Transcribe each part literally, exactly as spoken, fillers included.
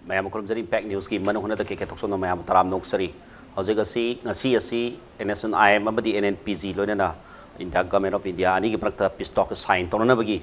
ꯃꯌꯥꯝ ꯈꯨꯔꯨꯝꯖꯔꯤ꯫ ꯏꯝꯄꯦꯛ ꯅ꯭ꯌꯨꯁꯀꯤ ꯃꯅꯨꯡ ꯍꯨꯠꯅ ꯀꯦ ꯀꯦ ꯊꯣꯛꯆꯣꯝꯅ ꯃꯌꯥꯝ ꯇꯔꯥꯝꯅ ꯑꯣꯛꯆꯔꯤ꯫ ꯍꯧꯖꯤꯛ ꯑꯁꯤ, ꯉꯁꯤ ꯑꯁꯤ N S N I M ꯑꯃꯗꯤ ꯑꯦꯟ ꯑꯦꯟ ꯄꯤ ꯖꯤ ꯂꯣꯏꯅꯅ ꯏꯟꯗꯤꯌꯥ ꯒꯚꯔꯟꯃꯦꯟꯠ ꯑꯣꯐ ꯏꯟꯗꯤꯌꯥ ꯑꯅꯤꯒꯤ ꯃꯔꯛꯇ ꯄꯤꯁ ꯇꯣꯛ ꯁꯥꯏꯟ ꯇꯧꯅꯅꯕꯒꯤ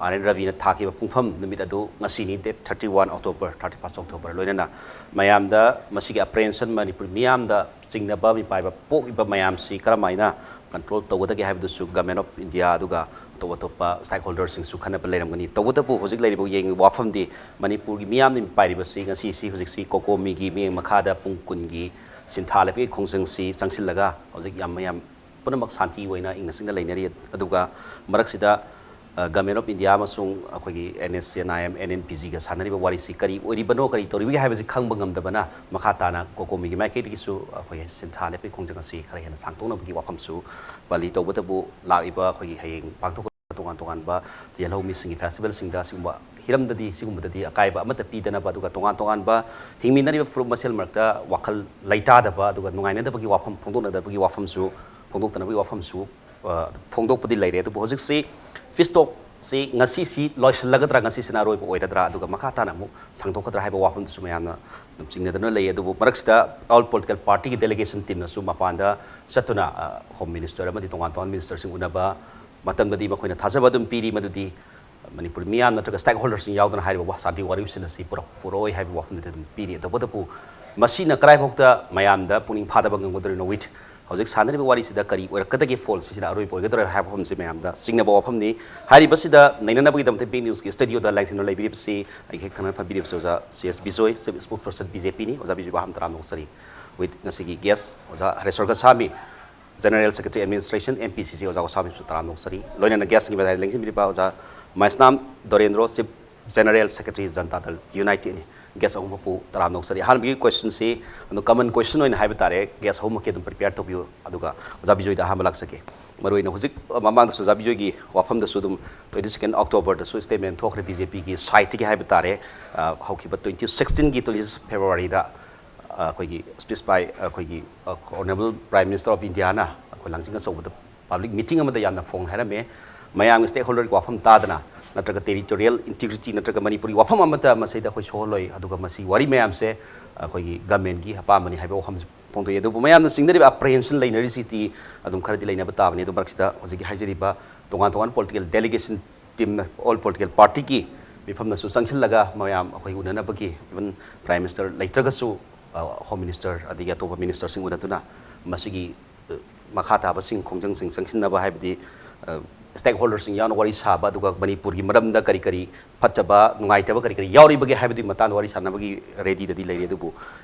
ꯑꯥꯔ ꯑꯦꯟ ꯔꯕꯤꯅ ꯊꯥꯈꯤꯕ ꯄꯨꯡꯐꯝ ꯅꯨꯃꯤꯠ ꯑꯗꯨ ꯉꯁꯤꯅꯤ, date thirty one October, thirty first October. ꯂꯣꯏꯅꯅ ꯃꯌꯥꯝꯗ ꯃꯁꯤꯒꯤ ꯑꯦꯄ꯭ꯔꯤꯍꯦꯟꯁꯟ, ꯃꯅꯤꯄꯨꯔ ꯃꯤꯌꯥꯝꯗ ꯆꯤꯡꯅꯕ, ꯃꯤꯄꯥꯏꯕ ꯄꯣꯛꯂꯤꯕ ꯃꯌꯥꯝꯁꯤ ꯀꯔꯝꯍꯥꯏꯅ ꯀꯟꯇ꯭ꯔꯣꯜ ꯇꯧꯒꯗꯒꯦ ꯍꯥꯏꯕꯗꯨꯁꯨ ꯒꯚꯔꯟꯃꯦꯟꯠ ꯑꯣꯐ ꯏꯟꯗꯤꯌꯥ ꯑꯗꯨꯒ ꯑꯇꯣꯞ ꯑꯇꯣꯞꯄ ꯁ꯭ꯇꯦꯛꯍꯣꯜꯗꯔꯁꯤꯡꯁꯨ ꯈꯟꯅꯕ ꯂꯩꯔꯝꯒꯅꯤ꯫ ꯇꯧꯕꯇꯕꯨ ꯍꯧꯖꯤꯛ ꯂꯩꯔꯤꯕ ꯌꯦꯡꯉꯤꯕ ꯋꯥꯐꯝꯗꯤ ꯃꯅꯤꯄꯨꯔꯒꯤ ꯃꯤꯌꯥꯝꯅ ꯃꯤꯄꯥꯏꯔꯤꯕꯁꯤ ꯉꯁꯤꯁꯤ, ꯍꯧꯖꯤꯛꯁꯤ ꯀꯣꯀꯣꯃꯤꯒꯤ ꯃꯤꯠꯌꯦꯡ ꯃꯈꯥꯗ ꯄꯨꯡ ꯀꯨꯟꯒꯤ ꯁꯤꯟꯊꯥ ꯂꯦꯞꯄꯒꯤ ꯈꯣꯡꯖꯪꯁꯤ ꯆꯪꯁꯤꯜꯂꯒ ꯍꯧꯖꯤꯛ ꯌꯥꯝ ꯃꯌꯥꯝ ꯄꯨꯝꯅꯃꯛ ꯁꯥꯟꯇꯤ ꯑꯣꯏꯅ ꯏꯪꯅ ꯆꯤꯛꯅ ꯂꯩꯅꯔꯤ꯫ ꯑꯗꯨꯒ ꯃꯔꯛꯁꯤꯗ, ꯑ, ꯒꯚꯔꯟꯃꯦꯟꯠ ꯑꯣꯐ ꯏꯟꯗꯤꯌꯥ ꯑꯃꯁꯨꯡ ꯑꯩꯈꯣꯏꯒꯤ N S N I M, N N P ꯖꯤꯒ ꯁꯥꯟꯅꯔꯤꯕ ꯋꯥꯔꯤꯁꯤ ꯀꯔꯤ ꯑꯣꯏꯔꯤꯕꯅꯣ, ꯀꯔꯤ ꯇꯧꯔꯤꯕꯒꯦ ꯍꯥꯏꯕꯁꯤ ꯈꯪꯕ ꯉꯝꯗꯕꯅ ꯃꯈꯥ ꯇꯥꯅ ꯀꯣꯀꯣꯃꯤꯒꯤ ꯃꯥꯏꯀꯩꯗꯒꯤꯁꯨ ꯑꯩꯈꯣꯏꯒꯤ ꯁꯤꯟꯊꯥ ꯂꯦꯞꯄꯒꯤ ꯈꯣꯡꯖꯪ ꯑꯁꯤ ꯈꯔ ꯍꯦꯟꯅ ꯁꯥꯡꯗꯣꯛꯅꯕꯒꯤ ꯋꯥꯐꯝꯁꯨ ꯄꯜꯂꯤ꯫ ꯇꯧꯕꯇꯕꯨ ꯂꯥꯛꯂꯤꯕ ꯑꯩꯈꯣꯏꯒꯤ ꯍꯌꯦꯡ ꯄꯥꯡꯊꯣꯛꯀꯗꯕ ꯇꯣꯉꯥꯟ ꯇꯣꯉꯥꯟꯕ ꯌꯦꯜꯍꯧꯃꯤꯁꯤꯡꯒꯤ ꯐꯦꯁꯇꯤꯚꯦꯜꯁꯤꯡꯗ ꯁꯤꯒꯨꯝꯕ ꯍꯤꯔꯝꯗꯗꯤ, ꯁꯤꯒꯨꯝꯕꯗꯗꯤ ꯑꯀꯥꯏꯕ ꯑꯃꯠꯇ ꯄꯤꯗꯅꯕ, ꯑꯗꯨꯒ ꯇꯣꯉꯥꯟ ꯇꯣꯉꯥꯟꯕ ꯍꯤꯡꯃꯤꯟꯅꯔꯤꯕ ꯐꯨꯔꯨꯞ ꯃꯁꯦꯜ ꯃꯔꯛꯇ ꯋꯥꯈꯜ ꯂꯩꯇꯥꯗꯕ, ꯑꯗꯨꯒ ꯅꯨꯡꯉꯥꯏꯅꯗꯕꯒꯤ ꯋꯥꯐꯝ ꯐꯣꯡꯗꯣꯛꯅꯗꯕꯒꯤ ꯋꯥꯐꯝꯁꯨ, ꯐꯣꯡꯗꯣꯛꯇꯅꯕꯒꯤ ꯋꯥꯐꯝꯁꯨ, ꯑ, ꯐꯣꯡꯗꯣꯛꯄꯗꯤ ꯂꯩꯔꯦ꯫ ꯑꯗꯨꯕꯨ ꯍꯧꯖꯤꯛꯁꯤ ꯄꯤꯁ ꯇꯣꯛꯁꯤ ꯉꯁꯤꯁꯤ ꯂꯣꯏꯁꯤꯜꯂꯒꯗ꯭ꯔꯥ, ꯉꯁꯤꯁꯤꯅ ꯑꯔꯣꯏꯕ ꯑꯣꯏꯔꯗ꯭ꯔꯥ, ꯑꯗꯨꯒ ꯃꯈꯥ ꯇꯥꯅ ꯑꯃꯨꯛ ꯁꯥꯡꯗꯣꯛꯀꯗ꯭ꯔꯥ ꯍꯥꯏꯕ ꯋꯥꯐꯝꯗꯨꯁꯨ ꯃꯌꯥꯝꯅ ꯑꯗꯨꯝ ꯆꯤꯡꯅꯗꯨꯅ ꯂꯩ꯫ ꯑꯗꯨꯕꯨ ꯃꯔꯛꯁꯤꯗ ꯑꯣꯜ ꯄꯣꯂꯤꯇꯤꯀꯦꯜ ꯄꯥꯔꯇꯤꯒꯤ ꯗꯦꯂꯤꯒꯦꯁꯟ ꯇꯤꯝꯅꯁꯨ ꯃꯄꯥꯟꯗ ꯆꯠꯇꯨꯅ, ꯑ, ꯍꯣꯝ ꯃꯤꯅꯤꯁꯇꯔ ꯑꯃꯗꯤ ꯇꯣꯉꯥꯟ ꯇꯣꯉꯥꯟꯕ ꯃꯤꯅꯤꯁꯇꯔꯁꯤꯡ ꯎꯅꯕ ꯃꯇꯝꯗꯗꯤ ꯃꯈꯣꯏꯅ ꯊꯥꯖꯕ ꯑꯗꯨꯝ ꯄꯤꯔꯤ, ꯃꯗꯨꯗꯤ ꯃꯅꯤꯄꯨꯔ ꯃꯤꯌꯥꯝ ꯅꯠꯇ꯭ꯔꯒ ꯁ꯭ꯇꯦꯛꯍꯣꯜꯗꯔꯁꯤꯡ ꯌꯥꯎꯗꯅ ꯍꯥꯏꯔꯤꯕ ꯋꯥ-, ꯁꯥꯟꯇꯤ ꯋꯥꯔꯦꯞꯁꯤꯡ ꯑꯁꯤ ꯄꯨꯔꯛ-, ꯄꯨꯔꯛꯑꯣꯏ ꯍꯥꯏꯕ ꯋꯥꯐꯝꯗꯨꯗꯤ ꯑꯗꯨꯝ ꯄꯤꯔꯤ꯫ ꯇꯧꯕꯇꯕꯨ ꯃꯁꯤꯅ ꯀꯗꯥꯏꯐꯥꯎꯗ ꯃꯌꯥꯝꯗ ꯄꯨꯛꯅꯤꯡ ꯐꯥꯗꯕ ꯉꯝꯒꯗꯧꯔꯤꯅꯣ? With ꯍꯧꯖꯤꯛ ꯁꯥꯟꯅꯔꯤꯕ ꯋꯥꯔꯤꯁꯤꯗ ꯀꯔꯤ ꯑꯣꯏꯔꯛꯀꯗꯒꯦ? ꯐꯣꯜꯁꯤꯁꯤꯅ ꯑꯔꯣꯏꯕ ꯑꯣꯏꯒꯗꯧꯔꯦ ꯍꯥꯏꯕ ꯋꯥꯐꯝꯁꯤ ꯃꯌꯥꯝꯗ ꯆꯤꯡꯅꯕ ꯋꯥꯐꯝꯅꯤ꯫ ꯍꯥꯏꯔꯤꯕꯁꯤꯗ ꯅꯩꯅꯅꯕꯒꯤꯗꯃꯛꯇ ꯏꯝꯄꯦꯛ ꯅ꯭ꯌꯨꯁꯀꯤ ꯁ꯭ꯇꯨꯗꯤꯑꯣꯗ ꯂꯥꯏꯌꯦꯡꯁꯪꯗ ꯂꯩꯕꯤꯔꯤꯕꯁꯤ ꯑꯩꯒꯤ ꯍꯦꯛ ꯊꯪꯅꯅ ꯐꯝꯕꯤꯔꯤꯕꯁꯤ ꯑꯣꯖꯥ C S Bijoy, chief spokesperson B J ꯄꯤꯅꯤ꯫ ꯑꯣꯖꯥ ꯕꯤꯖꯣꯏꯕꯨ ꯑꯍꯥꯟꯕ ꯇꯔꯥꯝꯅ ꯑꯣꯛꯆꯔꯤ꯫ With ꯉꯁꯤꯒꯤ ꯒꯦꯁ ꯑꯣꯖꯥ Hareshwar Goswami, general secretary administration, M P C C, ꯑꯣꯖꯥ ꯒꯣꯁꯥꯃꯤꯕꯨꯁꯨ ꯇꯔꯥꯝꯅ ꯑꯣꯛꯆꯔꯤ꯫ ꯂꯣꯏꯅꯅ ꯒꯦꯁꯀꯤ ꯃꯇꯥꯏꯗ ꯂꯦꯡꯁꯤꯟꯕꯤꯔꯤꯕ ꯑꯣꯖꯥ ꯃꯍꯦꯁꯅꯥꯝ Dorendro, chief general secretary Janata ꯗꯜ ꯌꯨꯅꯥꯏꯇꯦꯗꯅꯤ꯫ ꯒꯦꯁ ꯑꯍꯨꯝꯃꯛꯄꯨ ꯇꯔꯥꯝꯅ ꯑꯣꯛꯆꯔꯤ꯫ ꯑꯍꯥꯟꯕꯒꯤ ꯀꯣꯏꯁꯟꯁꯤ ꯑꯗꯨꯝ ꯀꯃꯟ ꯀꯣꯏꯁꯟ ꯑꯣꯏꯅ ꯍꯥꯏꯕ ꯇꯥꯔꯦ, ꯒꯦꯁ ꯑꯍꯨꯝꯃꯛꯀꯤ ꯑꯗꯨꯝ ꯄ꯭ꯔꯤꯄꯦꯌꯔ ꯇꯧꯕꯤꯌꯨ, ꯑꯗꯨꯒ ꯑꯣꯖꯥ ꯕꯤꯖꯣꯏꯗ ꯑꯍꯥꯟꯕ ꯂꯥꯛꯆꯒꯦ꯫ ꯃꯔꯨꯑꯣꯏꯅ ꯍꯧꯖꯤꯛ ꯃꯃꯥꯡꯗꯁꯨ ꯑꯣꯖꯥ ꯕꯤꯖꯣꯏꯒꯤ ꯋꯥꯐꯝꯗꯁꯨ ꯑꯗꯨꯝ twenty second Octoberꯗꯁꯨ statement ꯊꯣꯛꯈ꯭ꯔꯦ ꯕꯤ ꯖꯦ ꯄꯤꯒꯤ ꯁꯥꯏꯠꯇꯒꯤ ꯍꯥꯏꯕ ꯇꯥꯔꯦ꯫ ꯑ, ꯍꯧꯈꯤꯕ twenty sixteenꯒꯤ twenty Februaryꯗ, ꯑ, ꯑꯩꯈꯣꯏꯒꯤ speech by ꯑꯩꯈꯣꯏꯒꯤ, ꯑ, Honourable Prime Minister of Indiaꯅ ꯑꯩꯈꯣꯏ ꯂꯥꯡꯖꯤꯡ ꯑꯆꯧꯕꯗ ꯄꯕ꯭ꯂꯤꯛ ꯃꯤꯇꯤꯡ ꯑꯃꯗ ꯌꯥꯝꯅ ꯐꯣꯡꯅ ꯍꯥꯏꯔꯝꯃꯦ꯫ ꯃꯌꯥꯝꯒꯤ ꯁ꯭ꯇꯦꯛꯍꯣꯜꯗꯔꯒꯤ ꯋꯥꯐꯝ ꯇꯥꯗꯅ ꯅꯠꯇ꯭ꯔꯒ territorial integrity ꯅꯠꯇ꯭ꯔꯒ ꯃꯅꯤꯄꯨꯔꯒꯤ ꯋꯥꯐꯝ ꯑꯃꯠꯇ ꯃꯁꯤꯗ ꯑꯩꯈꯣꯏ ꯁꯣꯛꯍꯜꯂꯣꯏ꯫ ꯑꯗꯨꯒ ꯃꯁꯤ ꯋꯥꯔꯤ ꯃꯌꯥꯝꯁꯦ ꯑꯩꯈꯣꯏꯒꯤ government ꯀꯤ ꯑꯄꯥꯝꯕꯅꯤ ꯍꯥꯏꯕ ꯋꯥꯐꯝꯁꯦ ꯐꯣꯡꯗꯣꯛꯏ꯫ ꯑꯗꯨꯕꯨ ꯃꯌꯥꯝꯅ ꯆꯤꯡꯅꯔꯤꯕ apprehension ꯂꯩꯅꯔꯤꯁꯤꯗꯤ ꯑꯗꯨꯝ ꯈꯔꯗꯤ ꯂꯩꯅꯕ ꯇꯥꯕꯅꯤ꯫ ꯑꯗꯨ ꯃꯔꯛꯁꯤꯗ ꯍꯧꯖꯤꯛꯀꯤ ꯍꯥꯏꯖꯔꯤꯕ ꯇꯣꯉꯥꯟ ꯇꯣꯉꯥꯟꯕ political delegation team ꯅ, all political party ꯒꯤ ꯃꯤꯐꯝꯅꯁꯨ ꯆꯪꯁꯤꯜꯂꯒ ꯃꯌꯥꯝ ꯑꯩꯈꯣꯏ ꯎꯅꯅꯕꯒꯤ, even Prime Minister ꯂꯩꯇ꯭ꯔꯒꯁꯨ, ꯑ, Home Minister ꯑꯗꯒꯤ ꯑꯇꯣꯞꯄ minister ꯁꯤꯡ ꯎꯅꯗꯨꯅ ꯃꯁꯤꯒꯤ, ꯑ, ꯃꯈꯥ ꯇꯥꯕꯁꯤꯡ, ꯈꯣꯡꯖꯪꯁꯤꯡ ꯆꯪꯁꯤꯟꯅꯕ, ꯍꯥꯏꯕꯗꯤ, ꯑ, stakeholder ꯁꯤꯡ ꯌꯥꯎꯅ ꯋꯥꯔꯤ ꯁꯥꯕ, ꯑꯗꯨꯒ ꯃꯅꯤꯄꯨꯔꯒꯤ ꯃꯔꯝꯗ ꯀꯔꯤ ꯀꯔꯤ ꯐꯠꯇꯕ, ꯅꯨꯡꯉꯥꯏꯇꯕ ꯀꯔꯤ ꯀꯔꯤ ꯌꯥꯎꯔꯤꯕꯒꯦ ꯍꯥꯏꯕꯗꯨꯒꯤ ꯃꯇꯥꯡꯗ ꯋꯥꯔꯤ ꯁꯥꯟꯅꯕꯒꯤ ready ꯗꯗꯤ ꯂꯩꯔꯤ꯫ ꯑꯗꯨꯕꯨ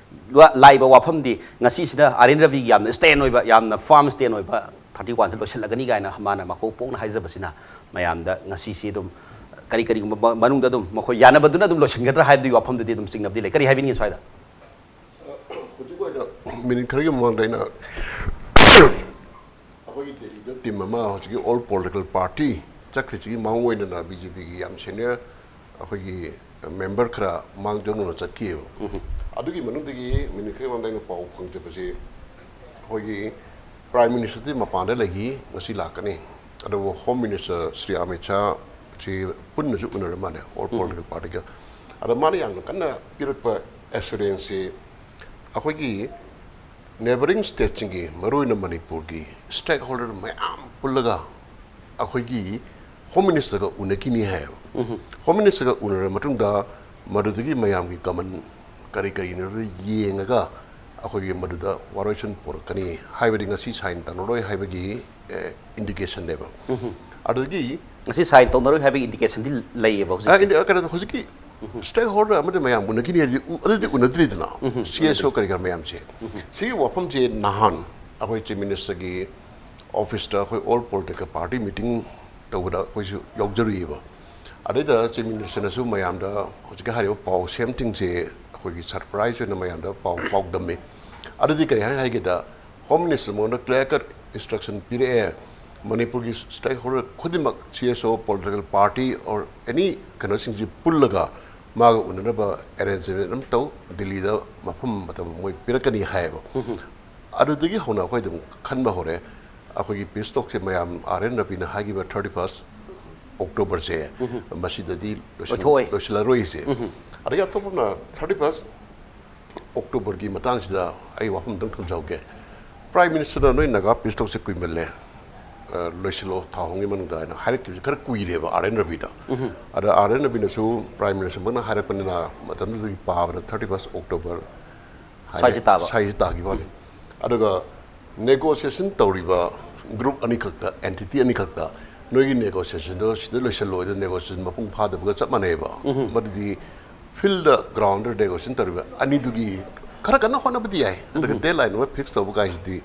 ꯂ-, ꯂꯥꯛꯏꯕ ꯋꯥꯐꯝꯗꯤ ꯉꯁꯤꯁꯤꯗ ꯑꯥꯔ ꯑꯦꯟ ꯔꯕꯤꯒꯤ ꯌꯥꯝꯅ stern ꯑꯣꯏꯕ, ꯌꯥꯝꯅ firm stern ꯑꯣꯏꯕ thirty one ꯁꯤ ꯂꯣꯏꯁꯤꯜꯂꯒꯅꯤ ꯀꯥꯏꯅ ꯃꯥꯅ ꯃꯀꯣꯛ ꯄꯣꯛꯅ ꯍꯥꯏꯖꯕꯁꯤꯅ ꯃꯌꯥꯝꯗ ꯉꯁꯤꯁꯤ ꯑꯗꯨꯝ ꯀꯔꯤ ꯀꯔꯤꯒꯨꯝꯕ ꯃ-, ꯃꯅꯨꯡꯗ ꯑꯗꯨꯝ ꯃꯈꯣꯏ ꯌꯥꯅꯕꯗꯨꯅ ꯑꯗꯨꯝ ꯂꯣꯏꯁꯤꯟꯒꯗ꯭ꯔꯥ ꯍꯥꯏꯕꯗꯨꯒꯤ ꯋꯥꯐꯝꯗꯨꯗꯤ ꯑꯗꯨꯝ ꯆꯤꯡꯅꯕꯗꯤ ꯂꯩ꯫ ꯀꯔꯤ ꯍꯥꯏꯕꯤꯅꯤꯡꯉꯤ ꯁ꯭ꯋꯥꯏꯗ? ꯍꯧꯖꯤꯛ ꯑꯣꯏꯅ ꯃꯤꯅꯤꯠ ꯈꯔꯒꯤ ꯃꯃꯥꯡꯗ ꯑꯩꯅ ꯑꯩꯈꯣꯏꯒꯤ ꯗꯦꯜꯂꯤꯗ team ꯑꯃ ꯍꯧꯖꯤꯛꯀꯤ all political party ꯆꯠꯈ꯭ꯔꯤꯁꯤꯒꯤ ꯃꯑꯣꯡ ꯑꯣꯏꯅꯅ ꯕꯤ ꯖꯦ ꯄꯤꯒꯤ ꯌꯥꯝ senior ꯑꯩꯈꯣꯏꯒꯤ member ꯈꯔ ꯃꯥꯡꯖꯧꯅꯅ ꯆꯠꯈꯤꯑꯕ꯫ ꯑꯗꯨꯒꯤ ꯃꯅꯨꯡꯗꯒꯤ ꯃꯤꯅꯤꯠ ꯈꯔꯒꯤ ꯃꯃꯥꯡꯗ ꯑꯩꯅ ꯄꯥꯎ ꯐꯪꯖꯕꯁꯦ, ꯑꯩꯈꯣꯏꯒꯤ Prime Minister ꯗꯤ ꯃꯄꯥꯟꯗ ꯂꯩꯈꯤ, ꯉꯁꯤ ꯂꯥꯛꯀꯅꯤ꯫ ꯑꯗꯨꯕꯨ Home Minister ꯁ꯭ꯔꯤ ꯑꯃꯤꯠ ꯁꯥꯍꯁꯤ ꯄꯨꯟꯅꯁꯨ ꯎꯅꯔ ꯃꯥꯜꯂꯦ, all political party ꯒ꯫ ꯑꯗ ꯃꯥꯅ ꯌꯥꯝꯅ ꯀꯟꯅ ꯄꯤꯔꯛꯄ assurance ꯁꯤ ꯑꯩꯈꯣꯏꯒꯤ neighbouring state ꯁꯤꯡꯒꯤ, ꯃꯔꯨꯑꯣꯏꯅ ꯃꯅꯤꯄꯨꯔꯒꯤ stakeholder ꯃꯌꯥꯝ ꯄꯨꯜꯂꯒ ꯑꯩꯈꯣꯏꯒꯤ Home Minister ꯒ ꯎꯅꯈꯤꯅꯤ ꯍꯥꯏꯌꯦꯕ꯫ Home Minister ꯒ ꯎꯅꯔ ꯃꯇꯨꯡꯗ ꯃꯗꯨꯗꯒꯤ ꯃꯌꯥꯝꯒꯤ ꯀꯃꯟ ꯀꯔꯤ ꯀꯔꯤꯅꯣꯗꯣ ꯌꯦꯡꯉꯒ ꯑꯩꯈꯣꯏꯒꯤ ꯃꯗꯨꯗ ꯋꯥꯔꯣꯏꯁꯤꯟ ꯄꯨꯔꯛꯀꯅꯤ ꯍꯥꯏꯕꯗꯤ ꯉꯁꯤ sign ꯇꯧꯅꯔꯣꯏ ꯍꯥꯏꯕꯒꯤ indication ꯅꯦꯕ꯫ ꯑꯗꯨꯗꯒꯤ ꯉꯁꯤ sign ꯇꯧꯅꯔꯣꯏ ꯍꯥꯏꯕꯒꯤ indication ꯗꯤ ꯂꯩꯌꯦꯕ ꯑ, ꯍꯧꯖꯤꯛꯁꯦ꯫ ꯏꯟꯗꯤ-, ꯀꯩꯅꯣꯗ ꯍꯧꯖꯤꯛꯀꯤ stakeholder ꯑꯃꯗꯤ ꯃꯌꯥꯝ ꯎꯅꯈꯤꯅꯤ ꯍꯥꯏꯗꯤ ꯎ-, ꯑꯗꯨꯗꯤ ꯎꯅꯗ꯭ꯔꯤꯗꯅ, C S O ꯀꯔꯤ ꯀꯔꯥ ꯃꯌꯥꯝꯁꯦ꯫ ꯁꯤꯒꯤ ꯋꯥꯐꯝꯁꯦ ꯅꯍꯥꯟ ꯑꯩꯈꯣꯏ Chief Minister ꯒꯤ office ꯇ ꯑꯩꯈꯣꯏ all political party meeting ꯇꯧꯕꯗ ꯑꯩꯈꯣꯏꯁꯨ ꯌꯥꯎꯖꯔꯨꯏꯕ꯫ ꯑꯗꯩꯗ Chief Minister ꯅꯁꯨ ꯃꯌꯥꯝꯗ ꯍꯧꯖꯤꯛꯀꯤ ꯍꯥꯏꯔꯤꯕ ꯄꯥꯎ same thing ꯁꯦ ꯑꯩꯈꯣꯏꯒꯤ surprise ꯑꯣꯏꯅ ꯃꯌꯥꯝꯗ ꯄꯥꯎ ꯄꯥꯎꯗꯝꯃꯤ꯫ ꯑꯗꯨꯗꯤ ꯀꯔꯤ ꯍꯥꯏ ꯍꯥꯏꯒꯦꯗ, Home Minister ꯃꯉꯣꯟꯗ clear cut instruction ꯄꯤꯔꯛꯑꯦ, ꯃꯅꯤꯄꯨꯔꯒꯤ stakeholder ꯈꯨꯗꯤꯡꯃꯛ, C S O, political party or any ꯀꯩꯅꯣꯁꯤꯡꯁꯤ ꯄꯨꯜꯂꯒ ꯃꯥꯒ ꯎꯅꯅꯕ arrangement ꯑꯃ ꯇꯧ, ꯗꯤꯜꯂꯤꯗ ꯃꯐꯝ ꯃꯇꯝ ꯃꯣꯏ ꯄꯤꯔꯛꯀꯅꯤ ꯍꯥꯏꯌꯦꯕ꯫ ꯑꯗꯨꯗꯒꯤ ꯍꯧꯅ ꯑꯩꯈꯣꯏ ꯑꯗꯨꯝ ꯈꯟꯕ ꯍꯧꯔꯦ꯫ ꯑꯩꯈꯣꯏꯒꯤ peace talk ꯁꯦ ꯃꯌꯥꯝ R N Ravi ꯅ ꯍꯥꯏꯈꯤꯕ thirty first ꯑꯣꯛꯇꯣꯕꯔꯁꯦ ꯃꯁꯤꯗꯗꯤ ꯂꯣꯏꯁꯤꯜ- ꯂꯣꯏꯊꯣꯛꯑꯣꯏ꯫ ꯂꯣꯏꯁꯤꯜꯂꯔꯣꯏꯁꯦ꯫ ꯑꯗꯒꯤ ꯑꯇꯣꯞꯄꯅ ꯊꯥꯔꯇꯤ ꯐꯥꯔꯁ ꯑꯣꯛꯇꯣꯕꯔꯒꯤ ꯃꯇꯥꯡꯁꯤꯗ ꯑꯩ ꯋꯥꯐꯝ ꯑꯝꯇꯪ ꯊꯝꯖꯍꯧꯒꯦ꯫ ꯄ꯭ꯔꯥꯏꯝ ꯃꯤꯅꯤꯁꯇꯔꯅ "ꯅꯣꯏ ꯅꯥꯒꯥ ꯄꯤꯁ ꯇꯣꯛꯁꯦ ꯀꯨꯏꯃꯜꯂꯦ, ꯑ, ꯂꯣꯏꯁꯤꯜꯂꯣ, ꯊꯥ ꯑꯍꯨꯝꯒꯤ ꯃꯅꯨꯡꯗ" ꯍꯥꯏꯅ ꯍꯥꯏꯔꯛꯈꯤꯕꯁꯦ ꯈꯔ ꯀꯨꯏꯔꯦꯕ ꯑꯥꯔ ꯑꯦꯟ ꯔꯕꯤꯗ꯫ ꯑꯗ ꯑꯥꯔ ꯑꯦꯟ ꯔꯕꯤꯅꯁꯨ ꯄ꯭ꯔꯥꯏꯝ ꯃꯤꯅꯤꯁꯇꯔꯃꯛꯅ ꯍꯥꯏꯔꯛꯄꯅꯤꯅ ꯃꯇꯝꯗꯨꯗꯒꯤ ꯄꯥꯕꯗ ꯊꯥꯔꯇꯤ ꯐꯥꯔꯁ ꯑꯣꯛꯇꯣꯕꯔ ꯍꯥꯏꯅ ꯁ꯭ꯋꯥꯏꯁꯤ ꯇꯥꯕ꯫ ꯁ꯭ꯋꯥꯏꯁꯤ ꯇꯥꯈꯤꯕ ꯋꯥꯅꯤ꯫ ꯑꯗꯨꯒ ꯅꯦꯒꯣꯁꯤꯌꯦꯁꯟ ꯇꯧꯔꯤꯕ ꯒ꯭ꯔꯨꯞ ꯑꯅꯤꯈꯛꯇ, ꯑꯦꯟꯇꯤꯇꯤ ꯑꯅꯤꯈꯛꯇ ꯅꯣꯏꯒꯤ ꯅꯦꯒꯣꯁꯤꯌꯦꯁꯟꯗꯣ ꯁꯤꯗ ꯂꯣꯏꯁꯤꯜꯂꯣꯏꯗ, ꯅꯦꯒꯣꯁꯤꯌꯦꯁꯟ ꯃꯄꯨꯡ ꯐꯥꯗꯕꯒ ꯆꯞ ꯃꯥꯟꯅꯩꯕ꯫ ꯃꯗꯨꯗꯤ ꯐꯤꯜꯗ, ꯒ꯭ꯔꯥꯎꯟꯗ ꯅꯦꯒꯣꯁꯤꯌꯦꯁꯟ ꯇꯧꯔꯤꯕ ꯑꯅꯤꯗꯨꯒꯤ ꯈꯔ ꯀꯟꯅ ꯍꯣꯠꯅꯕꯗꯤ ꯌꯥꯏ, ꯑꯗꯨꯒ ꯗꯦꯠ ꯂꯥꯏꯟ ꯑꯃ ꯐꯤꯛꯁ ꯇꯧꯕ ꯀꯥꯏꯁꯤꯗꯤ,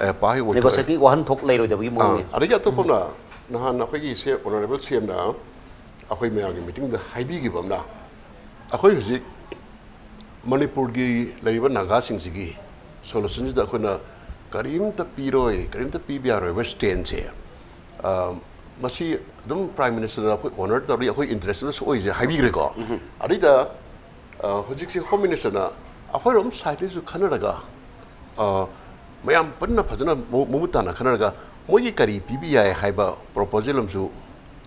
ꯑꯦ, ꯄꯥ ꯍꯦꯛ ꯑꯣꯏꯊꯣꯛꯑꯦ꯫ ꯅꯦꯒꯣꯁꯤꯌꯦꯁꯟꯒꯤ ꯋꯥꯍꯟꯊꯣꯛ ꯂꯩꯔꯣꯏꯗꯕꯒꯤ ꯑꯥ, ꯃꯑꯣꯡꯅꯤ꯫ ꯑꯗꯒꯤ ꯑꯇꯣꯞꯄ ꯑꯃꯅ, ꯅꯍꯥꯟ ꯑꯩꯈꯣꯏꯒꯤ ꯁꯦ ꯑꯣꯅꯔꯦꯕꯜ ꯁꯤ ꯑꯦꯝꯅ ꯑꯩꯈꯣꯏ ꯃꯌꯥꯝꯒꯤ ꯃꯤꯇꯤꯡꯗ ꯍꯥꯏꯕꯤꯈꯤꯕ ꯑꯃꯅ, ꯑꯩꯈꯣꯏ ꯍꯧꯖꯤꯛ ꯃꯅꯤꯄꯨꯔꯒꯤ ꯂꯩꯔꯤꯕ ꯅꯥꯒꯥꯁꯤꯡꯁꯤꯒꯤ ꯁꯣꯂꯨꯁꯟꯁꯤꯗ ꯑꯩꯈꯣꯏꯅ ꯀꯔꯤꯝꯇ ꯄꯤꯔꯣꯏ, ꯀꯔꯤꯝꯇ ꯄꯤꯕ ꯌꯥꯔꯣꯏꯕ ꯁ꯭ꯇꯦꯟꯁꯦ, ꯑ, ꯃꯁꯤ ꯑꯗꯨꯝ ꯄ꯭ꯔꯥꯏꯝ ꯃꯤꯅꯤꯁꯇꯔꯗ ꯑꯩꯈꯣꯏ ꯑꯣꯅꯔ ꯇꯧꯔꯤ, ꯑꯩꯈꯣꯏ ꯏꯟꯇꯔꯦꯁꯇꯁꯨ ꯑꯣꯏꯁꯦ ꯍꯥꯏꯕꯤꯈ꯭ꯔꯦꯀꯣ꯫ ꯑꯗꯩꯗ, ꯑ, ꯍꯧꯖꯤꯛꯁꯦ ꯍꯣꯝ ꯃꯤꯅꯤꯁꯇꯔꯅ ꯑꯩꯈꯣꯏꯔꯣꯝ ꯁꯥꯏꯠꯇꯁꯨ ꯈꯟꯅꯔꯒ, ꯑ, ꯃꯌꯥꯝ ꯄꯨꯟꯅ ꯐꯖꯅ ꯃꯃꯨ-, ꯃꯃꯨꯠ ꯇꯥꯅ ꯈꯟꯅꯔꯒ ꯃꯣꯏꯒꯤ ꯀꯔꯤ ꯄꯤꯕ ꯌꯥꯏ ꯍꯥꯏꯕ ꯄ꯭ꯔꯣꯄꯣꯖꯦꯜ ꯑꯃꯁꯨ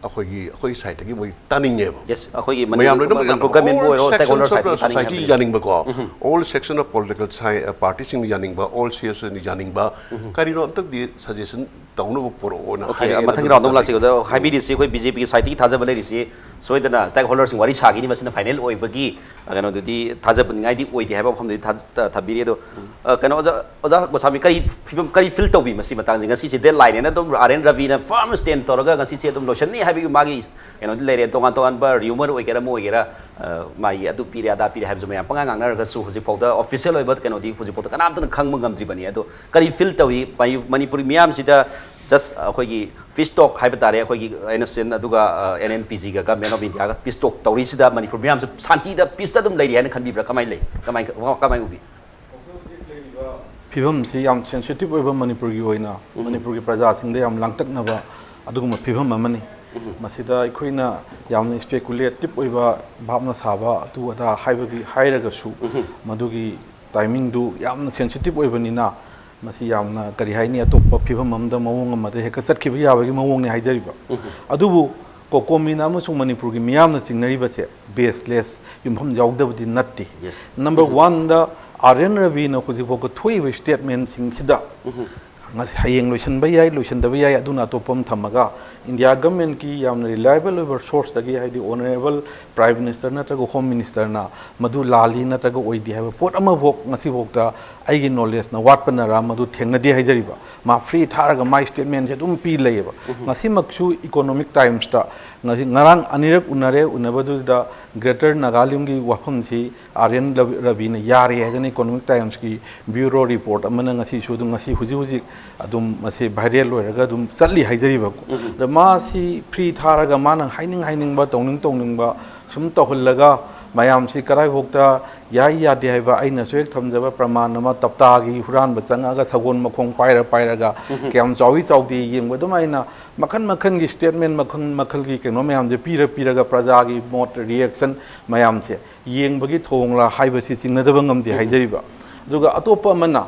ꯑꯩꯈꯣꯏꯒꯤ, ꯑꯩꯈꯣꯏ ꯁꯥꯏꯠꯇꯒꯤ ꯃꯣꯏ ꯇꯥꯅꯤꯡꯉꯦꯕ꯫ ꯌꯦꯁ, ꯑꯩꯈꯣꯏꯒꯤ ꯃꯌꯥꯝ ꯃꯅꯤꯄꯨꯔ ꯂꯣꯏꯅꯃꯛ ꯃꯅꯤꯄꯨꯔ ꯒꯃꯦꯟꯕꯨ ꯑꯣꯏꯔꯣ, all ꯁ꯭ꯇꯦꯛ sections of the holder society ꯌꯥꯅꯤꯡꯕꯀꯣ, all section of political partyꯁꯤꯡꯅ ꯌꯥꯅꯤꯡꯕ, all C S ꯌꯥꯅꯤꯡꯕ, ꯀꯔꯤꯅꯣ ꯑꯝꯇꯪꯗꯤ ꯁꯖꯦꯁꯟ ꯇꯧꯅꯕ ꯄꯨꯔꯛꯑꯣꯅ ꯑꯣꯀꯦ, ꯍꯥꯏꯔꯛꯑꯦ꯫ ꯃꯊꯪꯒꯤ ꯔꯥꯎꯟꯗ ꯑꯃꯨꯛ ꯂꯥꯛꯁꯤ ꯑꯣꯖꯥ꯫ ꯍꯥꯏꯕꯤꯔꯤꯁꯤ ꯑꯩꯈꯣꯏ ꯕꯤ ꯖꯦ ꯄꯤꯒꯤ ꯁꯥꯏꯠꯇꯒꯤ ꯊꯥꯖꯕ ꯂꯩꯔꯤꯁꯤ, ꯁꯣꯏꯗꯅ ꯁ꯭ꯇꯦꯛ ꯍꯣꯜꯗꯔꯁꯤꯡ ꯋꯥꯔꯤ ꯁꯥꯈꯤꯅꯤ, ꯃꯁꯤꯅ ꯐꯥꯏꯅꯦꯜ ꯑꯣꯏꯕꯒꯤ, ꯑ, ꯀꯩꯅꯣꯗꯨꯗꯤ ꯊꯥꯖꯕꯅꯤꯡꯉꯥꯏꯗꯤ ꯑꯣꯏꯗꯦ ꯍꯥꯏꯕ ꯋꯥꯐꯝꯗꯨꯗꯤ ꯊꯥ-, ꯊ-, ꯊꯝꯕꯤꯔꯤ꯫ ꯑꯗꯣ, ꯑ, ꯀꯩꯅꯣ ꯑꯣꯖꯥ, ꯑꯣꯖꯥ ꯒꯣꯁꯥꯃꯤ, ꯀꯔꯤ ꯐꯤꯕꯝ, ꯀꯔꯤ ꯐꯤꯜ ꯇꯧꯕꯤ ꯃꯁꯤ ꯃꯇꯥꯡꯁꯦ? ꯉꯁꯤꯁꯦ ꯗꯦꯠ ꯂꯥꯏꯟꯅꯦꯅ ꯑꯗꯨꯝ ꯑꯥꯔ ꯑꯦꯟ ꯔꯕꯤꯅ ꯐꯥꯔꯝ ꯁ꯭ꯇꯦꯟ ꯇꯧꯔꯒ ꯉꯁꯤꯁꯦ ꯑꯗꯨꯝ ꯂꯣꯏꯁꯟꯅꯤ ꯍꯥꯏꯕꯒꯤ ꯃꯥꯒꯤ ꯀꯩꯅꯣꯗꯤ ꯂꯩꯔꯦ꯫ ꯇꯣꯉꯥꯟ ꯇꯣꯉꯥꯟꯕ ꯔꯤꯌꯨꯃꯔ ꯑꯣꯏꯒꯦꯔꯥ ꯑꯃ ꯑꯣꯏꯒꯦꯔꯥ, ꯑ, ꯃꯥꯒꯤ ꯑꯗꯨ ꯄꯤꯔꯦ ꯑꯗꯥ ꯄꯤꯔꯦ ꯍꯥꯏꯕꯁꯨ ꯃꯌꯥꯝ ꯄꯉꯥꯡ ꯉꯥꯡꯅꯔꯒꯁꯨ ꯍꯧꯖꯤꯛꯐꯥꯎꯗ ꯑꯣꯐꯤꯁꯤꯌꯦꯜ ꯑꯣꯏꯕ ꯀꯩꯅꯣꯗꯤ ꯍꯧꯖꯤꯛꯐꯥꯎꯗ ꯀꯅꯥꯝꯇꯅ ꯈꯪꯕ ꯉꯝꯗ꯭ꯔꯤꯕꯅꯤ꯫ ꯑꯗꯣ ꯀꯔꯤ ꯐꯤꯜ ꯇꯧꯏ ꯃꯅꯤ-, ꯃꯅꯤꯄꯨꯔꯤ ꯃꯤꯌꯥꯝꯁꯤꯗ? ꯖꯁ ꯑꯩꯈꯣꯏꯒꯤ ꯄꯤꯁ ꯇꯣꯛ ꯍꯥꯏꯕ ꯇꯥꯔꯦ, ꯑꯩꯈꯣꯏꯒꯤ ꯑꯦꯟ ꯑꯦꯁ ꯑꯦꯟ ꯑꯗꯨꯒ, ꯑ, ꯑꯦꯟ ꯑꯦꯟ ꯄꯤ ꯖꯤꯒ ꯒꯃꯦꯟ ꯑꯣꯐ ꯏꯟꯗꯤꯌꯥꯒ ꯄꯤꯁ ꯇꯣꯛ ꯇꯧꯔꯤꯁꯤꯗ ꯃꯅꯤꯄꯨꯔ ꯃꯤꯌꯥꯝꯁꯦ ꯁꯥꯟꯇꯤꯗ, ꯄꯤꯁꯇ ꯑꯗꯨꯝ ꯂꯩꯔꯤ ꯍꯥꯏꯅ ꯈꯟꯕꯤꯕ꯭ꯔꯥ? ꯀꯃꯥꯏꯅ ꯂꯩ? ꯀꯃꯥꯏ-, ꯀꯃꯥꯏꯅ ꯎꯕꯤ? ꯐꯤꯕꯝꯁꯤ ꯌꯥꯝ ꯁꯦꯟꯁꯤꯇꯤꯚ ꯑꯣꯏꯕ, ꯃꯅꯤꯄꯨꯔꯒꯤ ꯑꯣꯏꯅ ꯃꯅꯤꯄꯨꯔꯒꯤ ꯄ꯭ꯔꯖꯥꯁꯤꯡꯗ ꯌꯥꯝ ꯂꯥꯡꯇꯛꯅꯕ ꯑꯗꯨꯒꯨꯝꯕ ꯐꯤꯕꯝ ꯑꯃꯅꯤ꯫ ꯃꯁꯤꯗ ꯑꯩꯈꯣꯏꯅ ꯌꯥꯝꯅ ꯏꯁꯄꯦꯀꯨꯂꯦꯇꯤꯚ ꯑꯣꯏꯕ, ꯚꯥꯞꯅ ꯁꯥꯕ ꯑꯗꯨ ꯑꯗꯥ ꯍꯥꯏꯕꯒꯤ ꯍꯥꯏꯔꯒꯁꯨ, ꯃꯗꯨꯒꯤ ꯇꯥꯏꯃꯤꯡꯗꯨ ꯌꯥꯝꯅ ꯁꯦꯟꯁꯤꯇꯤꯚ ꯑꯣꯏꯕꯅꯤꯅ, ꯃꯁꯤ ꯌꯥꯝꯅ, ꯀꯔꯤ ꯍꯥꯏꯅꯤ, ꯑꯇꯣꯞꯄ ꯐꯤꯕꯝ ꯑꯃꯗ, ꯃꯑꯣꯡ ꯑꯃꯗ ꯍꯦꯛꯇ ꯆꯠꯈꯤꯕ ꯌꯥꯕꯒꯤ ꯃꯑꯣꯡꯅꯤ ꯍꯥꯏꯖꯔꯤꯕ꯫ ꯑꯗꯨꯕꯨ ꯀꯣꯀꯣꯃꯤꯅ ꯑꯃꯁꯨꯡ ꯃꯅꯤꯄꯨꯔꯒꯤ ꯃꯤꯌꯥꯝꯅ ꯆꯤꯡꯅꯔꯤꯕꯁꯦ baseless, ꯌꯨꯝꯐꯝ ꯌꯥꯎꯗꯕꯗꯤ ꯅꯠꯇꯦ꯫ Yes. Number one the R N ꯔꯕꯤꯅ ꯍꯧꯖꯤꯛ ꯐꯥꯎꯕ ꯊꯣꯛꯏꯕ statement ꯁꯤꯡꯁꯤꯗ ꯉꯁꯤ, ꯍꯌꯦꯡ ꯂꯣꯏꯁꯤꯟꯕ ꯌꯥꯏ, ꯂꯣꯏꯁꯤꯟꯗꯕ ꯌꯥꯏ, ꯑꯗꯨꯅ ꯑꯇꯣꯞꯄ ꯑꯃ ꯊꯝꯃꯒ, ꯏꯟꯗꯤꯌꯥ ꯒꯃꯦꯟꯀꯤ ꯌꯥꯝꯅ reliable ꯑꯣꯏꯕ source ꯇꯒꯤ, ꯍꯥꯏꯗꯤ Honourable Prime Minister ꯅꯠꯇ꯭ꯔꯒ Home Minister ꯅ ꯃꯗꯨ ꯂꯥꯜꯂꯤ ꯅꯠꯇ꯭ꯔꯒ ꯑꯣꯏꯗꯦ ꯍꯥꯏꯕ ꯄꯣꯠ ꯑꯃꯐꯥꯎ ꯉꯁꯤꯐꯥꯎꯗ ꯑꯩꯒꯤ knowledge ꯅ ꯋꯥꯠꯄꯅꯔ ꯃꯗꯨ ꯊꯦꯡꯅꯗꯦ ꯍꯥꯏꯖꯔꯤꯕ꯫ ꯃꯥ free ꯊꯥꯔꯒ ꯃꯥꯏ statement ꯁꯦ ꯑꯗꯨꯝ ꯄꯤ ꯂꯩꯌꯦꯕ꯫ ꯉꯁꯤꯃꯛꯁꯨ Economic Times ꯇ ꯉꯁꯤ, ꯉꯔꯥꯡ ꯑꯅꯤꯔꯛ ꯎꯅꯔꯦ, ꯎꯅꯕꯗꯨꯗ Greater Nagalim ꯒꯤ ꯋꯥꯐꯝꯁꯤ ꯑꯥꯔ ꯑꯦꯟ ꯔꯕꯤꯅ ꯌꯥꯔꯦ ꯍꯥꯏꯗꯅ Economic Times ꯀꯤ bureau report ꯑꯃꯅ ꯉꯁꯤꯁꯨ ꯑꯗꯨꯝ, ꯉꯁꯤ ꯍꯧꯖꯤꯛ ꯍꯧꯖꯤꯛ ꯑꯗꯨꯝ ꯃꯁꯤ viral ꯑꯣꯏꯔꯒ ꯑꯗꯨꯝ ꯆꯠꯂꯤ ꯍꯥꯏꯖꯔꯤꯕꯀꯣ꯫ ꯑꯗ ꯃꯥꯁꯤ free ꯊꯥꯔꯒ ꯃꯥꯅ ꯍꯥꯏꯅꯤꯡ ꯍꯥꯏꯅꯤꯡꯕ, ꯇꯧꯅꯤꯡ ꯇꯧꯅꯤꯡꯕ ꯁꯨꯝ ꯇꯧꯍꯜꯂꯒ ꯃꯌꯥꯝꯁꯤ ꯀꯗꯥꯏꯐꯥꯎꯗ ꯌꯥꯏ ꯌꯥꯗꯦ ꯍꯥꯏꯕ ꯑꯩꯅꯁꯨ ꯍꯦꯛ ꯊꯝꯖꯕ ꯄ꯭ꯔꯃꯥꯟ ꯑꯃ, ꯇꯞꯇꯥꯒꯤ ꯍꯨꯔꯥꯟꯕ ꯆꯪꯉꯛꯑꯒ ꯁꯒꯣꯜ ꯃꯈꯣꯡ ꯄꯥꯏꯔ ꯄꯥꯏꯔꯒ ꯀꯌꯥꯝ ꯆꯥꯎꯏ ꯆꯥꯎꯗꯦ ꯌꯦꯡꯕ ꯑꯗꯨꯃꯥꯏꯅ ꯃꯈꯜ ꯃꯈꯜꯒꯤ statement, ꯃꯈꯜ ꯃꯈꯜꯒꯤ ꯀꯩꯅꯣ ꯃꯌꯥꯝꯁꯦ ꯄꯤꯔ ꯄꯤꯔꯒ ꯄ꯭ꯔꯖꯥꯒꯤ ꯃꯣꯠ, reaction ꯃꯌꯥꯝꯁꯦ ꯌꯦꯡꯕꯒꯤ ꯊꯧꯑꯣꯡꯂꯥ ꯍꯥꯏꯕꯁꯤ ꯆꯤꯡꯅꯗꯕ ꯉꯝꯗꯦ ꯍꯥꯏꯖꯔꯤꯕ꯫ ꯑꯗꯨꯒ ꯑꯇꯣꯞꯄ ꯑꯃꯅ,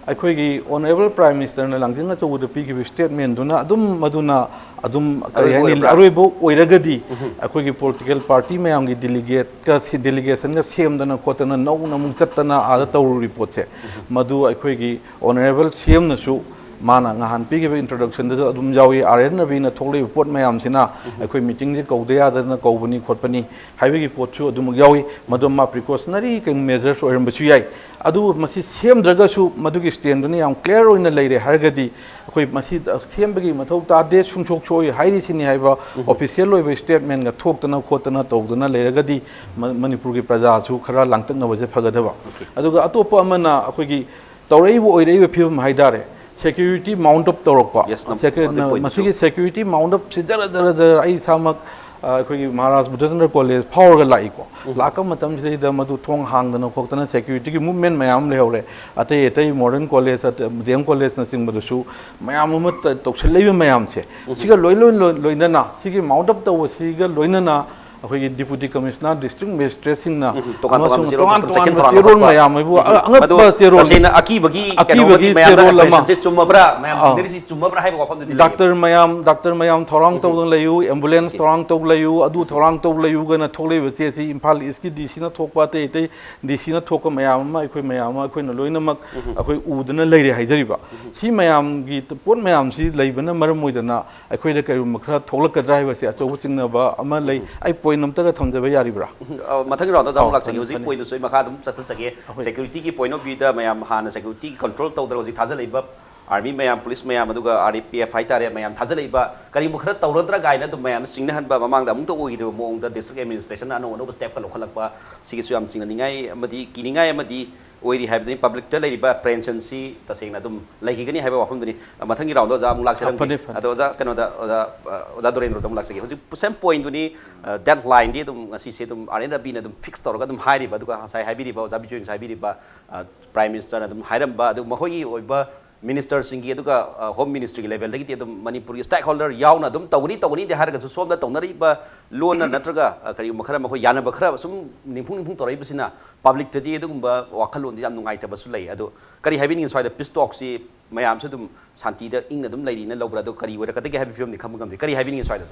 ꯑꯩꯈꯣꯏꯒꯤ Honourable Prime Minister ꯅ ꯂꯥꯡꯖꯤꯡ ꯑꯆꯧꯕꯗ ꯄꯤꯈꯤꯕ statement ꯗꯨꯅ ꯑꯗꯨꯝ, ꯃꯗꯨꯅ ꯑꯗꯨꯝ ꯀꯔꯤ ꯑꯔꯣꯏꯕ ꯍꯥꯏꯅꯤ, ꯑꯣꯏꯔꯕ꯭ꯔꯥ? ꯑꯔꯣꯏꯕ ꯑꯣꯏꯔꯒꯗꯤ ꯑꯩꯈꯣꯏꯒꯤ political party ꯃꯌꯥꯝꯒꯤ delegate ꯀ ꯁꯤ, delegation ꯒ ꯁꯦꯝꯗꯅ ꯈꯣꯠꯇꯅ ꯅꯧꯅ ꯑꯃꯨꯛ ꯆꯠꯇꯅ ꯑꯥꯗ ꯇꯧꯔꯨꯔꯤ ꯄꯣꯠꯁꯦ, ꯃꯗꯨ ꯑꯩꯈꯣꯏꯒꯤ Honourable C M ꯅꯁꯨ ꯃꯥꯅ ꯉꯍꯥꯟ ꯄꯤꯈꯤꯕ introduction ꯗꯁꯨ ꯑꯗꯨꯝ ꯌꯥꯎꯏ꯫ ꯑꯥꯔ ꯑꯦꯟ ꯔꯕꯤꯅ ꯊꯣꯛꯂꯛꯏꯕ ꯄꯣꯠ ꯃꯌꯥꯝꯁꯤꯅ ꯑꯩꯈꯣꯏ meeting ꯁꯦ ꯀꯧꯗ ꯌꯥꯗꯗꯅ ꯀꯧꯕꯅꯤ ꯈꯣꯠꯄꯅꯤ ꯍꯥꯏꯕꯒꯤ ꯄꯣꯠꯁꯨ ꯑꯗꯨꯃꯛ ꯌꯥꯎꯏ꯫ ꯃꯗꯨ ꯃꯥ precautionary ꯀꯩ measures ꯑꯣꯏꯔꯝꯕꯁꯨ ꯌꯥꯏ꯫ ꯑꯗꯨꯕꯨ ꯃꯁꯤ ꯁꯦꯝꯗ꯭ꯔꯒꯁꯨ ꯃꯗꯨꯒꯤ stand ꯗꯨꯅ ꯌꯥꯝ clear ꯑꯣꯏꯅ ꯂꯩꯔꯦ ꯍꯥꯏꯔꯒꯗꯤ, ꯑꯩꯈꯣꯏ ꯃꯁꯤ ꯁꯦꯝꯕꯒꯤ ꯃꯊꯧ ꯇꯥꯗꯦ, ꯁꯨꯡꯁꯣꯛ ꯁꯣꯛꯑꯣꯏ ꯍꯥꯏꯔꯤꯁꯤꯅꯤ ꯍꯥꯏꯕ official ꯑꯣꯏꯕ statement ꯒ ꯊꯣꯛꯇꯅ ꯈꯣꯠꯇꯅ ꯇꯧꯗꯅ ꯂꯩꯔꯒꯗꯤ ꯃ-, ꯃꯅꯤꯄꯨꯔꯒꯤ ꯄ꯭ꯔꯖꯥꯁꯨ ꯈꯔ ꯂꯥꯡꯇꯛꯅꯕꯁꯦ ꯐꯒꯗꯕ꯫ ꯑꯗꯨꯒ ꯑꯇꯣꯞꯄ ꯑꯃꯅ ꯑꯩꯈꯣꯏꯒꯤ ꯇꯧꯔꯛꯏꯕ ꯑꯣꯏꯔꯛꯏꯕ ꯐꯤꯕꯝ ꯍꯥꯏꯇꯥꯔꯦ, security mount up ꯇꯧꯔꯛꯄ꯫ Yes, ꯅꯝ-, Security ꯃꯗꯨ point ꯇꯨꯁꯨ꯫ ꯃꯁꯤꯒꯤ security mount up ꯁꯤ ꯖꯔ ꯖꯔ ꯖꯔ ꯑꯩ ꯏꯁꯥꯃꯛ, ꯑ, ꯑꯩꯈꯣꯏꯒꯤ ꯃꯍꯥꯔꯥꯖ ꯕꯨꯙꯆꯟꯗ꯭ꯔ ꯀꯣꯂꯦꯖ ꯐꯥꯎꯔꯒ ꯂꯥꯛꯏꯀꯣ꯫ ꯂꯥꯛꯄ ꯃꯇꯝꯁꯤꯗꯩꯗ ꯃꯗꯨ ꯊꯣꯡ ꯍꯥꯡꯗꯅ ꯈꯣꯠꯇꯅ security ꯒꯤ movement ꯃꯌꯥꯝ ꯑꯃ ꯂꯩꯍꯧꯔꯦ꯫ ꯑꯇꯩ ꯑꯇꯩ modern college, ꯑꯇꯩ D M college ꯅꯆꯤꯡꯕꯗꯁꯨ ꯃꯌꯥꯝ ꯑꯃ ꯇ-, ꯇꯧꯁꯤꯜꯂꯛꯏꯕ ꯃꯌꯥꯝꯁꯦ, ꯁꯤꯒ ꯂꯣꯏ, ꯂꯣꯏ, ꯂꯣꯏ, ꯂꯣꯏꯅꯅ, ꯁꯤꯒꯤ mount up ꯇꯧꯕꯁꯤꯒ ꯂꯣꯏꯅꯅ ꯑꯩꯈꯣꯏꯒꯤ ꯗꯤꯄꯨꯇꯤ ꯀꯃꯤꯁꯅꯔ, ꯗꯤꯁꯇ꯭ꯔꯤꯛ ꯃꯦꯖꯤꯁꯇ꯭ꯔꯦꯠꯁꯤꯡꯅ ꯎꯝ, ꯇꯣꯉꯥꯟ ꯇꯣꯉꯥꯟꯕ ꯑꯃꯁꯨꯡ ꯆꯦꯔꯣꯜ ꯇꯣꯉꯥꯟ ꯗꯣꯛꯇꯔ ꯆꯠꯈꯤꯕ ꯇꯣꯉꯥꯟꯕ ꯊꯧꯔꯥꯡ ꯆꯦꯔꯣꯜ ꯂꯧꯈꯠꯄ꯫ ꯃꯌꯥꯝ ꯍꯥꯏꯕꯨ ꯎꯝ, ꯃꯗꯨ ꯑꯉꯛꯄ ꯆꯦꯔꯣꯜ, ꯇꯁꯦꯡꯅ ꯑꯀꯤꯕꯒꯤ ꯀꯩꯅꯣ ꯑꯀꯤꯕꯒꯤ ꯑꯃꯗꯤ ꯃꯌꯥꯝꯗ ꯆꯦꯔꯣꯜ ꯑꯃ꯫ apprehensionꯁꯦ ꯆꯨꯝꯃꯕ꯭ꯔꯥ, ꯃꯌꯥꯝ ꯑꯥꯎ꯫ ꯁꯤꯟꯅꯔꯤꯁꯤ ꯆꯨꯝꯃꯕ꯭ꯔꯥ ꯍꯥꯏꯕ ꯋꯥꯐꯝꯗꯨꯗꯤ ꯂꯩꯔꯦ꯫ ꯗꯥꯛꯇꯔ ꯃꯌꯥꯝ, ꯗꯥꯛꯇꯔ ꯃꯌꯥꯝ ꯊꯧꯔꯥꯡ ꯎꯝ꯫ ꯇꯧꯗꯨꯅ ꯂꯩꯌꯨ, ꯑꯦꯝꯕꯨꯂꯦꯟꯁ Okay. ꯊꯧꯔꯥꯡ ꯇꯧ ꯂꯩꯌꯨ, ꯑꯗꯨ ꯎꯝ꯫ ꯊꯧꯔꯥꯡ ꯇꯧ ꯂꯩꯌꯨꯒꯅ ꯊꯣꯛꯂꯛꯏꯕꯁꯦ, ꯑꯁꯤ ꯏꯝꯐꯥꯜ ꯏꯁꯀꯤ ꯗꯤ ꯁꯤꯅ ꯊꯣꯛꯄ, ꯑꯇꯩ ꯑꯇꯩ ꯗꯤ ꯁꯤꯅ ꯊꯣꯛꯄ ꯃꯌꯥꯝ ꯑꯃ, ꯑꯩꯈꯣꯏ ꯃꯌꯥꯝ ꯑꯃ, ꯑꯩꯈꯣꯏꯅ ꯂꯣꯏꯅꯃꯛ ꯎꯝ꯫ ꯑꯩꯈꯣꯏ ꯎꯗꯨꯅ ꯂꯩꯔꯦ ꯍꯥꯏꯖꯔꯤꯕ꯫ ꯎꯝ꯫ ꯁꯤ ꯃꯌꯥꯝꯒꯤ ꯄꯣꯠ ꯃꯌꯥꯝꯁꯤ ꯂꯩꯕꯅ ꯃꯔꯝ ꯑꯣꯏꯗꯅ ꯑꯩꯈꯣꯏꯗ ꯀꯔꯤꯒꯨꯝꯕ ꯈꯔ ꯊꯣꯛꯂꯛꯀꯗ꯭ꯔꯥ ꯍꯥꯏꯕꯁꯦ ꯑꯆꯧꯕ ꯆꯤꯡꯅꯕ ꯑꯃ ꯂꯩ꯫ ꯎꯝ꯫ ꯑꯩ ꯄꯣꯏꯟ ꯑꯝꯇꯒ ꯊꯝꯖꯕ ꯌꯥꯔꯤꯕ꯭ꯔꯥ? ꯎꯝ, ꯑ, ꯃꯊꯪꯒꯤ ꯔꯥꯎꯟꯗ ꯑꯃꯨꯛ ꯑꯧ, ꯂꯥꯛꯆꯒꯦ꯫ ꯐꯅꯤ, ꯍꯧꯖꯤꯛ ꯐꯅꯤ꯫ ꯄꯣꯏꯟꯗꯨꯁꯨ ꯑꯩ ꯃꯈꯥ ꯑꯗꯨꯝ ꯆꯠꯊꯖꯒꯦ꯫ ꯑꯩꯈꯣꯏ ꯁꯦꯀ꯭ꯌꯨꯔꯤꯇꯤꯒꯤ ꯄꯣꯏꯟ ꯑꯣꯐ ꯚ꯭ꯌꯨꯗ ꯃꯌꯥꯝ ꯍꯥꯟꯅ ꯁꯦꯀ꯭ꯌꯨꯔꯤꯇꯤꯒꯤ ꯀꯟꯇ꯭ꯔꯣꯜ ꯇꯧꯗꯅ ꯍꯧꯖꯤꯛ ꯊꯥꯖꯤꯜꯂꯛꯏꯕ ꯑꯥꯔꯃꯤ ꯃꯌꯥꯝ, ꯄꯨꯂꯤꯁ ꯃꯌꯥꯝ, ꯑꯗꯨꯒ ꯑꯥꯔ ꯄꯤ ꯑꯦꯐ ꯍꯥꯏꯇꯥꯔꯦ, ꯃꯌꯥꯝ ꯊꯥꯖꯤꯜꯂꯛꯏꯕ ꯀꯔꯤꯒꯨꯝꯕ ꯈꯔ ꯇꯧꯔꯗ꯭ꯔꯥ ꯀꯥꯏꯅ ꯑꯗꯨꯝ ꯃꯌꯥꯝ ꯆꯤꯡꯅꯍꯟꯕ, ꯃꯃꯥꯡꯗ ꯑꯃꯨꯛꯇ ꯑꯣꯏꯈꯤꯗ꯭ꯔꯤꯕ ꯃꯑꯣꯡꯗ ꯗꯤꯁꯇ꯭ꯔꯤꯛ ꯑꯦꯗꯃꯤꯅꯤꯁꯇ꯭ꯔꯦꯁꯟꯅ ꯑꯅꯧ ꯑꯅꯧꯕ ꯁ꯭ꯇꯦꯞꯀ ꯂꯧꯈꯠꯂꯛꯄ, ꯁꯤꯒꯤꯁꯨ ꯌꯥꯝ ꯆꯤꯡꯅꯅꯤꯡꯉꯥꯏ ꯑꯃꯗꯤ ꯀꯤꯅꯤꯡꯉꯥꯏ ꯑꯃꯗꯤ ꯑꯣꯏꯔꯤ ꯍꯥꯏꯕꯗꯨꯅꯤ꯫ ꯄꯕ꯭ꯂꯤꯛꯇ ꯂꯩꯔꯤꯕ ꯑꯦꯄ꯭ꯔꯦꯍꯦꯟꯁꯟꯁꯤ ꯇꯁꯦꯡꯅ ꯑꯗꯨꯝ ꯂꯩꯈꯤꯒꯅꯤ ꯍꯥꯏꯕ ꯋꯥꯐꯝꯗꯨꯅꯤ꯫ ꯃꯊꯪꯒꯤ ꯔꯥꯎꯟꯗ ꯑꯣꯖꯥ ꯑꯃꯨꯛ ꯂꯥꯛꯆꯔꯝꯒꯦ꯫ ꯐꯅꯤ, ꯐꯅꯤ꯫ ꯑꯗꯣ ꯑꯣꯖꯥ, ꯀꯩꯅꯣꯗ, ꯑꯣꯖꯥ, ꯑ, ꯑꯣꯖꯥ ꯗꯣꯔꯦꯟꯗ꯭ꯔꯣꯗ ꯑꯃꯨꯛ ꯂꯥꯛꯆꯒꯦ꯫ ꯍꯧꯖꯤꯛ ꯁꯦꯝ ꯄꯣꯏꯟꯗꯨꯅꯤ, ꯑ, ꯗꯦꯠ ꯂꯥꯏꯟꯗꯤ ꯑꯗꯨꯝ ꯉꯁꯤꯁꯦ ꯑꯗꯨꯝ ꯑꯥꯔ ꯑꯦꯟ ꯔꯕꯤꯅ ꯑꯗꯨꯝ ꯐꯤꯛꯁ ꯇꯧꯔꯒ ꯑꯗꯨꯝ ꯍꯥꯏꯔꯤꯕ, ꯑꯗꯨꯒ ꯉꯁꯥꯏ ꯍꯥꯏꯕꯤꯔꯤꯕ, ꯑꯣꯖꯥ ꯕꯤꯖꯣꯏꯅꯁꯨ ꯍꯥꯏꯕꯤꯔꯤꯕ, ꯑ, ꯄ꯭ꯔꯥꯏꯝ ꯃꯤꯅꯤꯁꯇꯔꯅ ꯑꯗꯨꯝ ꯍꯥꯏꯔꯝꯕ, ꯑꯗꯨ ꯃꯈꯣꯏꯒꯤ ꯑꯣꯏꯕ ꯃꯤꯅꯤꯁꯇꯔꯁꯤꯡꯒꯤ, ꯑꯗꯨꯒ, ꯑ, ꯍꯣꯝ ꯃꯤꯅꯤꯁꯇ꯭ꯔꯤꯒꯤ ꯂꯦꯚꯦꯜꯗꯒꯤꯗꯤ ꯑꯗꯨꯝ ꯃꯅꯤꯄꯨꯔꯒꯤ ꯁ꯭ꯇꯦꯛ ꯍꯣꯜꯗꯔ ꯌꯥꯎꯅ ꯑꯗꯨꯝ ꯇꯧꯒꯅꯤ, ꯇꯧꯒꯅꯤꯗꯤ ꯍꯥꯏꯔꯒꯁꯨ, ꯁꯣꯝꯗ ꯇꯧꯅꯔꯤꯕ ꯂꯣꯟꯅ ꯅꯠꯇ꯭ꯔꯒ, ꯑ, ꯀꯔꯤꯒꯨꯝꯕ ꯈꯔ ꯃꯈꯣꯏ ꯌꯥꯅꯕ ꯈꯔ ꯁꯨꯝ ꯅꯤꯝꯐꯨ ꯅꯤꯝꯐꯨ ꯇꯧꯔꯛꯏꯕꯁꯤꯅ ꯄꯕ꯭ꯂꯤꯛꯇꯗꯤ ꯑꯗꯨꯒꯨꯝꯕ ꯋꯥꯈꯜꯂꯣꯟꯗꯤ ꯌꯥꯝ ꯅꯨꯡꯉꯥꯏꯇꯕꯁꯨ ꯂꯩ꯫ ꯑꯗꯣ ꯀꯔꯤ ꯍꯥꯏꯕꯤꯅꯤꯡꯉꯤ ꯁ꯭ꯋꯥꯏꯗ ꯄꯤꯁ ꯇꯣꯛꯁꯤ ꯃꯌꯥꯝꯁꯨ ꯑꯗꯨꯝ ꯁꯥꯟꯇꯤꯗ ꯏꯪꯅ ꯑꯗꯨꯝ ꯂꯩꯔꯤꯅ ꯂꯧꯕ꯭ꯔꯥ? ꯑꯗꯣ ꯀꯔꯤ ꯑꯣꯏꯔꯛꯀꯗꯒꯦ ꯍꯥꯏꯕ ꯐꯤꯕꯝꯗꯤ ꯈꯪꯕ ꯉꯝꯗꯦ꯫ ꯀꯔꯤ ꯍꯥꯏꯕꯤꯅꯤꯡꯉꯤ ꯁ꯭ꯋꯥꯏꯗ?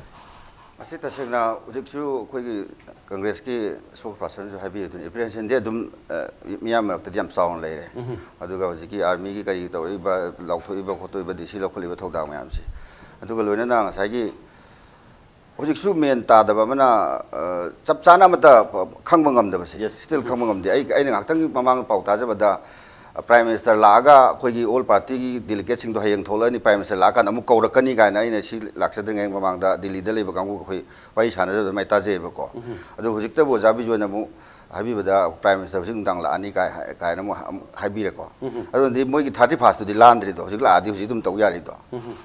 ꯃꯁꯤ ꯇꯁꯦꯡꯅ ꯍꯧꯖꯤꯛꯁꯨ ꯑꯩꯈꯣꯏꯒꯤ ꯀꯪꯒ꯭ꯔꯦꯁꯀꯤ ꯁ꯭ꯄꯣꯛꯁ ꯄꯥꯔꯁꯟꯁꯨ ꯍꯥꯏꯕꯤꯔꯤꯗꯨꯅꯤ, ꯑꯦꯄ꯭ꯔꯤꯍꯦꯟꯁꯟꯗꯤ ꯑꯗꯨꯝ, ꯑ, ꯃꯤꯌꯥꯝ ꯃꯔꯛꯇꯗꯤ ꯌꯥꯝ ꯆꯥꯎꯅ ꯂꯩꯔꯦ꯫ ꯎꯝ꯫ ꯑꯗꯨꯒ ꯍꯧꯖꯤꯛꯀꯤ ꯑꯥꯔꯃꯤꯒꯤ ꯀꯔꯤ ꯇꯧꯔꯛꯏꯕ, ꯂꯥꯎꯊꯣꯛꯏꯕ ꯈꯣꯠꯇꯣꯛꯏꯕ, ꯗꯤ ꯁꯤ ꯂꯧꯈꯠꯂꯤꯕ ꯊꯧꯗꯥꯡ ꯃꯌꯥꯝꯁꯦ, ꯑꯗꯨꯒ ꯂꯣꯏꯅꯅ ꯉꯁꯥꯏꯒꯤ ꯍꯧꯖꯤꯛꯁꯨ ꯃꯦꯟ ꯇꯥꯗꯕ ꯑꯃꯅ, ꯑ, ꯆꯞ ꯆꯥꯅ ꯑꯃꯠꯇ ꯈꯪꯕ ꯉꯝꯗꯕꯁꯦ, Yes. ꯁ꯭ꯇꯤꯜ ꯈꯪꯕ ꯉꯝꯗꯦ꯫ ꯑꯩ, ꯑꯩꯅ ꯉꯥꯏꯍꯥꯛꯇꯪꯒꯤ ꯃꯃꯥꯡꯗ ꯄꯥꯎ ꯇꯥꯖꯕꯗ, ꯑ, ꯄ꯭ꯔꯥꯏꯝ ꯃꯤꯅꯤꯁꯇꯔ ꯂꯥꯛꯑꯒ ꯑꯩꯈꯣꯏꯒꯤ ꯑꯣꯜ ꯄꯥꯔꯇꯤꯒꯤ ꯗꯦꯂꯤꯒꯦꯠꯁꯤꯡꯗꯣ ꯍꯌꯦꯡ ꯊꯣꯛꯂꯛꯑꯅꯤ, ꯄ꯭ꯔꯥꯏꯝ ꯃꯤꯅꯤꯁꯇꯔ ꯂꯥꯛꯑꯀꯥꯟꯗ ꯑꯃꯨꯛ ꯀꯧꯔꯛꯀꯅꯤ ꯀꯥꯏꯅ ꯑꯩꯅ ꯁꯤ ꯂꯥꯛꯆꯗ꯭ꯔꯤꯉꯩ ꯃꯃꯥꯡꯗ ꯗꯤꯜꯂꯤꯗ ꯂꯩꯕ ꯀꯥꯡꯕꯨ ꯑꯩꯈꯣꯏ ꯋꯥꯔꯤ ꯁꯥꯟꯅꯖꯕꯗ ꯑꯗꯨꯃꯥꯏꯅ ꯇꯥꯖꯩꯌꯦꯕꯀꯣ꯫ ꯑꯗꯣ ꯍꯧꯖꯤꯛꯇꯕꯨ ꯑꯣꯖꯥ ꯕꯤꯖꯣꯏꯅ ꯑꯃꯨꯛ ꯍꯥꯏꯕꯤꯕꯗ ꯄ꯭ꯔꯥꯏꯝ ꯃꯤꯅꯤꯁꯇꯔ ꯍꯧꯖꯤꯛ ꯅꯨꯡꯗꯥꯡ ꯂꯥꯛꯑꯅꯤ ꯀꯥꯏ ꯍꯥꯏ-, ꯀꯥꯏꯅ ꯑꯃꯨꯛ ꯍꯥ-, ꯑꯃꯨꯛ ꯍꯥꯏꯕꯤꯔꯦꯀꯣ꯫ ꯑꯗꯨꯅꯗꯤ ꯃꯣꯏꯒꯤ ꯊꯥꯔꯇꯤ ꯐꯥꯔꯁꯇꯨꯗꯤ ꯂꯥꯟꯗ꯭ꯔꯤꯗꯣ, ꯍꯧꯖꯤꯛ ꯂꯥꯛꯑꯗꯤ ꯍꯧꯖꯤꯛ ꯑꯗꯨꯝ ꯇꯧ ꯌꯥꯔꯤꯗꯣ꯫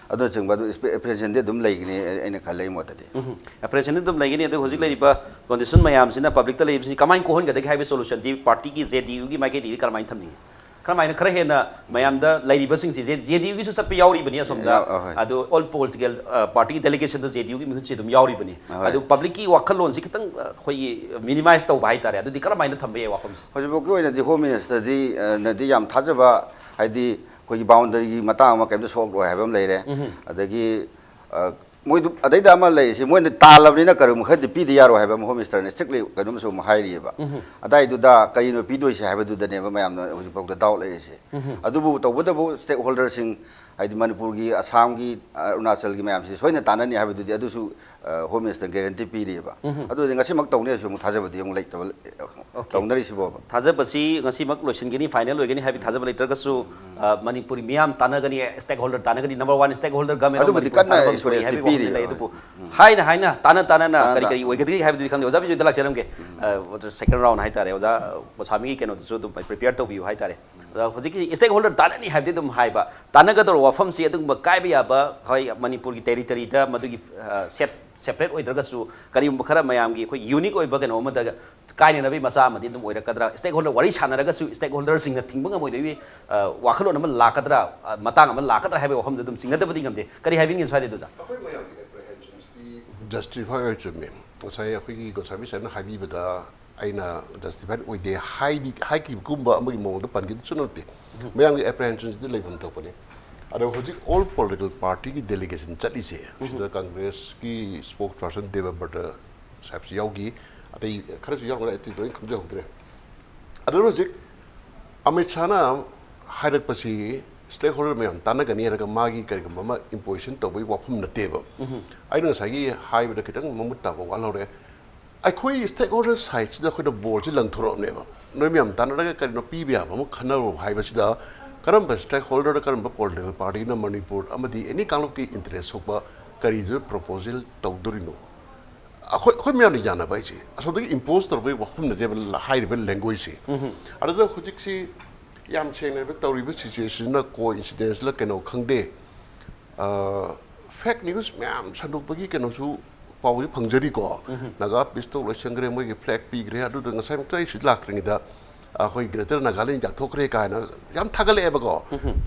ꯑꯗꯨꯅꯆꯤꯡꯕ ꯑꯗꯨ ꯑꯦꯄ꯭ꯔꯤꯍꯦꯟꯁꯟꯗꯤ ꯑꯗꯨꯝ ꯂꯩꯒꯅꯤ, ꯑꯩ-, ꯑꯩꯅ ꯈꯜꯂꯦ ꯑꯩ ꯃꯣꯠꯇꯗꯤ꯫ ꯎꯝ꯫ ꯑꯦꯄ꯭ꯔꯤꯍꯦꯟꯁꯟꯗꯤ ꯑꯗꯨꯝ ꯂꯩꯒꯅꯤ꯫ ꯑꯗꯨ ꯍꯧꯖꯤꯛ ꯂꯩꯔꯤꯕ ꯀꯣꯟꯗꯤꯁꯟ ꯃꯌꯥꯝꯁꯤꯅ ꯄꯕ꯭ꯂꯤꯛꯇ ꯂꯩꯔꯤꯕꯁꯤ ꯀꯃꯥꯏꯅ ꯀꯣꯛꯍꯟꯒꯗꯒꯦ ꯍꯥꯏꯕ ꯁꯣꯂꯨꯁꯟꯗꯤ ꯄꯥꯔꯇꯤꯒꯤ, ꯖꯦ ꯗꯤ ꯌꯨꯒꯤ ꯃꯥꯏꯀꯩꯗꯒꯤ ꯀꯔꯝꯍꯥꯏꯅ ꯊꯝꯅꯤꯡꯉꯤ? ꯀꯔꯝꯍꯥꯏꯅ ꯈꯔ ꯍꯦꯟꯅ ꯃꯌꯥꯝꯗ ꯂꯩꯔꯤꯕꯁꯤꯡꯁꯦ, ꯖꯦ ꯗꯤ ꯌꯨꯒꯤꯁꯨ ꯆꯠꯄ ꯌꯥꯎꯔꯤꯕꯅꯤ ꯑꯁꯣꯝꯗ꯫ ꯌꯥꯎ-, ꯑ, ꯍꯣꯏ꯫ ꯑꯗꯨ ꯑꯣꯜ ꯄꯣꯂꯤꯇꯤꯀꯦꯜ ꯄꯥꯔꯇꯤꯒꯤ ꯗꯦꯂꯤꯒꯦꯁꯟꯗ ꯖꯦ ꯗꯤ ꯌꯨꯒꯤ ꯃꯤꯍꯨꯠꯁꯦ ꯑꯗꯨꯝ ꯌꯥꯎꯔꯤꯕꯅꯤ꯫ ꯑ, ꯍꯣꯏ꯫ ꯑꯗꯨ ꯄꯕ꯭ꯂꯤꯛꯀꯤ ꯋꯥꯈꯜꯂꯣꯟꯁꯤ ꯈꯤꯇꯪ, ꯑ, ꯑꯩꯈꯣꯏꯒꯤ ꯃꯤꯅꯤꯃꯥꯏꯁ ꯇꯧꯕ ꯍꯥꯏꯇꯥꯔꯦ꯫ ꯑꯗꯨꯗꯤ ꯀꯔꯝꯍꯥꯏꯅ ꯊꯝꯕ ꯌꯥꯏ ꯋꯥꯐꯝꯁꯦ? ꯍꯧꯖꯤꯛꯐꯥꯎꯒꯤ ꯑꯣꯏꯅꯗꯤ ꯍꯣꯝ ꯃꯤꯅꯤꯁꯇꯔꯗꯤ, ꯑ, ꯅꯗꯤ ꯌꯥꯝ ꯊꯥꯖꯕ, ꯍꯥꯏꯗꯤ ꯑꯩꯈꯣꯏꯒꯤ ꯕꯥꯎꯟꯗꯔꯤꯒꯤ ꯃꯇꯥꯡ ꯑꯃ ꯀꯔꯤꯝꯇ ꯁꯣꯛꯂꯣꯏ ꯍꯥꯏꯕ ꯑꯃ ꯂꯩꯔꯦ꯫ ꯎꯝ꯫ ꯑꯗꯒꯤ, ꯑ, ꯃꯣꯏꯗꯨ ꯑꯗꯩꯗ ꯑꯃ ꯂꯩꯔꯤꯁꯤ, ꯃꯣꯏꯅ ꯇꯥꯜꯂꯕꯅꯤꯅ ꯀꯔꯤꯒꯨꯝꯕ ꯈꯔꯗꯤ ꯄꯤꯗ ꯌꯥꯔꯣꯏ ꯍꯥꯏꯕ ꯑꯃ ꯍꯣꯝ ꯃꯤꯅꯤꯁꯇꯔꯅ ꯏꯁꯇ꯭ꯔꯤꯛꯂꯤ ꯀꯩꯅꯣꯝꯁꯨ ꯑꯃ ꯍꯥꯏꯔꯤꯑꯕ꯫ ꯎꯝ꯫ ꯑꯗꯥꯏꯗꯨꯗ ꯀꯔꯤꯅꯣ ꯄꯤꯗꯣꯏꯁꯦ ꯍꯥꯏꯕꯗꯨꯗꯅꯦꯕ ꯃꯌꯥꯝꯅ ꯍꯧꯖꯤꯛꯐꯥꯎꯗ ꯗꯥꯎꯠ ꯂꯩꯔꯤꯁꯦ꯫ ꯎꯝ꯫ ꯑꯗꯨꯕꯨ ꯇꯧꯕꯇꯕꯨ ꯁ꯭ꯇꯦꯛ ꯍꯣꯜꯗꯔꯁꯤꯡ, ꯍꯥꯏꯗꯤ ꯃꯅꯤꯄꯨꯔꯒꯤ, ꯑꯁꯥꯝꯒꯤ, ꯑꯔꯨꯅꯥꯆꯜꯒꯤ ꯃꯌꯥꯝꯁꯤ ꯁꯣꯏꯅ ꯇꯥꯟꯅꯅꯤ ꯍꯥꯏꯕꯗꯨꯗꯤ ꯑꯗꯨꯁꯨ, ꯑ, ꯍꯣꯝ ꯃꯤꯅꯤꯁꯇꯔ ꯒꯦꯔꯦꯟꯇꯤ ꯄꯤꯔꯤꯑꯕ꯫ ꯎꯝ꯫ ꯑꯗꯨꯗꯤ ꯉꯁꯤꯃꯛ ꯇꯧꯅꯤ ꯍꯥꯏꯁꯨ ꯑꯃꯨꯛ ꯊꯥꯖꯕꯗꯤ ꯑꯃꯨꯛ ꯂꯩꯇꯕ, Okay. ꯇꯧꯅꯔꯤꯁꯤꯕꯣꯕ꯫ ꯊꯥꯖꯕꯁꯤ ꯉꯁꯤꯃꯛ ꯂꯣꯏꯁꯤꯟꯒꯅꯤ, ꯐꯥꯏꯅꯦꯜ ꯑꯣꯏꯒꯅꯤ ꯍꯥꯏꯕꯒꯤ ꯊꯥꯖꯕ ꯂꯩꯇ꯭ꯔꯒꯁꯨ, ꯑ, ꯃꯅꯤꯄꯨꯔꯤ ꯃꯤꯌꯥꯝ ꯇꯥꯟꯅꯒꯅꯤ, ꯁ꯭ꯇꯦꯛ ꯍꯣꯜꯗꯔ ꯇꯥꯟꯅꯒꯅꯤ, number one stake holder government of ꯑꯗꯨꯕꯨꯗꯤ ꯃꯅꯤꯄꯨꯔ ꯀꯟꯅ ꯇꯥꯟꯅꯐꯝ experience ꯊꯣꯛꯏ ꯍꯥꯏꯕꯒꯤ ꯄꯤꯔꯤ꯫ ꯋꯥꯐꯝꯗꯤ ꯂꯩ꯫ ꯍꯣꯏ꯫ ꯑꯗꯨꯕꯨ ꯎꯝ꯫ ꯍꯥꯏꯅ ꯍꯥꯏꯅ ꯇꯥꯟꯅ ꯇꯥꯟꯅꯅ ꯇꯥꯟꯅ ꯀꯔꯤ ꯇꯥ- ꯀꯔꯤ ꯑꯣꯏꯒꯗꯒꯦ ꯍꯥꯏꯕꯗꯨꯗꯤ ꯈꯪꯗꯦ꯫ ꯑꯣꯖꯥ ꯕꯤꯖꯣꯏꯗ ꯂꯥꯛꯆꯔꯝꯒꯦ꯫ ꯑ, ꯁꯦꯀꯦꯟ ꯔꯥꯎꯟ ꯍꯥꯏꯇꯥꯔꯦ, ꯑꯣꯖꯥ ꯒꯣꯁꯥꯃꯤꯒꯤ ꯀꯩꯅꯣꯗꯨꯁꯨ ꯑꯗꯨꯝ ꯄ꯭ꯔꯤꯄꯦꯌꯔ ꯇꯧꯕꯤꯌꯨ ꯍꯥꯏꯇꯥꯔꯦ꯫ ꯑꯗ ꯍꯧꯖꯤꯛꯀꯤ ꯁ꯭ꯇꯦꯛ ꯍꯣꯜꯗꯔ ꯇꯥꯟꯅꯅꯤ ꯍꯥꯏꯕꯗꯤ ꯑꯗꯨꯝ ꯍꯥꯏꯕ, ꯇꯥꯟꯅꯒꯗꯧꯔꯕ ꯋꯥꯐꯝꯁꯤ ꯑꯗꯨꯒꯨꯝꯕ ꯀꯥꯏꯕ ꯌꯥꯕ, ꯍꯣꯏ, ꯃꯅꯤꯄꯨꯔꯒꯤ ꯇꯦꯔꯤꯇꯔꯤꯗ ꯃꯗꯨꯒꯤ, ꯑ, ꯁꯦꯞ-, ꯁꯦꯄꯔꯦꯠ ꯑꯣꯏꯗ꯭ꯔꯒꯁꯨ ꯀꯔꯤꯒꯨꯝꯕ ꯈꯔ ꯃꯌꯥꯝꯒꯤ ꯑꯩꯈꯣꯏ ꯌꯨꯅꯤꯛ ꯑꯣꯏꯕ ꯀꯩꯅꯣ ꯑꯃꯗ ꯀꯥꯏꯅꯅꯕꯒꯤ ꯃꯆꯥꯛ ꯑꯃꯗꯤ ꯑꯗꯨꯝ ꯑꯣꯏꯔꯛꯀꯗ꯭ꯔꯥ? ꯁ꯭ꯇꯦꯛ ꯍꯣꯜꯗꯔ ꯋꯥꯔꯤ ꯁꯥꯟꯅꯔꯒꯁꯨ ꯁ꯭ꯇꯦꯛ ꯍꯣꯜꯗꯔꯁꯤꯡꯅ ꯊꯤꯡꯕ ꯉꯝꯃꯣꯏꯗꯣꯏꯕꯤ, ꯑ, ꯋꯥꯈꯜꯂꯣꯟ ꯑꯃ ꯂꯥꯛꯀꯗ꯭ꯔꯥ, ꯑ, ꯃꯇꯥꯡ ꯑꯃ ꯂꯥꯛꯀꯗ꯭ꯔꯥ ꯍꯥꯏꯕꯒꯤ ꯋꯥꯐꯝꯗ ꯑꯗꯨꯝ ꯆꯤꯡꯅꯗꯕꯗꯤ ꯉꯝꯗꯦ꯫ ꯀꯔꯤ ꯍꯥꯏꯕꯤꯅꯤꯡꯉꯤ ꯁ꯭ꯋꯥꯏꯗ, ꯑꯣꯖꯥ? ꯑꯩꯈꯣꯏ ꯃꯌꯥꯝꯒꯤ ꯑꯦꯄ꯭ꯔꯤꯍꯦꯟꯁꯟꯁꯇꯤ ꯖꯁꯇꯤꯐꯥꯏ ꯑꯣꯏ, ꯆꯨꯝꯃꯤ꯫ ꯉꯁꯥꯏ ꯑꯩꯈꯣꯏꯒꯤ ꯒꯣꯁꯥꯃꯤ ꯁꯥꯍꯦꯕꯅ ꯍꯥꯏꯕꯤꯕꯗ ꯑꯩꯅ ꯖꯁꯇꯤꯐꯥꯏꯠ ꯑꯣꯏꯗꯦ ꯍꯥꯏꯕꯤ-, ꯍꯥꯏꯈꯤꯕꯒꯨꯝꯕ ꯑꯃꯒꯤ ꯃꯑꯣꯡꯗ ꯄꯟꯈꯤꯗꯁꯨ ꯅꯠꯇꯦ꯫ ꯃꯌꯥꯝꯒꯤ ꯑꯦꯄ꯭ꯔꯤꯍꯦꯟꯁꯟꯁꯤꯗꯤ ꯂꯩꯐꯝ ꯊꯣꯛꯄꯅꯤ꯫ ꯑꯗꯣ ꯍꯧꯖꯤꯛ ꯑꯣꯜ ꯄꯣꯂꯤꯇꯤꯀꯦꯜ ꯄꯥꯔꯇꯤꯒꯤ ꯗꯦꯂꯤꯒꯦꯁꯟ ꯆꯠꯂꯤꯁꯦ, ꯁꯤꯗ ꯀꯪꯒ꯭ꯔꯦꯁꯀꯤ ꯁ꯭ꯄꯣꯛꯁ ꯄꯔꯁꯟ ꯗꯦꯕꯕ꯭ꯔꯇ ꯁꯥꯍꯦꯕꯁꯨ ꯌꯥꯎꯈꯤ, ꯑꯇꯩ ꯈꯔꯁꯨ ꯌꯥꯎꯔꯝꯒꯅꯤ, ꯑꯇꯩ ꯂꯣꯏ ꯈꯪꯖꯍꯧꯗ꯭ꯔꯦ꯫ ꯑꯗꯨꯅ ꯍꯧꯖꯤꯛ ꯑꯃꯤꯠ ꯁꯥꯍꯅ ꯍꯥꯏꯔꯛꯄꯁꯤ ꯁ꯭ꯇꯦꯛ ꯍꯣꯜꯗꯔ ꯃꯌꯥꯝ ꯇꯥꯟꯅꯒꯅꯤ ꯍꯥꯏꯔꯒ ꯃꯥꯒꯤ ꯀꯔꯤꯒꯨꯝꯕ ꯑꯃ ꯏꯝꯄꯣꯖꯤꯁꯟ ꯇꯧꯕꯒꯤ ꯋꯥꯐꯝ ꯅꯠꯇꯦꯕ꯫ ꯑꯩꯅ ꯉꯁꯥꯏꯒꯤ ꯍꯥꯏꯕꯗ ꯈꯤꯇꯪ ꯃꯃꯨꯠ ꯇꯥꯕ ꯋꯥꯠꯍꯧꯔꯦ꯫ ꯑꯩꯈꯣꯏ ꯁ꯭ꯇꯦꯛ ꯍꯣꯜꯗꯔ ꯁꯥꯏꯠꯁꯤꯗ ꯑꯩꯈꯣꯏꯅ ꯕꯣꯜꯁꯤ ꯂꯪꯊꯣꯔꯛꯑꯕꯅꯦꯕ꯫ ꯅꯣꯏ ꯃꯌꯥꯝ ꯇꯥꯟꯅꯔꯒ ꯀꯔꯤꯅꯣ ꯄꯤꯕ ꯌꯥꯕ ꯑꯃ ꯈꯟꯅꯔꯣ ꯍꯥꯏꯕꯁꯤꯗ ꯀꯔꯝꯕ ꯁ꯭ꯇꯦꯛ ꯍꯣꯜꯗꯔꯗ ꯀꯔꯝꯕ ꯄꯣꯂꯤꯇꯤꯀꯦꯜ ꯄꯥꯔꯇꯤꯅ ꯃꯅꯤꯄꯨꯔ ꯑꯃꯗꯤ ꯑꯦꯅꯤ ꯀꯥꯡꯂꯨꯞꯀꯤ ꯏꯟꯇꯔꯦꯁ ꯊꯣꯛꯄ ꯀꯔꯤꯗ ꯄ꯭ꯔꯣꯄꯣꯖꯦꯜ ꯇꯧꯗꯣꯔꯤꯅꯣ? ꯑꯩꯈꯣꯏ, ꯑꯩꯈꯣꯏ ꯃꯌꯥꯝꯅ ꯌꯥꯅꯕ ꯍꯥꯏꯁꯦ ꯑꯁꯣꯝꯗꯒꯤ ꯏꯝꯄꯣꯖ ꯇꯧꯔꯛꯄꯒꯤ ꯋꯥꯐꯝ ꯅꯠꯇꯦꯕ, ꯍꯥꯏꯔꯤꯕ ꯂꯦꯡꯒ꯭ꯋꯦꯖꯁꯤ꯫ ꯑꯗꯨꯗ ꯍꯧꯖꯤꯛꯁꯤ ꯌꯥꯝ ꯁꯦꯡꯅ ꯍꯥꯏꯕ ꯇꯧꯔꯤꯕ ꯁꯤꯆꯨꯋꯦꯁꯟꯁꯤꯅ ꯀꯣ ꯏꯟꯁꯤꯗꯦꯟꯁꯂ ꯀꯩꯅꯣ ꯈꯪꯗꯦ, ꯐꯦꯛ ꯅ꯭ꯌꯨꯁ ꯃꯌꯥꯝ ꯁꯟꯗꯣꯛꯄꯒꯤ ꯀꯩꯅꯣꯁꯨ ꯄꯥꯎꯗꯤ ꯐꯪꯖꯔꯤꯀꯣ꯫ ꯅꯥꯒꯥ ꯄꯤꯁ ꯇꯣꯛ ꯂꯣꯏꯁꯟꯈ꯭ꯔꯦ, ꯃꯣꯏꯒꯤ ꯐ꯭ꯂꯦꯛ ꯄꯤꯈ꯭ꯔꯦ꯫ ꯑꯗꯨꯗ ꯉꯁꯥꯏꯃꯨꯛꯇ ꯑꯩ ꯁꯤꯗ ꯂꯥꯛꯇ꯭ꯔꯤꯉꯩꯗ ꯑꯩꯈꯣꯏ ꯒ꯭ꯔꯦꯇꯔ ꯅꯥꯒꯥꯂꯦꯟ ꯌꯥꯛꯊꯣꯛꯈ꯭ꯔꯦ ꯀꯥꯏꯅ ꯌꯥꯝ ꯊꯥꯒꯠꯂꯛꯑꯦꯕꯀꯣ꯫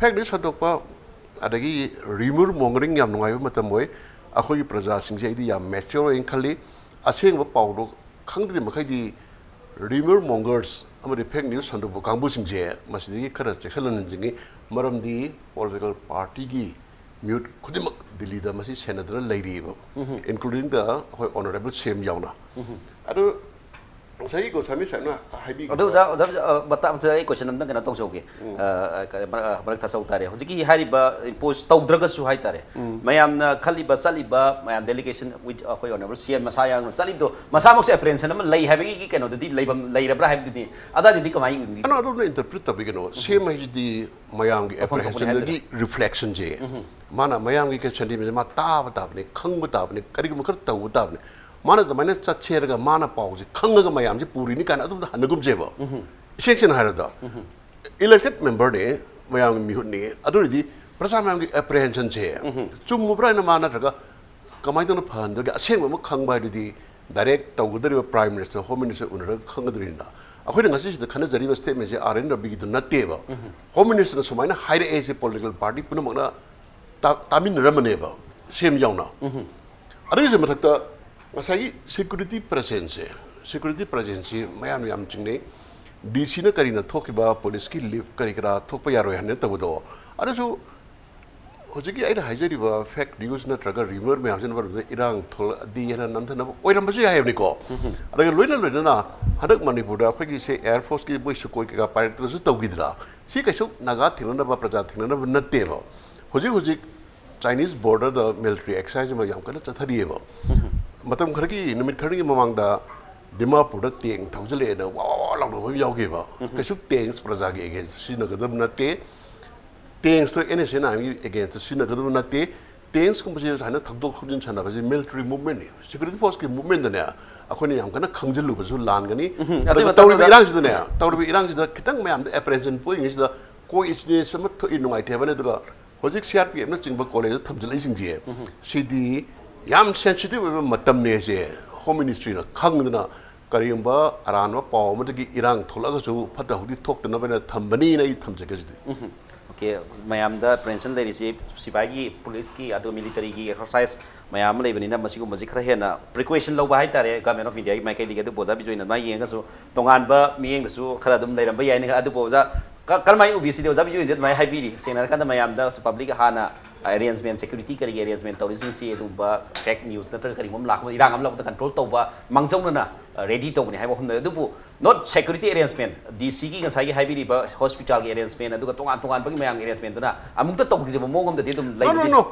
ꯐꯦꯛ ꯅ꯭ꯌꯨꯁ ꯁꯟꯗꯣꯛꯄ ꯑꯗꯒꯤ ꯔꯤꯃꯔ ꯃꯣꯡꯒꯔꯤꯡ ꯌꯥꯝ ꯅꯨꯡꯉꯥꯏꯕ ꯃꯇꯝ ꯑꯣꯏ꯫ ꯑꯩꯈꯣꯏꯒꯤ ꯄ꯭ꯔꯖꯥꯁꯤꯡꯁꯦ ꯑꯩꯗꯤ ꯌꯥꯝ ꯃꯦꯆ꯭ꯌꯣꯔ ꯑꯣꯏꯅ ꯈꯜꯂꯤ꯫ ꯑꯁꯦꯡꯕ ꯄꯥꯎꯗꯣ ꯈꯪꯗ꯭ꯔꯤ ꯃꯈꯩꯗꯤ ꯔꯤꯃꯔ ꯃꯣꯡꯒꯔꯁ ꯑꯃꯗꯤ ꯐꯦꯛ ꯅ꯭ꯌꯨꯁ ꯁꯟꯗꯣꯛꯄ ꯀꯥꯡꯕꯨꯁꯤꯡꯁꯦ ꯃꯁꯤꯗꯒꯤ ꯈꯔ ꯆꯦꯛꯁꯤꯟꯍꯟꯅꯤꯡꯉꯤ꯫ ꯃꯔꯝꯗꯤ ꯄꯣꯂꯤꯇꯤꯀꯦꯜ ꯄꯥꯔꯇꯤꯒꯤ ꯃꯤꯍꯨꯠ ꯈꯨꯗꯤꯡꯃꯛ ꯗꯤꯜꯂꯤꯗ ꯃꯁꯤ ꯁꯦꯟꯅꯗꯨꯅ ꯂꯩꯔꯤꯑꯕ, ꯏꯟꯀ꯭ꯂꯨꯗꯤꯡ ꯗ ꯑꯩꯈꯣꯏ ꯑꯣꯅꯔꯦꯕꯜ ꯁꯤ ꯑꯦꯝ ꯌꯥꯎꯅ꯫ ꯑꯗꯨ ꯉꯁꯥꯏꯒꯤ ꯒꯣꯁꯥꯃꯤ ꯁꯥꯍꯦꯕꯅ ꯍꯥꯏꯕꯤꯈꯤꯕ ꯑꯗꯣ ꯑꯣꯖꯥ, ꯑꯣꯖꯥ, ꯑꯣꯖꯥ, ꯑ, ꯃꯇꯥꯡꯁꯤꯗ ꯑꯩ ꯀꯣꯏꯁꯟ ꯑꯝꯇꯪ ꯀꯩꯅꯣ ꯇꯧꯖꯍꯧꯒꯦ꯫ ꯑ, ꯑ, ꯀ-, ꯃꯔꯛ, ꯑ, ꯃꯔꯛ ꯊꯠꯆꯍꯧ ꯇꯥꯔꯦ꯫ ꯍꯧꯖꯤꯛꯀꯤ ꯍꯥꯏꯔꯤꯕ ꯏꯝꯄꯣꯁ ꯇꯧꯗ꯭ꯔꯒꯁꯨ ꯍꯥꯏꯇꯥꯔꯦ, ꯃꯌꯥꯝꯅ ꯈꯜꯂꯤꯕ, ꯆꯠꯂꯤꯕ ꯃꯌꯥꯝ ꯗꯦꯂꯤꯒꯦꯁꯟ ꯋꯤꯠ ꯑꯩꯈꯣꯏ ꯑꯣꯅꯔꯦꯕꯜ ꯁꯤ ꯑꯦꯝ ꯃꯁꯥ ꯌꯥꯎꯅ ꯆꯠꯂꯤꯕꯗꯣ ꯃꯁꯥꯃꯛꯁꯦ ꯑꯦꯄ꯭ꯔꯦꯟꯁꯟ ꯑꯃ ꯂꯩ ꯍꯥꯏꯕꯒꯤ ꯀꯩꯅꯣꯗꯨꯗꯤ ꯂꯩꯐꯝ ꯂꯩꯔꯕ꯭ꯔꯥ ꯍꯥꯏꯕꯗꯨꯗꯤ ꯑꯗꯥꯏꯗꯗꯤ ꯀꯃꯥꯏꯅ ꯌꯦꯡꯕꯤꯒꯦ? ꯀꯩꯅꯣ ꯑꯗꯣꯝꯅ ꯏꯟꯇꯔꯄ꯭ꯔꯤꯠ ꯇꯧꯕꯤꯒꯅꯣ꯫ ꯁꯤ ꯑꯦꯝ ꯍꯥꯏꯁꯤꯗꯤ ꯃꯌꯥꯝꯒꯤ ꯋꯥꯐꯝ ꯊꯣꯛꯄꯅꯤ ꯑꯦꯄ꯭ꯔꯤꯍꯦꯟꯁꯟꯗꯨꯒꯤ ꯍꯥꯏꯕꯗꯨꯅ꯫ ꯔꯤꯐ꯭ꯂꯦꯛꯁꯟꯁꯦ꯫ ꯃꯥꯅ ꯃꯌꯥꯝꯒꯤ ꯀꯩ ꯁꯦꯟꯇꯤꯃꯦꯟꯁꯦ ꯃꯥ ꯇꯥꯕ ꯇꯥꯕꯅꯤ, ꯈꯪꯕ ꯇꯥꯕꯅꯤ, ꯀꯔꯤꯒꯨꯝꯕ ꯈꯔ ꯇꯧꯕ ꯇꯥꯕꯅꯤ꯫ ꯃꯥꯅ ꯑꯗꯨꯃꯥꯏꯅ ꯆꯠꯁꯦ ꯍꯥꯏꯔꯒ ꯃꯥꯅ ꯄꯥꯎꯁꯦ ꯈꯪꯉꯒ ꯃꯌꯥꯝꯁꯦ ꯄꯨꯔꯤꯅꯤ ꯀꯥꯏꯅ ꯑꯗꯨꯝ ꯍꯟꯅꯒꯨꯝꯁꯦꯕ꯫ ꯏꯁꯦꯡ ꯁꯦꯡꯅ ꯍꯥꯏꯔꯕꯗ, ꯏꯂꯦꯛꯇꯦꯠ ꯃꯦꯝꯕꯔꯅꯤ, ꯃꯌꯥꯝꯒꯤ ꯃꯤꯍꯨꯠꯅꯤ, ꯑꯗꯨ ꯑꯣꯏꯔꯗꯤ ꯄ꯭ꯔꯖꯥ ꯃꯌꯥꯝꯒꯤ ꯑꯦꯄ꯭ꯔꯤꯍꯦꯟꯁꯟꯁꯦ ꯆꯨꯝꯃꯕ꯭ꯔꯥ ꯍꯥꯏꯅ ꯃꯥ ꯅꯠꯇ꯭ꯔꯒ ꯀꯃꯥꯏꯅ ꯇꯧꯅ ꯐꯍꯟꯗꯒꯦ? ꯑꯁꯦꯡꯕ ꯑꯃ ꯈꯪꯕ ꯍꯥꯏꯗꯨꯗꯤ ꯗꯥꯏꯔꯦꯛ ꯇꯧꯒꯗꯧꯔꯤꯕ ꯄ꯭ꯔꯥꯏꯝ ꯃꯤꯅꯤꯁꯇꯔ, ꯍꯣꯝ ꯃꯤꯅꯤꯁꯇꯔ ꯎꯅꯔꯒ ꯈꯪꯒꯗꯧꯔꯤꯅꯤꯅ꯫ ꯑꯩꯈꯣꯏꯅ ꯉꯁꯤꯁꯤꯗ ꯈꯟꯅꯖꯔꯤꯕ ꯁ꯭ꯇꯦꯠꯃꯦꯟꯁꯦ ꯑꯥꯔ ꯑꯦꯟ ꯔꯕꯤꯒꯤꯗꯨ ꯅꯠꯇꯦꯕ꯫ ꯍꯣꯝ ꯃꯤꯅꯤꯁꯇꯔꯅ ꯁꯨꯃꯥꯏꯅ ꯍꯥꯏꯔꯛꯑꯦ, ꯁꯤ ꯄꯣꯂꯤꯇꯤꯀꯦꯜ ꯄꯥꯔꯇꯤ ꯄꯨꯝꯅꯃꯛꯅ ꯇꯥ-, ꯇꯥꯃꯤꯟꯅꯔꯝꯕꯅꯦꯕ, ꯁꯤ ꯑꯦꯝ ꯌꯥꯎꯅ꯫ ꯑꯗꯨꯒꯤꯁꯨ ꯃꯊꯛꯇ ꯉꯁꯥꯏꯒꯤ ꯁꯦꯀ꯭ꯌꯨꯔꯤꯇꯤ ꯄ꯭ꯔꯖꯦꯟꯁꯁꯦ, ꯁꯦꯀ꯭ꯌꯨꯔꯤꯇꯤ ꯄ꯭ꯔꯖꯦꯟꯁꯁꯤ ꯃꯌꯥꯝꯅ ꯌꯥꯝ ꯆꯤꯡꯅꯩ꯫ ꯗꯤ ꯁꯤꯅ ꯀꯔꯤꯅ ꯊꯣꯛꯈꯤꯕ, ꯄꯨꯂꯤꯁꯀꯤ ꯂꯤꯐ ꯀꯔꯤ ꯀꯔꯥ ꯊꯣꯛꯄ ꯌꯥꯔꯣꯏ ꯍꯥꯏꯅ ꯇꯧꯕꯗꯣ, ꯑꯗꯨꯁꯨ ꯍꯧꯖꯤꯛꯀꯤ ꯑꯩꯅ ꯍꯥꯏꯖꯔꯤꯕ ꯐꯦꯛ ꯅ꯭ꯌꯨꯁ ꯅꯠꯇ꯭ꯔꯒ ꯔꯤꯃꯔ ꯃꯌꯥꯝꯁꯤꯅ ꯃꯔꯝꯗ ꯏꯔꯥꯡ ꯊꯣꯛꯂꯛꯑꯗꯤ ꯍꯦꯟꯅ ꯅꯝꯊꯅꯕ ꯑꯣꯏꯔꯝꯕꯁꯨ ꯌꯥꯏ ꯍꯥꯏꯕꯅꯤꯀꯣ꯫ ꯑꯗꯨꯒ ꯂꯣꯏꯅ ꯂꯣꯏꯅꯅ ꯍꯟꯗꯛ ꯃꯅꯤꯄꯨꯔꯗ ꯑꯩꯈꯣꯏꯒꯤ ꯁꯦ ꯑꯦꯌꯔ ꯐꯣꯔꯁꯀꯤ ꯃꯣꯏ ꯁꯨꯀꯣꯏ ꯀꯩꯀꯥ ꯄꯥꯏꯔꯛꯇꯅꯁꯨ ꯇꯧꯈꯤꯗ꯭ꯔꯥ? ꯁꯤ ꯀꯩꯁꯨ ꯅꯥꯒꯥ ꯊꯦꯡꯅꯅꯕ, ꯄ꯭ꯔꯖꯥ ꯊꯦꯡꯅꯅꯕ ꯅꯠꯇꯦꯕ꯫ ꯍꯧꯖꯤꯛ ꯍꯧꯖꯤꯛ ꯆꯥꯏꯅꯤꯁ ꯕꯣꯔꯗꯔꯗ ꯃꯤꯂꯤꯇꯔꯤ ꯑꯦꯛꯁꯔꯁꯥꯏꯁ ꯑꯃ ꯌꯥꯝ ꯀꯟꯅ ꯆꯠꯊꯔꯤꯑꯕ꯫ ꯃꯇꯝ ꯈꯔꯒꯤ, ꯅꯨꯃꯤꯠ ꯈꯔꯒꯤ ꯃꯃꯥꯡꯗ ꯗꯤꯃꯥꯄꯨꯔꯗ ꯇꯦꯡ ꯊꯧꯖꯤꯜꯂꯛꯑꯦꯅ ꯋꯥ ꯋꯥ ꯋꯥ ꯂꯥꯎꯅꯕ ꯑꯃ ꯌꯥꯎꯈꯤꯕ꯫ ꯀꯩꯁꯨ ꯇꯦꯡꯁ ꯄ꯭ꯔꯖꯥꯒꯤ ꯑꯦꯒꯦꯟꯁꯇ ꯁꯤꯖꯤꯟꯅꯒꯗꯕ ꯅꯠꯇꯦ꯫ ꯇꯦꯡꯁꯇꯣ ꯑꯦꯟ ꯑꯦꯁ ꯑꯦꯟ ꯑꯥꯏꯒꯤ ꯑꯦꯒꯦꯟꯁꯇ ꯁꯤꯖꯤꯟꯅꯒꯗꯕ ꯅꯠꯇꯦ꯫ ꯇꯦꯡꯁꯀꯨꯝꯕꯁꯦ ꯁꯨꯃꯥꯏꯅ ꯊꯧꯗꯣꯛ ꯊꯧꯖꯤꯟ ꯁꯥꯟꯅꯕꯁꯦ ꯃꯤꯂꯤꯇꯔꯤ ꯃꯨꯞꯃꯦꯟꯠꯅꯤ, ꯁꯦꯀ꯭ꯌꯨꯔꯤꯇꯤ ꯐꯣꯔꯁꯀꯤ ꯃꯨꯞꯃꯦꯟꯠꯇꯅꯦ꯫ ꯑꯩꯈꯣꯏꯅ ꯌꯥꯝ ꯀꯟꯅ ꯈꯪꯖꯤꯜꯂꯨꯕꯁꯨ ꯂꯥꯟꯒꯅꯤ꯫ ꯑꯗꯨꯒꯤ ꯑꯗꯨꯒ ꯃꯇꯥꯡꯗꯨꯗ ꯇꯧꯔꯤꯕ ꯏꯔꯥꯡꯁꯤꯗꯅꯦ, ꯇꯧꯔꯤꯕ ꯏꯔꯥꯡꯁꯤꯗ ꯈꯤꯇꯪ ꯃꯌꯥꯝꯗ ꯑꯦꯄ꯭ꯔꯦꯟꯁꯟ ꯄꯣꯛꯏꯉꯩꯁꯤꯗ ꯀꯣ ꯏꯟꯁꯤꯗꯦꯟꯁ ꯑꯃ ꯊꯣꯛꯏ, ꯅꯨꯡꯉꯥꯏꯇꯦ ꯍꯥꯏꯕꯅꯤ꯫ ꯑꯗꯨꯒ ꯍꯧꯖꯤꯛ ꯁꯤ ꯑꯥꯔ ꯄꯤ ꯑꯦꯐꯅꯆꯤꯡꯕ ꯀꯣꯂꯦꯖꯇ ꯊꯝꯖꯤꯜꯂꯛꯏꯁꯤꯡꯁꯦ, ꯁꯤꯗꯤ ꯌꯥꯝ ꯁꯦꯟꯁꯤꯇꯤꯚ ꯑꯣꯏꯕ ꯃꯇꯝꯅꯦꯁꯦ ꯍꯣꯝ ꯃꯤꯅꯤꯁꯇ꯭ꯔꯤꯅ ꯈꯪꯗꯅ ꯀꯔꯤꯒꯨꯝꯕ ꯑꯔꯥꯟꯕ ꯄꯥꯎ ꯑꯃꯗꯒꯤ ꯏꯔꯥꯡ ꯊꯣꯛꯂꯛꯑꯒꯁꯨ ꯐꯠꯇ ꯍꯥꯎꯗꯤ ꯊꯣꯛꯇꯅꯕꯅ ꯊꯝꯕꯅꯤꯅ ꯑꯩ ꯊꯝꯖꯒꯦ ꯁꯤꯗꯤ꯫ ꯎꯝ꯫ ꯑꯣꯀꯦ, ꯃꯌꯥꯝꯗ ꯄ꯭ꯔꯦꯟꯁꯟ ꯂꯩꯔꯤꯁꯤ ꯁꯤꯐꯥꯏꯒꯤ, ꯄꯨꯂꯤꯁꯀꯤ, ꯑꯗꯨꯒ ꯃꯤꯂꯤꯇꯔꯤꯒꯤ ꯑꯦꯛꯁꯔꯁꯥꯏꯁ ꯃꯌꯥꯝ ꯑꯃ ꯂꯩꯕꯅꯤꯅ ꯃꯁꯤꯒꯨꯝꯕꯁꯤ ꯈꯔ ꯍꯦꯟꯅ ꯄ꯭ꯔꯤꯀꯣꯁꯟ ꯂꯧꯕ ꯍꯥꯏꯇꯥꯔꯦ ꯒꯚꯔꯟꯃꯦꯟ ꯑꯣꯐ ꯏꯟꯗꯤꯌꯥꯒꯤ ꯃꯥꯏꯀꯩꯗꯒꯤ꯫ ꯑꯗꯨꯕꯨ ꯑꯣꯖꯥ ꯕꯤꯖꯣꯏꯅ ꯑꯗꯨꯃꯥꯏꯅ ꯌꯦꯡꯉꯒꯁꯨ ꯇꯣꯉꯥꯟꯕ ꯃꯤꯠꯌꯦꯡꯗꯁꯨ ꯈꯔ ꯑꯗꯨꯝ ꯂꯩꯔꯝꯕ ꯌꯥꯏꯅ꯫ ꯑꯗꯨꯕꯨ ꯑꯣꯖꯥ ꯀ-, ꯀꯔꯝꯍꯥꯏꯅ ꯎꯕꯤ ꯁꯤꯗꯤ? ꯑꯣꯖꯥ ꯕꯤꯖꯣꯏꯅꯗꯤ ꯑꯗꯨꯃꯥꯏꯅ ꯍꯥꯏꯕꯤꯔꯤ꯫ ꯁꯦꯡꯅ ꯍꯥꯏꯔꯀꯥꯟꯗ ꯃꯌꯥꯝꯗ ꯄꯕ꯭ꯂꯤꯛ ꯍꯥꯟꯅ ꯑꯦꯔꯦꯟꯖꯃꯦꯟ, ꯁꯦꯀ꯭ꯌꯨꯔꯤꯇꯤ ꯀꯔꯤꯒꯤ ꯑꯦꯔꯦꯟꯖꯃꯦꯟ ꯇꯧꯔꯤꯁꯤꯡꯁꯤ ꯑꯗꯨꯒꯨꯝꯕ ꯐꯦꯛ ꯅ꯭ꯌꯨꯁ ꯅꯠꯇ꯭ꯔꯒ ꯀꯔꯤꯒꯨꯝꯕ ꯑꯃ ꯂꯥꯛꯄ ꯏꯔꯥꯡ ꯑꯃ ꯂꯥꯛꯄꯗ ꯀꯟꯇ꯭ꯔꯣꯜ ꯇꯧꯕ ꯃꯥꯡꯖꯧꯅꯅ ꯔꯦꯗꯤ ꯇꯧꯕꯅꯤ ꯍꯥꯏꯕ ꯋꯥꯐꯝꯗ꯫ ꯑꯗꯨꯕꯨ ꯅꯣꯠ ꯁꯦꯀ꯭ꯌꯨꯔꯤꯇꯤ ꯑꯦꯔꯦꯟꯖꯃꯦꯟ, ꯗꯤ ꯁꯤꯒꯤ ꯉꯁꯥꯏꯒꯤ ꯍꯥꯏꯕꯤꯔꯤꯕ ꯍꯣꯁꯄꯤꯇꯥꯜꯒꯤ ꯑꯦꯔꯦꯟꯖꯃꯦꯟ, ꯑꯗꯨꯒ ꯇꯣꯉꯥꯟ ꯇꯣꯉꯥꯟꯕꯒꯤ ꯃꯌꯥꯝꯒꯤ ꯑꯦꯔꯦꯟꯖꯃꯦꯟꯗꯨꯅ ꯑꯃꯨꯛꯇ ꯇꯧꯗ꯭ꯔꯤꯕ ꯃꯑꯣꯡ ꯑꯃꯗꯗꯤ ꯑꯗꯨꯝ No, no, ꯂꯩꯕꯗꯤ no.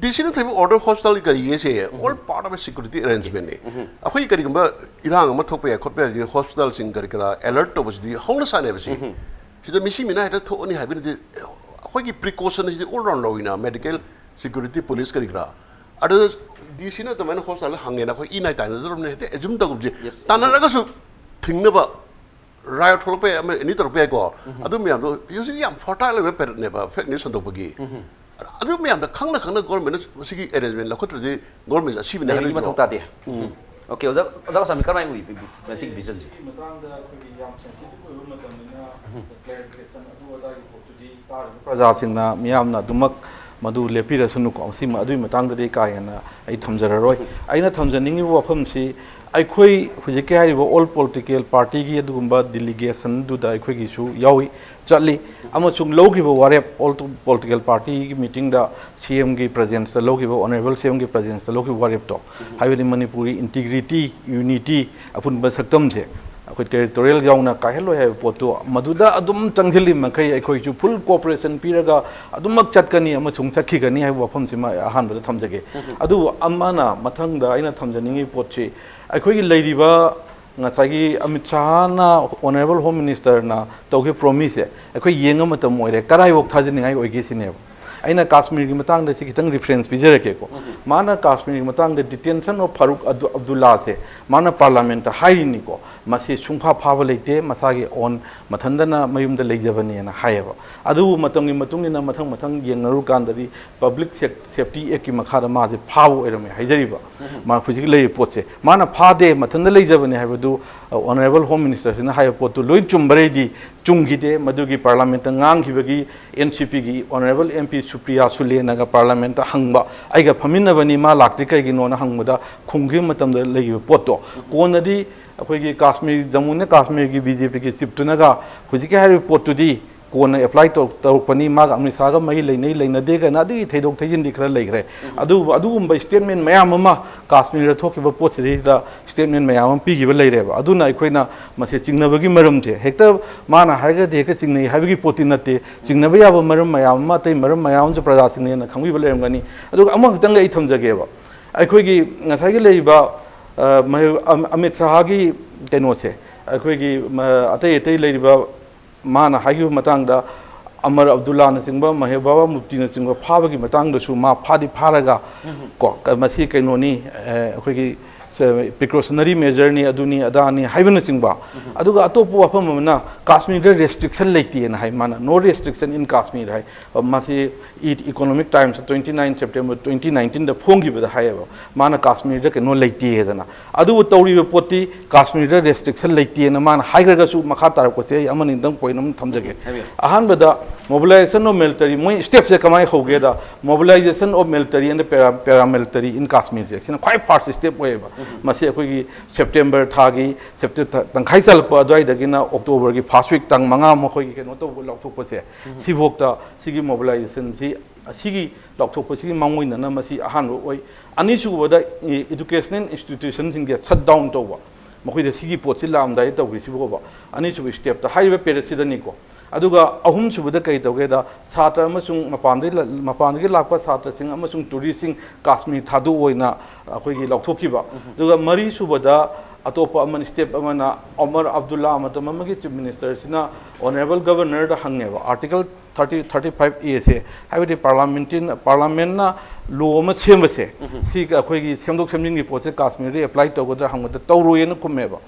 ꯗꯤ ꯁꯤꯅ ꯊꯝꯕ ꯑꯣꯔꯗꯔ ꯍꯣꯁꯄꯤꯇꯥꯜꯒꯤ ꯀꯔꯤꯒꯤꯁꯦ all part of a security arrangementꯅꯤ꯫ ꯑꯩꯈꯣꯏ ꯀꯔꯤꯒꯨꯝꯕ ꯏꯔꯥꯡ ꯑꯃ ꯊꯣꯛꯄ ꯌꯥꯏ ꯈꯣꯠꯄ ꯌꯥꯏ, ꯍꯣꯁꯄꯤꯇꯥꯜꯁꯤꯡ ꯀꯔꯤ ꯀꯔꯥ ꯑꯦꯂꯔꯠ ꯇꯧꯕꯁꯤꯗꯤ ꯍꯧꯅ ꯁꯥꯅꯦꯕꯁꯤ꯫ ꯁꯤꯗ ꯃꯤꯁꯤ ꯃꯤꯅꯥ ꯍꯦꯛꯇ ꯊꯣꯛꯑꯅꯤ ꯍꯥꯏꯕꯅꯗꯤ ꯑꯩꯈꯣꯏꯒꯤ ꯄ꯭ꯔꯤꯀꯣꯁꯟ ꯑꯁꯤꯗꯤ ꯑꯣꯜ ꯔꯥꯎꯟ ꯂꯧꯋꯤꯅ, ꯃꯦꯗꯤꯀꯦꯜ, ꯁꯦꯀ꯭ꯌꯨꯔꯤꯇꯤ, ꯄꯨꯂꯤꯁ ꯀꯔꯤ ꯀꯔꯥ꯫ ꯑꯗꯨꯗ ꯗꯤ ꯁꯤꯅ ꯑꯗꯨꯃꯥꯏꯅ ꯍꯣꯁꯄꯤꯇꯥꯜꯗ ꯍꯪꯉꯦꯅ ꯑꯩꯈꯣꯏ ꯏ ꯅꯥꯏ ꯇꯥꯏꯅꯗꯧꯔꯕꯅꯤ, ꯍꯦꯛꯇ ꯑꯦꯖꯨꯝ ꯇꯧꯒꯨꯝꯁꯦ꯫ Yes. ꯇꯥꯟꯅꯔꯒꯁꯨ ꯊꯤꯡꯅꯕ ꯔꯥꯏꯠ ꯊꯣꯛꯂꯛꯄ ꯌꯥꯏ, ꯑꯃ ꯑꯦꯅꯤ ꯇꯧꯔꯛꯄ ꯌꯥꯏꯀꯣ꯫ ꯑꯗꯨ ꯃꯌꯥꯝꯗꯣ ꯍꯧꯖꯤꯛ ꯌꯥꯝ ꯐꯔꯇꯥꯏꯜ ꯑꯣꯏꯕ ꯄꯦꯔꯠꯅꯦꯕ ꯐꯦꯛ ꯅ꯭ꯌꯨꯁ ꯁꯟꯗꯣꯛꯄꯒꯤ꯫ ꯑꯗꯨ ꯃꯌꯥꯝꯗꯣ ꯈꯪꯅ ꯈꯪꯅ ꯒꯣꯔꯃꯦꯟꯅ ꯃꯁꯤꯒꯤ ꯑꯦꯔꯦꯟꯖꯃꯦꯟ ꯂꯧꯈꯠꯇ꯭ꯔꯗꯤ ꯒꯣꯔꯃꯦꯟꯁꯦ ꯑꯁꯤꯕꯅꯦ ꯂꯩꯕꯒꯤ ꯍꯥꯏꯔꯣꯏꯗ꯭ꯔꯣ? ꯃꯊꯧ ꯇꯥꯗꯦ꯫ ꯎꯝ꯫ ꯑꯣꯀꯦ, ꯑꯣꯖꯥ, ꯑꯣꯖꯥ ꯒꯣꯁꯥꯃꯤ, ꯀꯔꯝꯍꯥꯏꯅ ꯎꯏ ꯃꯁꯤꯒꯤ ꯚꯤꯖꯟꯁꯦ? ꯁꯤꯒꯤ ꯃꯇꯥꯡꯗ ꯑꯩꯈꯣꯏꯒꯤ ꯌꯥꯝ ꯁꯦꯟꯁꯤꯇꯤꯚ ꯑꯣꯏꯕ ꯃꯇꯝꯅꯤꯅ ꯀ꯭ꯂꯦꯔꯤꯐꯤꯀꯦꯁꯟ ꯑꯗꯨ ꯑꯗꯥꯒꯤ ꯄꯣꯠꯇꯨꯗꯤ ꯇꯥꯔꯤꯕ ꯄ꯭ꯔꯖꯥꯁꯤꯡꯅ ꯃꯤꯌꯥꯝꯅ ꯑꯗꯨꯃꯛ ꯃꯗꯨ ꯂꯦꯞꯄꯤꯔꯁꯅꯨꯀꯣ꯫ ꯃꯁꯤꯃ ꯑꯗꯨꯒꯤ ꯃꯇꯥꯡꯗꯗꯤ ꯀꯥ ꯍꯦꯟꯅ ꯑꯩ ꯊꯝꯖꯔꯔꯣꯏ꯫ ꯑꯩꯅ ꯊꯝꯖꯅꯤꯡꯉꯤꯕ ꯋꯥꯐꯝꯁꯤ, ꯑꯩꯈꯣꯏ ꯍꯧꯖꯤꯛꯀꯤ ꯍꯥꯏꯔꯤꯕ ꯑꯣꯜ ꯄꯣꯂꯤꯇꯤꯀꯦꯜ ꯄꯥꯔꯇꯤꯒꯤ ꯑꯗꯨꯒꯨꯝꯕ ꯗꯤꯂꯤꯒꯦꯁꯟꯗꯨꯗ ꯑꯩꯈꯣꯏꯒꯤꯁꯨ ꯌꯥꯎꯏ, ꯆꯠꯂꯤ, ꯑꯃꯁꯨꯡ ꯂꯧꯈꯤꯕ ꯋꯥꯔꯦꯞ, ꯑꯣꯜ ꯄꯣꯂꯤꯇꯤꯀꯦꯜ ꯄꯥꯔꯇꯤꯒꯤ ꯃꯤꯇꯤꯡꯗ ꯁꯤ ꯑꯦꯝꯒꯤ ꯄ꯭ꯔꯖꯦꯟꯁꯇ ꯂꯧꯈꯤꯕ, ꯑꯣꯅꯔꯦꯕꯜ ꯁꯤ ꯑꯦꯝꯒꯤ ꯄ꯭ꯔꯖꯦꯟꯁꯇ ꯂꯧꯈꯤꯕ ꯋꯥꯔꯦꯞꯇꯣ, ꯍꯥꯏꯕꯗꯤ ꯃꯅꯤꯄꯨꯔꯒꯤ ꯏꯟꯇꯤꯒ꯭ꯔꯤꯇꯤ, ꯌꯨꯅꯤꯇꯤ, ꯑꯄꯨꯟꯕ ꯁꯛꯇꯝꯁꯦ ꯑꯩꯈꯣꯏ ꯇꯦꯔꯤꯇꯣꯔꯤꯌꯦꯜ ꯌꯥꯎꯅ ꯀꯥꯏꯍꯜꯂꯣꯏ ꯍꯥꯏꯕ ꯄꯣꯠꯇꯨ ꯃꯗꯨꯗ ꯑꯗꯨꯝ ꯆꯪꯁꯤꯜꯂꯤ ꯃꯈꯩ ꯑꯩꯈꯣꯏꯁꯨ ꯐꯨꯜ ꯀꯣꯑꯣꯄꯔꯦꯁꯟ ꯄꯤꯔꯒ ꯑꯗꯨꯃꯛ ꯆꯠꯀꯅꯤ ꯑꯃꯁꯨꯡ ꯆꯠꯈꯤꯒꯅꯤ ꯍꯥꯏꯕ ꯋꯥꯐꯝꯁꯤꯃ ꯑꯍꯥꯟꯕꯗ ꯊꯝꯖꯒꯦ꯫ ꯑꯗꯨꯕꯨ ꯑꯃꯅ, ꯃꯊꯪꯗ ꯑꯩꯅ ꯊꯝꯖꯅꯤꯡꯉꯤ ꯄꯣꯠꯁꯤ, ꯑꯩꯈꯣꯏꯒꯤ ꯂꯩꯔꯤꯕ ꯉꯁꯥꯏꯒꯤ ꯑꯃꯤꯠ ꯁꯥꯍꯅ, ꯑꯣꯅꯔꯦꯕꯜ ꯍꯣꯝ ꯃꯤꯅꯤꯁꯇꯔꯅ ꯇꯧꯈꯤꯕ ꯄ꯭ꯔꯣꯃꯤꯁꯁꯦ ꯑꯩꯈꯣꯏ ꯌꯦꯡꯕ ꯃꯇꯝ ꯑꯣꯏꯔꯦ, ꯀꯗꯥꯏꯐꯥꯎ ꯊꯥꯖꯅꯤꯡꯉꯥꯏ ꯑꯣꯏꯒꯦ ꯁꯤꯅꯦꯕ꯫ ꯑꯩꯅ ꯀꯥꯁꯃꯤꯔꯒꯤ ꯃꯇꯥꯡꯗ ꯁꯤ ꯈꯤꯇꯪ ꯔꯤꯐꯔꯦꯟꯁ ꯄꯤꯖꯔꯛꯀꯦꯀꯣ꯫ ꯃꯥꯅ ꯀꯥꯁꯃꯤꯔꯒꯤ ꯃꯇꯥꯡꯗ detention of ꯐꯥꯔꯨꯛ ꯑꯗꯨ-, ꯑꯕꯗꯨꯜꯂꯥꯁꯦ ꯃꯥꯅ ꯄꯥꯔꯂꯥꯃꯦꯟꯠꯇ ꯍꯥꯏꯔꯤꯅꯤꯀꯣ, ꯃꯁꯤ ꯁꯨꯡꯐꯥ ꯐꯥꯕ ꯂꯩꯇꯦ, ꯃꯁꯥꯒꯤ ꯑꯣꯟ ꯃꯊꯟꯇꯅ ꯃꯌꯨꯝꯗ ꯂꯩꯖꯕꯅꯦꯅ ꯍꯥꯏꯌꯦꯕ꯫ ꯑꯗꯨꯕꯨ ꯃꯇꯝꯒꯤ ꯃꯇꯨꯡ ꯏꯟꯅ ꯃꯊꯪ ꯃꯊꯪ ꯌꯦꯡꯅꯔꯨꯀꯥꯟꯗꯗꯤ ꯄꯕ꯭ꯂꯤꯛ ꯁꯦꯞ-, ꯁꯦꯐꯇꯤ ꯑꯦꯛꯀꯤ ꯃꯈꯥꯗ ꯃꯥꯁꯦ ꯐꯥꯕ ꯑꯣꯏꯔꯝꯃꯦ ꯍꯥꯏꯖꯔꯤꯕ꯫ ꯃꯥ ꯍꯧꯖꯤꯛ ꯂꯩꯔꯤꯕ ꯄꯣꯠꯁꯦ ꯃꯥꯅ ꯐꯥꯗꯦ, ꯃꯊꯟꯇ ꯂꯩꯖꯕꯅꯦ ꯍꯥꯏꯕꯗꯨ ꯑꯣꯅꯔꯦꯕꯜ ꯍꯣꯝ ꯃꯤꯅꯤꯁꯇꯔꯁꯤꯅ ꯍꯥꯏꯕ ꯄꯣꯠꯇꯨ ꯂꯣꯏ ꯆꯨꯝꯕꯔꯩꯗꯤ ꯆꯨꯝꯈꯤꯗꯦ꯫ ꯃꯗꯨꯒꯤ ꯄꯥꯔꯂꯥꯃꯦꯟꯠꯇ ꯉꯥꯡꯈꯤꯕꯒꯤ ꯑꯦꯟ ꯁꯤ ꯄꯤꯒꯤ ꯑꯣꯅꯔꯦꯕꯜ ꯑꯦꯝ ꯄꯤ ꯁꯨꯄ꯭ꯔꯤꯌꯥ ꯁꯨꯂꯦꯅꯒ ꯄꯥꯔꯂꯥꯃꯦꯟꯠꯇ ꯍꯪꯕ, "ꯑꯩꯒ ꯐꯝꯃꯤꯟꯅꯕꯅꯤ, ꯃꯥ ꯂꯥꯛꯇ꯭ꯔꯤ ꯀꯩꯒꯤꯅꯣꯅ?" ꯍꯪꯕꯗ ꯈꯨꯝꯈꯤꯕ ꯃꯇꯝꯗ ꯂꯩꯈꯤꯕ ꯄꯣꯠꯇꯣ ꯀꯣꯟꯅꯗꯤ ꯑꯩꯈꯣꯏꯒꯤ ꯀꯥꯁꯃꯤꯔ, ꯖꯃꯨꯅꯦ ꯀꯥꯁꯃꯤꯔꯒꯤ ꯕꯤ ꯖꯦ ꯄꯤꯒꯤ ꯆꯤꯞꯇꯨꯅꯒ ꯍꯧꯖꯤꯛꯀꯤ ꯍꯥꯏꯔꯤꯕ ꯄꯣꯠꯇꯨꯗꯤ ꯀꯣꯟꯅ ꯑꯦꯄ꯭ꯂꯥꯏ ꯇꯧ-, ꯇꯧꯔꯛꯄꯅꯤ, ꯃꯥꯒ ꯑꯃꯤꯠ ꯁꯥꯍꯒ ꯃꯔꯤ ꯂꯩꯅꯩ ꯂꯩꯅꯗꯦ ꯀꯥꯏꯅ ꯑꯗꯨꯒꯤ ꯊꯩꯗꯣꯛ ꯊꯩꯖꯤꯟꯗꯤ ꯈꯔ ꯂꯩꯈ꯭ꯔꯦ꯫ ꯑꯗꯨ, ꯑꯗꯨꯒꯨꯝꯕ ꯁ꯭ꯇꯦꯠꯃꯦꯟ ꯃꯌꯥꯝ ꯑꯃ ꯀꯥꯁꯃꯤꯔꯗ ꯊꯣꯛꯈꯤꯕ ꯄꯣꯠꯁꯤꯗꯩꯗ ꯁ꯭ꯇꯦꯠꯃꯦꯟ ꯃꯌꯥꯝ ꯑꯃ ꯄꯤꯈꯤꯕ ꯂꯩꯔꯦꯕ꯫ ꯑꯗꯨꯅ ꯑꯩꯈꯣꯏꯅ ꯃꯁꯤ ꯆꯤꯡꯅꯕꯒꯤ ꯃꯔꯝꯁꯦ ꯍꯦꯛꯇ ꯃꯥꯅ ꯍꯥꯏꯔꯒꯗꯤ ꯍꯦꯛꯇ ꯆꯤꯡꯅꯩ ꯍꯥꯏꯕꯒꯤ ꯄꯣꯠꯇꯤ ꯅꯠꯇꯦ꯫ ꯆꯤꯡꯅꯕ ꯌꯥꯕ ꯃꯔꯝ ꯃꯌꯥꯝ ꯑꯃ, ꯑꯇꯩ ꯃꯔꯝ ꯃꯌꯥꯝ ꯑꯃꯁꯨ ꯄ꯭ꯔꯖꯥꯁꯤꯡꯅ ꯍꯦꯟꯅ ꯈꯪꯕꯤꯕ ꯂꯩꯔꯝꯒꯅꯤ꯫ ꯑꯗꯨꯒ ꯑꯃꯈꯛꯇꯪꯒ ꯑꯩ ꯊꯝꯖꯒꯦꯕ꯫ ꯑꯩꯈꯣꯏꯒꯤ ꯉꯁꯥꯏꯒꯤ ꯂꯩꯔꯤꯕ, ꯑ, ꯃꯍ-, ꯑꯝ-, ꯑꯃꯤꯠ ꯁꯥꯍꯒꯤ ꯀꯩꯅꯣꯁꯦ, ꯑꯩꯈꯣꯏꯒꯤ ꯃ-, ꯑꯇꯩ ꯑꯇꯩ ꯂꯩꯔꯤꯕ ꯃꯥꯅ ꯍꯥꯏꯈꯤꯕ ꯃꯇꯥꯡꯗ ꯑꯃꯔ ꯑꯕꯗꯨꯜꯂꯥꯅꯆꯤꯡꯕ, ꯃꯍꯦꯕꯥꯕꯥ ꯃꯨꯐꯇꯤꯅꯆꯤꯡꯕ ꯐꯥꯕꯒꯤ ꯃꯇꯥꯡꯗꯁꯨ ꯃꯥ ꯐꯥꯗꯤ ꯐꯥꯔꯒ ꯀꯣ, ꯀ-, ꯃꯁꯤ ꯀꯩꯅꯣꯅꯤ, ꯑ, ꯑꯩꯈꯣꯏꯒꯤ ꯁ-, ꯄ꯭ꯔꯤꯀꯣꯁꯅꯔꯤ ꯃꯦꯖꯔꯅꯤ, ꯑꯗꯨꯅꯤ ꯑꯗꯥꯅꯤ ꯍꯥꯏꯕꯅꯆꯤꯡꯕ꯫ ꯑꯗꯨꯒ ꯑꯇꯣꯞꯄ ꯋꯥꯐꯝ ꯑꯃꯅ ꯀꯥꯁꯃꯤꯔꯗ ꯔꯦꯁꯇ꯭ꯔꯤꯛꯁꯟ ꯂꯩꯇꯦꯅ ꯍꯥꯏ ꯃꯥꯅ, "No restriction in Kashmir" ꯍꯥꯏ꯫ ꯃꯁꯤ ꯏ-, economic times twenty nine September twenty nineteen ꯗ ꯐꯣꯡꯈꯤꯕꯗ ꯍꯥꯏꯌꯦꯕ, ꯃꯥꯅ ꯀꯥꯁꯃꯤꯔꯗ ꯀꯩꯅꯣ ꯂꯩꯇꯦꯗꯅ꯫ ꯑꯗꯨꯕꯨ ꯇꯧꯔꯤꯕ ꯄꯣꯠꯇꯤ ꯀꯥꯁꯃꯤꯔꯗ ꯔꯦꯁꯇ꯭ꯔꯤꯛꯁꯟ ꯂꯩꯇꯦꯅ ꯃꯥꯅ ꯍꯥꯏꯈ꯭ꯔꯒꯁꯨ, ꯃꯈꯥ ꯇꯥꯔꯛꯄꯁꯦ ꯑꯩ ꯑꯃꯅꯤꯗꯪ ꯄꯣꯏꯟ ꯑꯃ ꯊꯝꯖꯒꯦ꯫ ꯍꯥꯏꯕꯤꯌꯨ꯫ ꯑꯍꯥꯟꯕꯗ mobilization of military, ꯃꯣꯏ ꯁ꯭ꯇꯦꯞꯁꯦ ꯀꯃꯥꯏꯅ ꯍꯧꯒꯦꯗ, mobilization of military and para-, paramilitary in Kashmir ꯁꯦ ꯁꯤꯅ ꯈ꯭ꯋꯥꯏ ꯐꯥꯔꯁ ꯁ꯭ꯇꯦꯞ ꯑꯣꯏꯌꯦꯕ꯫ ꯃꯁꯤ ꯑꯩꯈꯣꯏꯒꯤ ꯁꯦꯞꯇꯦꯝꯕꯔ ꯊꯥꯒꯤ ꯁꯦꯞꯇꯦ-, ꯊꯥ-, ꯇꯪꯈꯥꯏ ꯆꯜꯂꯛꯄ ꯑꯗꯨꯋꯥꯏꯗꯒꯤꯅ ꯑꯣꯛꯇꯣꯕꯔꯒꯤ ꯐꯥꯔꯁ ꯋꯤꯛ ꯇꯥꯡ ꯃꯉꯥ ꯃꯈꯣꯏꯒꯤ ꯀꯩꯅꯣ ꯇꯧꯕ ꯂꯥꯎꯊꯣꯛꯄꯁꯦ, ꯁꯤꯐꯥꯎꯇ ꯁꯤꯒꯤ ꯃꯣꯕꯤꯂꯥꯏꯖꯦꯁꯟꯁꯤ, ꯑꯁꯤꯒꯤ ꯂꯥꯎꯊꯣꯛꯄꯁꯤꯒꯤ ꯃꯥꯡꯑꯣꯏꯅꯅ ꯃꯁꯤ ꯑꯍꯥꯟꯕ ꯑꯣꯏ꯫ ꯑꯅꯤꯁꯨꯕꯗ, ꯏ-, educational institution ꯁꯤꯡꯁꯦ shut down ꯇꯧꯕ, ꯃꯈꯣꯏꯗ ꯁꯤꯒꯤ ꯄꯣꯠꯁꯤ ꯂꯥꯛꯑꯝꯗꯥꯏꯗ ꯇꯧꯈ꯭ꯔꯤꯁꯤꯕꯣꯕ, ꯑꯅꯤꯁꯨꯕ ꯁ꯭ꯇꯦꯞꯇ ꯍꯥꯏꯔꯤꯕ ꯄꯦꯔꯦꯠꯁꯤꯗꯅꯤꯀꯣ꯫ ꯑꯗꯨꯒ ꯑꯍꯨꯝꯁꯨꯕꯗ ꯀꯔꯤ ꯇꯧꯒꯦꯗ, ꯁꯥꯇ꯭ꯔ ꯑꯃꯁꯨꯡ ꯃꯄꯥꯟꯗꯒꯤ ꯂ-, ꯃꯄꯥꯟꯗꯒꯤ ꯂꯥꯛꯄ ꯁꯥꯇ꯭ꯔꯁꯤꯡ ꯑꯃꯁꯨꯡ ꯇꯨꯔꯤꯁꯁꯤꯡ ꯀꯥꯁꯃꯤꯔ ꯊꯥꯗꯣꯛꯑꯣꯏꯅ ꯑꯩꯈꯣꯏꯒꯤ ꯂꯥꯎꯊꯣꯛꯈꯤꯕ꯫ ꯑꯗꯨꯒ ꯃꯔꯤꯁꯨꯕꯗ ꯑꯇꯣꯞꯄ ꯑꯃꯅ, ꯁ꯭ꯇꯦꯞ ꯑꯃꯅ ꯑꯣꯃꯔ ꯑꯕꯗꯨꯜꯂꯥ ꯃꯇꯝ ꯑꯃꯒꯤ ꯆꯤꯐ ꯃꯤꯅꯤꯁꯇꯔꯁꯤꯅ ꯑꯣꯅꯔꯦꯕꯜ ꯒꯕꯔꯅꯔꯗ ꯍꯪꯉꯦꯕ, ꯑꯥꯔꯇꯤꯀꯜ ꯊꯥꯔꯇꯤ ꯊꯥꯔꯇꯤ ꯐꯥꯏꯚ ꯑꯦꯁꯦ, ꯍꯥꯏꯕꯗꯤ ꯄꯥꯔꯂꯥꯃꯦꯟꯇꯤꯟ ꯄꯥꯔꯂꯥꯃꯦꯟꯅ ꯂꯣ ꯑꯃ ꯁꯦꯝꯕꯁꯦ, ꯁꯤ ꯑꯩꯈꯣꯏꯒꯤ ꯁꯦꯝꯗꯣꯛ ꯁꯦꯝꯖꯤꯟꯒꯤ ꯄꯣꯠꯁꯦ ꯀꯥꯁꯃꯤꯔꯗ ꯑꯦꯄ꯭ꯂꯥꯏ ꯇꯧꯒꯗ꯭ꯔꯥ ꯍꯪꯕꯗ ꯇꯧꯔꯣꯏꯅ ꯈꯨꯝꯃꯦꯕ꯫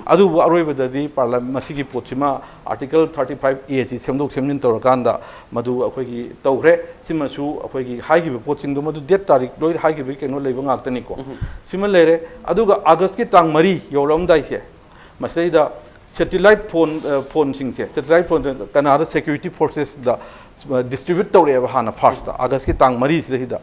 ꯑꯗꯨꯕꯨ ꯑꯔꯣꯏꯕꯗꯗꯤ ꯄꯥꯔꯂꯥ ꯃꯁꯤꯒꯤ ꯄꯣꯠꯁꯤꯃ ꯑꯥꯔꯇꯤꯀꯜ ꯊꯥꯔꯇꯤ ꯐꯥꯏꯚ ꯑꯦꯁꯤ ꯁꯦꯝꯗꯣꯛ ꯁꯦꯝꯖꯤꯟ ꯇꯧꯔꯀꯥꯟꯗ ꯃꯗꯨ ꯑꯩꯈꯣꯏꯒꯤ ꯇꯧꯈ꯭ꯔꯦ꯫ ꯁꯤꯃꯁꯨ ꯑꯩꯈꯣꯏꯒꯤ ꯍꯥꯏꯈꯤꯕ ꯄꯣꯠꯁꯤꯡꯗꯣ ꯃꯗꯨ ꯗꯦꯠ ꯇꯥꯔꯤꯛ ꯂꯣꯏ ꯍꯥꯏꯈꯤꯕꯒꯤ ꯀꯩꯅꯣ ꯂꯩꯕ ꯉꯥꯛꯇꯅꯤꯀꯣ꯫ ꯁꯤꯃ ꯂꯩꯔꯦ꯫ ꯑꯗꯨꯒ ꯑꯥꯒꯁꯀꯤ ꯇꯥꯡ ꯃꯔꯤ ꯌꯧꯔꯛꯑꯝꯗꯥꯏꯁꯦ, ꯃꯁꯤꯗꯩꯗ ꯁꯦꯇꯤꯂꯥꯏꯠ ꯐꯣꯟ, ꯑ, ꯐꯣꯟꯁꯤꯡꯁꯦ, ꯁꯦꯇꯤꯂꯥꯏꯠ ꯐꯣꯟ ꯀꯅꯥꯗ ꯁꯦꯀ꯭ꯌꯨꯔꯤꯇꯤ ꯐꯣꯔꯁꯦꯁꯗ, ꯑ, ꯗꯤꯁꯇ꯭ꯔꯤꯕ꯭ꯌꯨꯠ ꯇꯧꯔꯛꯑꯦꯕ ꯍꯥꯟꯅ ꯐꯥꯔꯁꯇ, ꯑꯥꯒꯁꯀꯤ ꯇꯥꯡ ꯃꯔꯤꯁꯤꯗꯩꯗ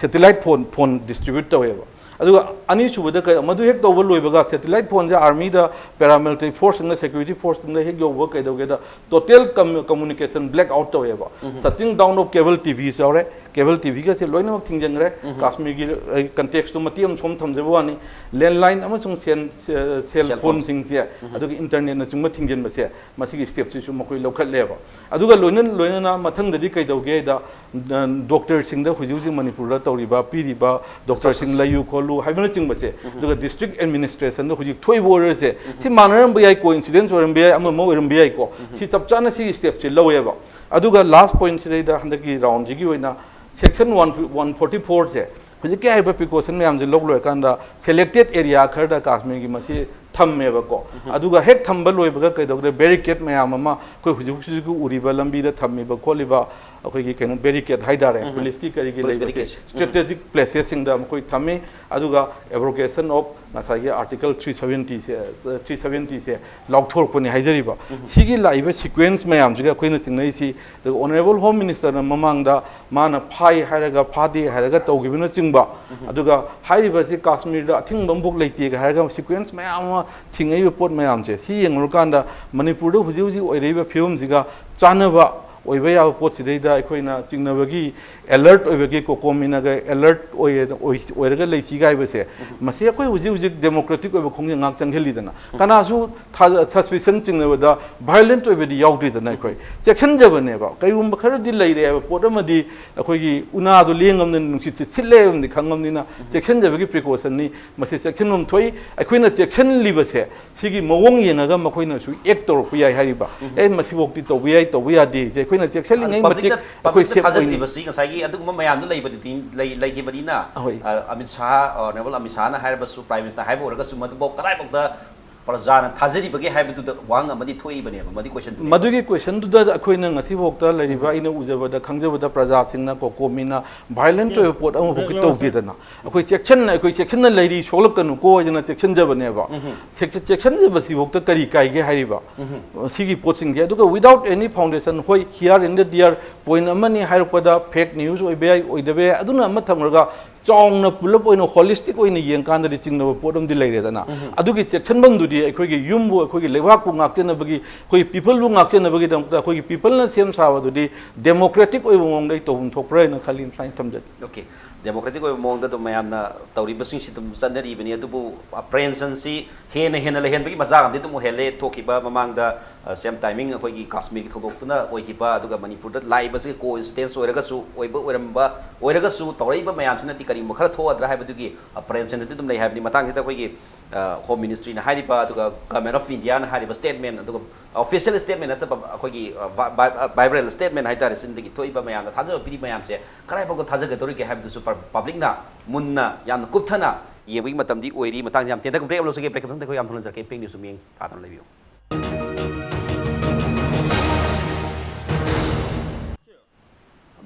ꯁꯦꯇꯤꯂꯥꯏꯠ ꯐꯣꯟ, ꯐꯣꯟ ꯗꯤꯁꯇ꯭ꯔꯤꯕ꯭ꯌꯨꯠ ꯇꯧꯋꯦꯕ꯫ ꯑꯗꯨꯒ ꯑꯅꯤꯁꯨꯕꯗ ꯀꯩ, ꯃꯗꯨ ꯍꯦꯛ ꯇꯧꯕ ꯂꯣꯏꯕꯒ ꯁꯦꯇꯤꯂꯥꯏꯠ ꯐꯣꯟꯁꯦ ꯑꯥꯔꯃꯤꯗ ꯄꯦꯔꯥꯃꯤꯂꯤꯇꯔꯤ ꯐꯣꯔꯁꯁꯤꯡꯅ ꯁꯦꯀ꯭ꯌꯨꯔꯤꯇꯤ ꯐꯣꯔꯁꯁꯤꯡꯗ ꯍꯦꯛ ꯌꯧꯕ ꯀꯩꯗꯧꯒꯦꯗ ꯇꯣꯇꯦꯜ ꯀꯝ-, ꯀꯝꯃꯨꯅꯤꯀꯦꯁꯟ ꯕ꯭ꯂꯦꯛ ꯑꯥꯎꯠ ꯇꯧꯋꯦꯕ꯫ ꯁꯠꯇꯤꯡ ꯗꯥꯎꯟ ꯑꯣꯐ ꯀꯦꯕꯜ ꯇꯤ ꯚꯤꯁ ꯌꯥꯎꯔꯦ, ꯀꯦꯕꯜ ꯇꯤ ꯚꯤꯒꯁꯦ ꯂꯣꯏꯅꯃꯛ ꯊꯤꯡꯖꯤꯟꯈ꯭ꯔꯦ꯫ ꯀꯥꯁꯃꯤꯔꯒꯤ, ꯑ, ꯀꯟꯇꯦꯛꯁꯇꯨ ꯃꯇꯦꯛ ꯑꯃ ꯁꯣꯝ ꯊꯝꯖꯕ ꯋꯥꯅꯤ꯫ ꯂꯦꯟꯂꯥꯏꯟ ꯑꯃꯁꯨꯡ ꯁꯦꯜ, ꯁꯦ-, ꯁꯦꯜ ꯁꯦꯜ ꯐꯣꯟ꯫ ꯐꯣꯟꯁꯤꯡꯁꯦ, ꯑꯗꯨꯒ ꯏꯟꯇꯔꯅꯦꯠꯅꯆꯤꯡꯕ ꯊꯤꯡꯖꯤꯟꯕꯁꯦ, ꯃꯁꯤꯒꯤ ꯁ꯭ꯇꯦꯞꯁꯤꯁꯨ ꯃꯈꯣꯏ ꯂꯧꯈꯠꯂꯦꯕ꯫ ꯑꯗꯨꯒ ꯂꯣꯏꯅ ꯂꯣꯏꯅꯅ ꯃꯊꯪꯗꯗꯤ ꯀꯩꯗꯧꯒꯦꯗ, ꯑ, ꯗꯣꯛꯇꯔꯁꯤꯡꯗ ꯍꯧꯖꯤꯛ ꯍꯧꯖꯤꯛ ꯃꯅꯤꯄꯨꯔꯗ ꯇꯧꯔꯤꯕ, ꯄꯤꯔꯤꯕ ꯗꯣꯛꯇꯔꯁꯤꯡ ꯂꯩꯌꯨ ꯈꯣꯠꯂꯨ ꯍꯥꯏꯕꯅꯆꯤꯡꯕꯁꯦ, ꯑꯗꯨꯒ ꯗꯤꯁꯇ꯭ꯔꯤꯛ ꯑꯦꯗꯃꯤꯅꯤꯁꯇ꯭ꯔꯦꯁꯟꯗ ꯍꯧꯖꯤꯛ ꯊꯣꯛꯏꯕ ꯑꯣꯔꯗꯔꯁꯦ, ꯁꯤ ꯃꯥꯟꯅꯔꯝꯕ ꯌꯥꯏ, ꯀꯣ ꯏꯟꯁꯤꯗꯦꯟꯁ ꯑꯣꯏꯔꯝꯕ ꯌꯥꯏ, ꯑꯃ ꯑꯃ ꯑꯣꯏꯔꯝꯕ ꯌꯥꯏꯀꯣ꯫ ꯁꯤ ꯆꯞ ꯆꯥꯅ ꯁꯤꯒꯤ ꯁ꯭ꯇꯦꯞꯁꯦ ꯂꯧꯋꯦꯕ꯫ ꯑꯗꯨꯒ ꯂꯥꯁ ꯄꯣꯏꯟꯠꯁꯤꯗꯩꯗ ꯍꯟꯗꯛꯀꯤ ꯔꯥꯎꯟꯁꯤꯒꯤ ꯑꯣꯏꯅ ꯁꯦꯛꯁꯟ ꯋꯥꯟ, ꯋꯥꯟ ꯐꯣꯔꯇꯤ ꯐꯣꯔꯁꯦ, ꯍꯧꯖꯤꯛꯀꯤ ꯍꯥꯏꯔꯤꯕ ꯄ꯭ꯔꯤꯀꯣꯁꯟ ꯃꯌꯥꯝꯁꯦ ꯂꯧ ꯂꯣꯏꯔꯀꯥꯟꯗ ꯁꯦꯂꯦꯛꯇꯦꯠ ꯑꯦꯔꯤꯌꯥ ꯈꯔꯗ ꯀꯥꯁꯃꯤꯔꯒꯤ ꯃꯁꯤ ꯊꯝꯃꯦꯕꯀꯣ꯫ ꯑꯗꯨꯒ ꯍꯦꯛ ꯊꯝꯕ ꯂꯣꯏꯕꯒ ꯀꯩꯗꯧꯒꯦ, ꯕꯦꯔꯤꯀꯦꯠ ꯃꯌꯥꯝ ꯑꯃ ꯑꯩꯈꯣꯏ ꯍꯧꯖꯤꯛ ꯍꯧꯖꯤꯛ ꯎꯔꯤꯕ ꯂꯝꯕꯤꯗ ꯊꯝꯃꯤꯕ ꯈꯣꯠꯂꯤꯕ ꯑꯩꯈꯣꯏꯒꯤ ꯀꯩꯅꯣ ꯕꯦꯔꯤꯀꯦꯠ ꯍꯥꯏꯇꯥꯔꯦ, ꯄꯨꯂꯤꯁꯀꯤ ꯀꯔꯤꯒꯤ ꯄꯨꯂꯤꯁ ꯂꯩꯕꯁꯦ, ꯕꯦꯔꯤꯀꯦꯠꯁꯦ꯫ ꯁ꯭ꯇ꯭ꯔꯦꯇꯦꯖꯤꯛ ꯄ꯭ꯂꯦꯁꯦꯁꯁꯤꯡꯗ ꯃꯈꯣꯏ ꯊꯝꯃꯤ꯫ ꯑꯗꯨꯒ ꯑꯦꯕ꯭ꯔꯣꯒꯦꯁꯟ ꯑꯣꯐ ꯉꯁꯥꯏꯒꯤ ꯑꯥꯔꯇꯤꯀꯜ ꯊ꯭ꯔꯤ ꯁꯚꯦꯟꯇꯤꯁꯦ, ꯊ꯭ꯔꯤ ꯁꯚꯦꯟꯇꯤꯁꯦ ꯂꯥꯎꯊꯣꯔꯛꯄꯅꯤ ꯍꯥꯏꯖꯔꯤꯕ꯫ ꯁꯤꯒꯤ ꯂꯥꯛꯏꯕ ꯁꯤꯀ꯭ꯋꯦꯟꯁ ꯃꯌꯥꯝꯁꯤꯒ ꯑꯩꯈꯣꯏꯅ ꯆꯤꯡꯅꯔꯤꯁꯤ, ꯑꯗꯨꯒ ꯑꯣꯅꯔꯦꯕꯜ ꯍꯣꯝ ꯃꯤꯅꯤꯁꯇꯔꯅ ꯃꯃꯥꯡꯗ ꯃꯥꯅ ꯐꯥꯏ ꯍꯥꯏꯔꯒ ꯐꯥꯗꯦ ꯍꯥꯏꯔꯒ ꯇꯧꯈꯤꯕꯅꯆꯤꯡꯕ, ꯑꯗꯨꯒ ꯍꯥꯏꯔꯤꯕꯁꯤ ꯀꯥꯁꯃꯤꯔꯗ ꯑꯊꯤꯡꯕ ꯑꯃꯐꯥꯎ ꯂꯩꯇꯦꯒ ꯍꯥꯏꯔꯒ ꯁꯤꯀ꯭ꯋꯦꯟꯁ ꯃꯌꯥꯝ ꯑꯃ ꯊꯤꯡꯉꯛꯏꯕ ꯄꯣꯠ ꯃꯌꯥꯝꯁꯦ, ꯁꯤ ꯌꯦꯡꯉꯨꯔꯀꯥꯟꯗ ꯃꯅꯤꯄꯨꯔꯗ ꯍꯧꯖꯤꯛ ꯍꯧꯖꯤꯛ ꯑꯣꯏꯔꯛꯏꯕ ꯐꯤꯕꯝꯁꯤꯒ ꯆꯥꯟꯅꯕ ꯑꯣꯏꯕ ꯌꯥꯕ ꯄꯣꯠꯁꯤꯗꯩꯗ ꯑꯩꯈꯣꯏꯅ ꯆꯤꯡꯅꯕꯒꯤ ꯑꯦꯂꯔꯠ ꯑꯣꯏꯕꯒꯤ, ꯀꯣꯀꯣꯃꯤꯅꯒ ꯑꯦꯂꯔꯠ ꯑꯣꯏ-, ꯑꯣꯏ-, ꯑꯣꯏꯔꯒ ꯂꯩꯁꯤꯒ ꯍꯥꯏꯕꯁꯦ, ꯃꯁꯤ ꯑꯩꯈꯣꯏ ꯍꯧꯖꯤꯛ ꯍꯧꯖꯤꯛ ꯗꯦꯃꯣꯀ꯭ꯔꯦꯇꯤꯛ ꯑꯣꯏꯕ ꯈꯣꯡꯖꯦꯜ ꯉꯥꯛ ꯆꯪꯁꯤꯜꯂꯤꯗꯅ꯫ ꯀꯅꯥꯁꯨ ꯊꯥ-, ꯁꯁꯄꯤꯁꯟ ꯆꯤꯡꯅꯕꯗ ꯚꯥꯏꯑꯣꯂꯦꯟꯠ ꯑꯣꯏꯕꯗꯤ ꯌꯥꯎꯗ꯭ꯔꯤꯗꯅ꯫ ꯑꯩꯈꯣꯏ ꯆꯦꯛꯁꯤꯟꯖꯕꯅꯦꯕ꯫ ꯀꯩꯒꯨꯝꯕ ꯈꯔꯗꯤ ꯂꯩꯔꯦ ꯍꯥꯏꯕ ꯄꯣꯠ ꯑꯃꯗꯤ ꯑꯩꯈꯣꯏꯒꯤ ꯎꯅꯥꯗꯣ ꯂꯦꯡꯉꯕꯅꯤꯅ, ꯅꯨꯡꯁꯤꯠꯁꯦ ꯁꯤꯠꯂꯦ ꯍꯥꯏꯕꯗꯤ ꯈꯪꯉꯕꯅꯤꯅ, ꯆꯦꯛꯁꯤꯟꯖꯕꯒꯤ ꯄ꯭ꯔꯤꯀꯣꯁꯟꯅꯤ꯫ ꯃꯁꯤ ꯆꯦꯛꯁꯤꯟꯐꯝ ꯊꯣꯛꯏ꯫ ꯑꯩꯈꯣꯏꯅ ꯆꯦꯛꯁꯤꯜꯂꯤꯕꯁꯦ ꯁꯤꯒꯤ ꯃꯑꯣꯡ ꯌꯦꯡꯉꯒ ꯃꯈꯣꯏꯅꯁꯨ ꯑꯦꯛ ꯇꯧꯔꯛꯄ ꯌꯥꯏ ꯍꯥꯏꯔꯤꯕ꯫ ꯑꯦ, ꯃꯁꯤꯐꯥꯎꯗꯤ ꯇꯧꯕ ꯌꯥꯏ, ꯇꯧꯕ ꯌꯥꯗꯦꯁꯦ ꯑꯩꯈꯣꯏꯅ ꯆꯦꯛꯁꯤꯜꯂꯤꯉꯩ ꯃꯇꯤꯛ ꯑꯩꯈꯣꯏ ꯄꯕ꯭ꯂꯤꯛꯅ ꯁꯦꯐ ꯑꯣꯏꯅꯤ꯫ ꯊꯥꯖꯗ꯭ꯔꯤꯕꯁꯤ ꯉꯁꯥꯏꯒꯤ ꯑꯗꯨꯒꯨꯝꯕ ꯃꯌꯥꯝꯗꯨ ꯂꯩꯕꯗꯨꯗꯤ ꯂꯩ- ꯂꯩꯈꯤꯕꯅꯤꯅ, ꯑꯍꯣꯏ꯫ ꯑ, ꯑꯃꯤꯠ ꯁꯥꯍ, ꯑꯣꯅꯔꯦꯕꯜ ꯑꯃꯤꯠ ꯁꯥꯍꯅ ꯍꯥꯏꯔꯕꯁꯨ, ꯄ꯭ꯔꯥꯏꯝ ꯃꯤꯅꯤꯁꯇꯔ ꯍꯥꯏꯕ ꯑꯣꯏꯔꯒꯁꯨ, ꯃꯗꯨꯐꯥꯎ ꯀꯗꯥꯏꯐꯥꯎꯗ ꯄ꯭ꯔꯖꯥꯅ ꯊꯥꯖꯔꯤꯕꯒꯦ ꯍꯥꯏꯕꯗꯨꯗ ꯋꯥꯍꯪ ꯑꯃꯗꯤ ꯊꯣꯛꯏꯕꯅꯦꯕ, ꯃꯗꯨꯒꯤ ꯀꯣꯏꯁꯟꯗꯨ꯫ ꯃꯗꯨꯒꯤ ꯀꯣꯏꯁꯟꯗꯨꯗ ꯑꯩꯈꯣꯏꯅ ꯉꯁꯤꯐꯥꯎꯗ ꯂꯩꯔꯤꯕ, ꯑꯩꯅ ꯎꯖꯕꯗ, ꯈꯪꯖꯕꯗ, ꯄ꯭ꯔꯖꯥꯁꯤꯡꯅ ꯀꯣ ꯀꯣꯃꯤꯅ ꯚꯥꯏꯂꯦꯟꯠ ꯑꯣꯏꯕ ꯄꯣꯠ ꯑꯃꯐꯥꯎ ꯇꯧꯗꯦꯗꯅ꯫ ꯑꯩꯈꯣꯏ ꯆꯦꯛꯁꯤꯟꯅ ꯑꯩꯈꯣꯏ ꯆꯦꯛꯁꯤꯟꯅ ꯂꯩꯔꯤ, ꯁꯣꯛꯂꯛꯀꯅꯨꯀꯣ ꯍꯥꯏꯗꯅ ꯆꯦꯛꯁꯤꯟꯖꯕꯅꯦꯕ꯫ ꯆꯦꯛꯁꯤ- ꯆꯦꯛꯁꯤꯟꯖꯕꯁꯤꯐꯥꯎꯗ ꯀꯔꯤ ꯀꯥꯏꯒꯦ ꯍꯥꯏꯔꯤꯕ? ꯁꯤꯒꯤ ꯄꯣꯠꯁꯤꯡꯁꯦ꯫ ꯑꯗꯨꯒ without any foundation, ꯍꯣꯏ, here and there point ꯑꯃꯅꯤ ꯍꯥꯏꯔꯛꯄꯗ ꯐꯦꯛ ꯅ꯭ꯌꯨꯁ ꯑꯣꯏꯕ ꯌꯥꯏ, ꯑꯣꯏꯗꯕ ꯌꯥꯏ, ꯑꯗꯨꯅ ꯑꯃ ꯊꯝꯈ꯭ꯔꯒ ꯆꯥꯎꯅ ꯄꯨꯂꯞ ꯑꯣꯏꯅ ꯍꯣꯂꯤꯁꯇꯤꯛ ꯑꯣꯏꯅ ꯌꯦꯡꯀꯥꯟꯗꯗꯤ ꯆꯤꯡꯅꯕ ꯄꯣꯠ ꯑꯃꯗꯤ ꯂꯩꯔꯦꯗꯅ꯫ ꯑꯗꯨꯒꯤ ꯆꯦꯛꯁꯤꯟꯐꯝꯗꯨꯗꯤ ꯑꯩꯈꯣꯏꯒꯤ ꯌꯨꯝꯕꯨ, ꯑꯩꯈꯣꯏꯒꯤ ꯂꯩꯕꯥꯛꯄꯨ ꯉꯥꯛꯆꯅꯕꯒꯤ, ꯑꯩꯈꯣꯏꯒꯤ ꯄꯤꯄꯜꯕꯨ ꯉꯥꯛꯆꯅꯕꯒꯤ ꯗꯃꯛꯇ ꯑꯩꯈꯣꯏꯒꯤ ꯄꯤꯄꯜꯅ ꯁꯦꯝ ꯁꯥꯕꯗꯨꯗꯤ ꯗꯦꯃꯣꯀ꯭ꯔꯦꯇꯤꯛ ꯑꯣꯏꯕ ꯃꯑꯣꯡꯗ ꯑꯩ ꯇꯧꯐꯝ ꯊꯣꯛꯄ꯭ꯔꯥ ꯍꯥꯏꯅ ꯈꯜꯂꯤ, ꯁꯨꯃꯥꯏꯅ ꯊꯝꯖꯒꯦ꯫ ꯑꯣꯀꯦ, ꯗꯦꯃꯣꯀ꯭ꯔꯦꯇꯤꯛ ꯑꯣꯏꯕ ꯃꯑꯣꯡꯗ ꯑꯗꯨꯝ ꯃꯌꯥꯝꯅ ꯇꯧꯔꯤꯕꯁꯤꯡꯁꯤ ꯑꯗꯨꯝ ꯆꯠꯅꯔꯤꯕꯅꯤ꯫ ꯑꯗꯨꯕꯨ ꯑꯄ꯭ꯔꯦꯟꯁꯟꯁꯤ ꯍꯦꯟꯅ ꯍꯦꯟꯅ ꯂꯩꯍꯟꯕꯒꯤ ꯃꯆꯥꯛ ꯑꯃꯗꯤ ꯑꯗꯨꯝ ꯑꯣꯏꯍꯜꯂꯦ꯫ ꯊꯣꯛꯈꯤꯕ ꯃꯃꯥꯡꯗ, ꯑ, ꯁꯦꯝ ꯇꯥꯏꯃꯤꯡ ꯑꯩꯈꯣꯏꯒꯤ ꯀꯥꯁꯃꯤꯔꯒꯤ ꯊꯧꯗꯣꯛꯇꯨꯅ ꯑꯣꯏꯈꯤꯕ, ꯑꯗꯨꯒ ꯃꯅꯤꯄꯨꯔꯗ ꯂꯥꯛꯏꯕꯁꯤ ꯀꯣ ꯏꯟꯁꯤꯗꯦꯟꯁ ꯑꯣꯏꯔꯒꯁꯨ, ꯑꯣꯏꯕ ꯑꯣꯏꯔꯝꯕ ꯑꯣꯏꯔꯒꯁꯨ, ꯇꯧꯔꯛꯏꯕ ꯃꯌꯥꯝꯁꯤꯅꯗꯤ ꯀꯔꯤꯒꯨꯝꯕ ꯈꯔ ꯊꯣꯛꯑꯗ꯭ꯔꯥ ꯍꯥꯏꯕꯗꯨꯒꯤ ꯑꯄ꯭ꯔꯦꯟꯁꯟꯗꯗꯤ ꯑꯗꯨꯝ ꯂꯩ ꯍꯥꯏꯕꯅꯤ꯫ ꯃꯇꯥꯡꯁꯤꯗ ꯑꯩꯈꯣꯏꯒꯤ, ꯑ, ꯍꯣꯝ ꯃꯤꯅꯤꯁꯇ꯭ꯔꯤꯅ ꯍꯥꯏꯔꯤꯕ, ꯑꯗꯨꯒ ꯒꯚꯔꯟꯃꯦꯟꯠ ꯑꯣꯐ ꯏꯟꯗꯤꯌꯥꯅ ꯍꯥꯏꯔꯤꯕ ꯁ꯭ꯇꯦꯠꯃꯦꯟ, ꯑꯗꯨꯒ ꯑꯣꯐꯤꯁꯤꯌꯦꯜ ꯁ꯭ꯇꯦꯠꯃꯦꯟ ꯅꯠꯇꯕ ꯑꯩꯈꯣꯏꯒꯤ, ꯑ, ꯚꯥ-, ꯚꯥ-, ꯚꯥꯏꯕ꯭ꯔꯦꯜ ꯁ꯭ꯇꯦꯠꯃꯦꯟ ꯍꯥꯏꯇꯥꯔꯦ, ꯁꯤꯗꯒꯤ ꯊꯣꯛꯏꯕ ꯃꯌꯥꯝꯅ ꯊꯥꯖꯕ ꯄꯤꯔꯤ ꯃꯌꯥꯝꯁꯦ ꯀꯗꯥꯏꯐꯥꯎꯗ ꯊꯥꯖꯒꯗꯧꯔꯤꯒꯦ ꯍꯥꯏꯕꯗꯨꯁꯨ ꯄ-, ꯄꯕ꯭ꯂꯤꯛꯅ ꯃꯨꯟꯅ, ꯌꯥꯝꯅ ꯀꯨꯞꯊꯅ ꯌꯦꯡꯕꯒꯤ ꯃꯇꯝꯗꯤ ꯑꯣꯏꯔꯤ꯫ ꯃꯇꯥꯡꯁꯦ ꯌꯥꯝ ꯇꯦꯟꯇꯛꯅ ꯕ꯭ꯔꯦꯛ ꯑꯃ ꯂꯧꯖꯒꯦ꯫ ꯕ꯭ꯔꯦꯛꯀꯤ ꯃꯇꯨꯡꯗ ꯑꯩꯈꯣꯏ ꯌꯥꯝ ꯊꯨꯅ ꯍꯟꯖꯔꯛꯀꯦ꯫ ꯏꯝꯄꯦꯛ ꯅ꯭ꯌꯨꯁꯇꯨ ꯃꯤꯠꯌꯦꯡ ꯇꯥꯗꯨꯅ ꯂꯩꯕꯤꯌꯨ꯫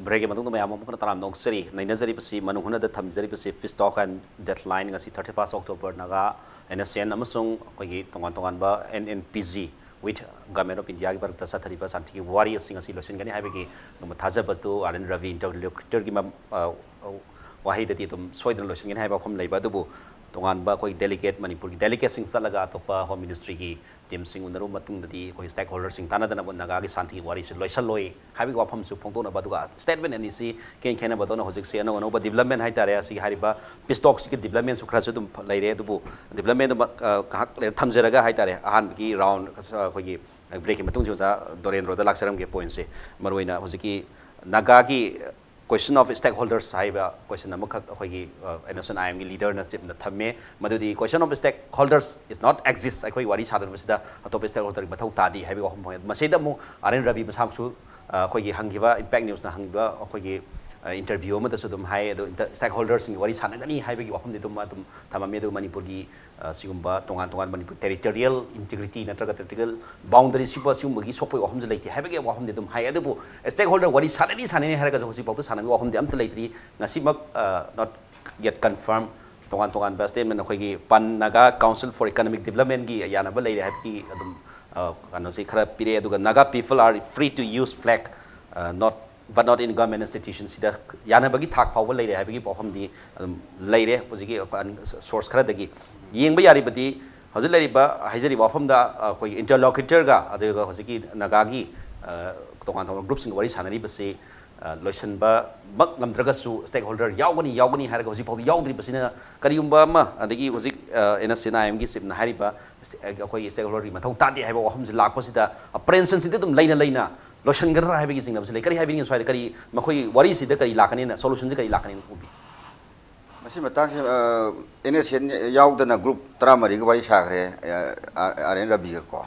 ꯕ꯭ꯔꯦꯛꯀꯤ ꯃꯇꯨꯡꯗ ꯃꯌꯥꯝ ꯑꯃꯨꯛ ꯍꯟꯅ ꯇꯔꯥꯝꯅ ꯑꯣꯛꯆꯔꯤ꯫ ꯅꯩꯅꯖꯔꯤꯕꯁꯤ, ꯃꯅꯨꯡ ꯍꯨꯠꯅꯗ ꯊꯝꯖꯔꯤꯕꯁꯤ Peace Talk and Deadline, ꯉꯁꯤ thirty first October, Naga N S N ꯑꯃꯁꯨꯡ ꯑꯩꯈꯣꯏꯒꯤ ꯇꯣꯉꯥꯟ ꯇꯣꯉꯥꯟꯕ N N P G with Government of Indiaꯒꯤ ꯃꯔꯛꯇ ꯆꯠꯊꯔꯤꯕ ꯁꯥꯟꯇꯤꯒꯤ ꯋꯥꯔꯤ ꯑꯁꯤ ꯉꯁꯤ ꯂꯣꯏꯁꯤꯟꯒꯅꯤ ꯍꯥꯏꯕꯒꯤ ꯑꯗꯨꯝ ꯊꯥꯖꯕꯗꯨ ꯑꯥꯔ ꯑꯦꯟ ꯔꯕꯤ, interlocutorꯒꯤ ꯃ-, ꯑ, ꯋꯥꯍꯩꯗꯗꯤ ꯑꯗꯨꯝ ꯁꯣꯏꯗꯅ ꯂꯣꯏꯁꯤꯟꯒꯅꯤ ꯍꯥꯏꯕ ꯋꯥꯐꯝ ꯂꯩꯕ ꯑꯗꯨꯕꯨ, ꯇꯣꯉꯥꯟꯕ ꯑꯩꯈꯣꯏ delegate, ꯃꯅꯤꯄꯨꯔꯒꯤ delegateꯁꯤꯡ ꯆꯠꯂꯒ ꯑꯇꯣꯞꯄ ꯍꯣꯝ ꯃꯤꯅꯤꯁꯇ꯭ꯔꯤꯒꯤ ꯇꯤꯝꯁꯤꯡ ꯎꯅꯔꯨꯕ ꯃꯇꯨꯡꯗꯗꯤ ꯑꯩꯈꯣꯏ stakeholderꯁꯤꯡ ꯇꯥꯟꯅꯗꯅ ꯅꯥꯒꯥꯒꯤ ꯁꯥꯟꯇꯤꯒꯤ ꯋꯥꯔꯤꯁꯤ ꯂꯣꯏꯁꯤꯜꯂꯣꯏ ꯍꯥꯏꯕꯒꯤ ꯋꯥꯐꯝꯁꯨ ꯐꯣꯡꯗꯣꯛꯅꯕ, ꯑꯗꯨꯒ statement ꯑꯅꯤꯁꯤ ꯈꯦꯟ ꯈꯦꯟꯅꯕꯗꯧꯅ ꯍꯧꯖꯤꯛꯁꯤ ꯑꯅꯧ ꯑꯅꯧꯕ development ꯍꯥꯏꯇꯥꯔꯦ, ꯑꯁꯤꯒꯤ ꯍꯥꯏꯔꯤꯕ Peace Talkꯁꯤꯒꯤ developmentꯁꯨ ꯈꯔꯁꯨ ꯑꯗꯨꯝ ꯂꯩꯔꯦ꯫ ꯑꯗꯨꯕꯨ developmentꯗꯨ ꯃ-, ꯑ, ꯉꯥꯏꯍꯥꯛ ꯂꯩꯔ ꯊꯝꯖꯔꯒ ꯍꯥꯏꯇꯥꯔꯦ, ꯑꯍꯥꯟꯕꯒꯤ round, ꯑ, ꯑꯩꯈꯣꯏꯒꯤ breakꯀꯤ ꯃꯇꯨꯡꯁꯤ ꯑꯣꯖꯥ ꯗꯣꯔꯦꯟꯗ꯭ꯔꯣꯗ ꯂꯥꯛꯆꯔꯝꯒꯦ꯫ Pointꯁꯦ ꯃꯔꯨꯑꯣꯏꯅ ꯍꯧꯖꯤꯛꯀꯤ ꯅꯥꯒꯥꯒꯤ question of stakeholders ꯍꯥꯏꯕ question ꯑꯃꯈꯛ ꯑꯩꯈꯣꯏꯒꯤ, ꯑ, N S N I Mꯒꯤ leaderꯅ ꯆꯤꯞꯅ ꯊꯝꯃꯦ꯫ ꯃꯗꯨꯗꯤ question of stakeholders is not exist, ꯑꯩꯈꯣꯏ ꯋꯥꯔꯤ ꯁꯥꯗꯅꯕꯁꯤꯗ ꯑꯇꯣꯞꯄ stakeholderꯒꯤ ꯃꯊꯧ ꯇꯥꯗꯦ ꯍꯥꯏꯕꯒꯤ ꯋꯥꯐꯝ ꯐꯪꯉꯦ꯫ ꯃꯁꯤꯗ ꯑꯃꯨꯛ ꯑꯥꯔ ꯑꯦꯟ ꯔꯕꯤ ꯃꯁꯥꯃꯛꯁꯨ ꯑ, ꯑꯩꯈꯣꯏꯒꯤ ꯍꯪꯈꯤꯕ, ꯏꯝꯄꯦꯛ ꯅ꯭ꯌꯨꯁꯅ ꯍꯪꯈꯤꯕ ꯑꯩꯈꯣꯏꯒꯤ, ꯑ, ꯏꯟꯇꯔꯚ꯭ꯌꯨ ꯑꯃꯗꯁꯨ ꯑꯗꯨꯝ ꯍꯥꯏ, ꯑꯗꯣ ꯏꯟꯇꯔ-, ꯁ꯭ꯇꯦꯛ ꯍꯣꯜꯗꯔꯁꯤꯡꯒꯤ ꯋꯥꯔꯤ ꯁꯥꯟꯅꯒꯅꯤ ꯍꯥꯏꯕꯒꯤ ꯋꯥꯐꯝꯗꯤ ꯑꯗꯨꯝ, ꯑꯗꯨꯝ ꯊꯝꯃꯝꯃꯤ꯫ ꯑꯗꯨꯒ ꯃꯅꯤꯄꯨꯔꯒꯤ, ꯑ, ꯁꯤꯒꯨꯝꯕ ꯇꯣꯉꯥꯟ ꯇꯣꯉꯥꯟ ꯃꯅꯤꯄꯨꯔ ꯇꯦꯔꯤꯇꯣꯔꯤꯌꯦꯜ ꯏꯟꯇꯤꯒ꯭ꯔꯤꯇꯤ ꯅꯠꯇ꯭ꯔꯒ ꯇꯦꯔꯤꯇꯣꯔꯤꯌꯦꯜ ꯕꯥꯎꯟꯗꯔꯤ ꯁꯤꯒꯨꯝꯕ, ꯁꯤꯒꯨꯝꯕꯒꯤ ꯁꯣꯛꯄꯒꯤ ꯋꯥꯐꯝꯁꯨ ꯂꯩꯇꯦ ꯍꯥꯏꯕꯒꯤ ꯋꯥꯐꯝꯗꯤ ꯑꯗꯨꯝ ꯍꯥꯏ꯫ ꯑꯗꯨꯕꯨ ꯁ꯭ꯇꯦꯛ ꯍꯣꯜꯗꯔ ꯋꯥꯔꯤ ꯁꯥꯟꯅꯅꯤ ꯁꯥꯟꯅꯅꯤ ꯍꯥꯏꯔꯒꯁꯨ ꯍꯧꯖꯤꯛꯐꯥꯎꯗ ꯁꯥꯟꯅꯕꯒꯤ ꯋꯥꯐꯝꯗꯤ ꯑꯝꯇ ꯂꯩꯇ꯭ꯔꯤ꯫ ꯉꯁꯤꯃꯛ, ꯑ, not yet confirm, ꯇꯣꯉꯥꯟ ꯇꯣꯉꯥꯟꯕ ꯁ꯭ꯇꯦꯠꯃꯦꯟ, ꯑꯩꯈꯣꯏꯒꯤ Pan Naga Council for Economic Developmentꯀꯤ ꯌꯥꯅꯕ ꯂꯩꯔꯦ ꯍꯥꯏꯕꯒꯤ ꯑꯗꯨꯝ, ꯑ, ꯀꯩꯅꯣꯁꯤ ꯈꯔ ꯄꯤꯔꯛꯑꯦ꯫ ꯑꯗꯨꯒ Naga people are free to use flag, ꯑ, not, but not in government institution, ꯁꯤꯗ ꯌꯥꯅꯕꯒꯤ ꯊꯥꯛ ꯐꯥꯎꯕ ꯂꯩꯔꯦ ꯍꯥꯏꯕꯒꯤ ꯋꯥꯐꯝꯗꯤ ꯑꯗꯨꯝ ꯂꯩꯔꯦ ꯍꯧꯖꯤꯛꯀꯤ ꯁꯣꯔꯁ ꯈꯔꯗꯒꯤ꯫ ꯌꯦꯡꯕ ꯌꯥꯔꯤꯕꯗꯤ ꯍꯧꯖꯤꯛ ꯂꯩꯔꯤꯕ, ꯍꯥꯏꯖꯔꯤꯕ ꯋꯥꯐꯝꯗ ꯑꯩꯈꯣꯏꯒꯤ ꯏꯟꯇꯔꯂꯣꯀ꯭ꯌꯨꯇꯔꯒ ꯑꯗꯨꯒ ꯍꯧꯖꯤꯛꯀꯤ ꯅꯥꯒꯥꯒꯤ, ꯑ, ꯇꯣꯉꯥꯟ ꯇꯣꯉꯥꯟꯕ ꯒ꯭ꯔꯨꯞꯁꯤꯡꯒ ꯋꯥꯔꯤ ꯁꯥꯟꯅꯔꯤꯕꯁꯤ, ꯑ, ꯂꯣꯏꯁꯤꯟꯕꯃꯛ ꯉꯝꯗ꯭ꯔꯒꯁꯨ ꯁ꯭ꯇꯦꯛ ꯍꯣꯜꯗꯔ ꯌꯥꯎꯒꯅꯤ, ꯌꯥꯎꯒꯅꯤ ꯍꯥꯏꯔꯒ ꯍꯧꯖꯤꯛ ꯐꯥꯎꯗꯤ ꯌꯥꯎꯗ꯭ꯔꯤꯕꯁꯤꯅ ꯀꯔꯤꯒꯨꯝꯕ ꯑꯃ, ꯑꯗꯒꯤ ꯍꯧꯖꯤꯛ, ꯑ, NSCN-IMꯒꯤ ꯆꯤꯞꯅ ꯍꯥꯏꯔꯤꯕ ꯁ꯭ꯇꯦ-, ꯑꯩꯈꯣꯏꯒꯤ ꯁ꯭ꯇꯦꯛ ꯍꯣꯜꯗꯔꯒꯤ ꯃꯊꯧ ꯇꯥꯗꯦ ꯍꯥꯏꯕ ꯋꯥꯐꯝꯁꯤ ꯂꯥꯛꯄꯁꯤꯗ, ꯑ, ꯄ꯭ꯔꯦꯟꯁꯟꯁꯤꯗꯤ ꯑꯗꯨꯝ ꯂꯩꯅ ꯂꯩꯅ ꯂꯣꯏꯁꯤꯟꯒꯗ꯭ꯔꯥ ꯍꯥꯏꯕꯒꯤ ꯆꯤꯡꯅꯕꯁꯤ ꯂꯩ꯫ ꯀꯔꯤ ꯍꯥꯏꯕꯤꯅꯤꯡꯉꯤ ꯁ꯭ꯋꯥꯏꯗ? ꯀꯔꯤ ꯃꯈꯣꯏ ꯋꯥꯔꯤꯁꯤꯗ ꯀꯔꯤ ꯂꯥꯛꯀꯅꯤꯅ, ꯁꯣꯂꯨꯁꯟꯁꯤ ꯀꯔꯤ ꯂꯥꯛꯀꯅꯤꯅ ꯎꯕꯤ? ꯃꯁꯤ ꯃꯇꯥꯡꯁꯤ, ꯑ, NSCN ꯌꯥꯎꯗꯅ ꯒ꯭ꯔꯨꯞ ꯇꯔꯥꯃꯔꯤꯒ ꯋꯥꯔꯤ ꯁꯥꯈ꯭ꯔꯦ, ꯑ, ꯑꯥꯔ ꯑꯦꯟ ꯔꯕꯤꯒ ꯀꯣ꯫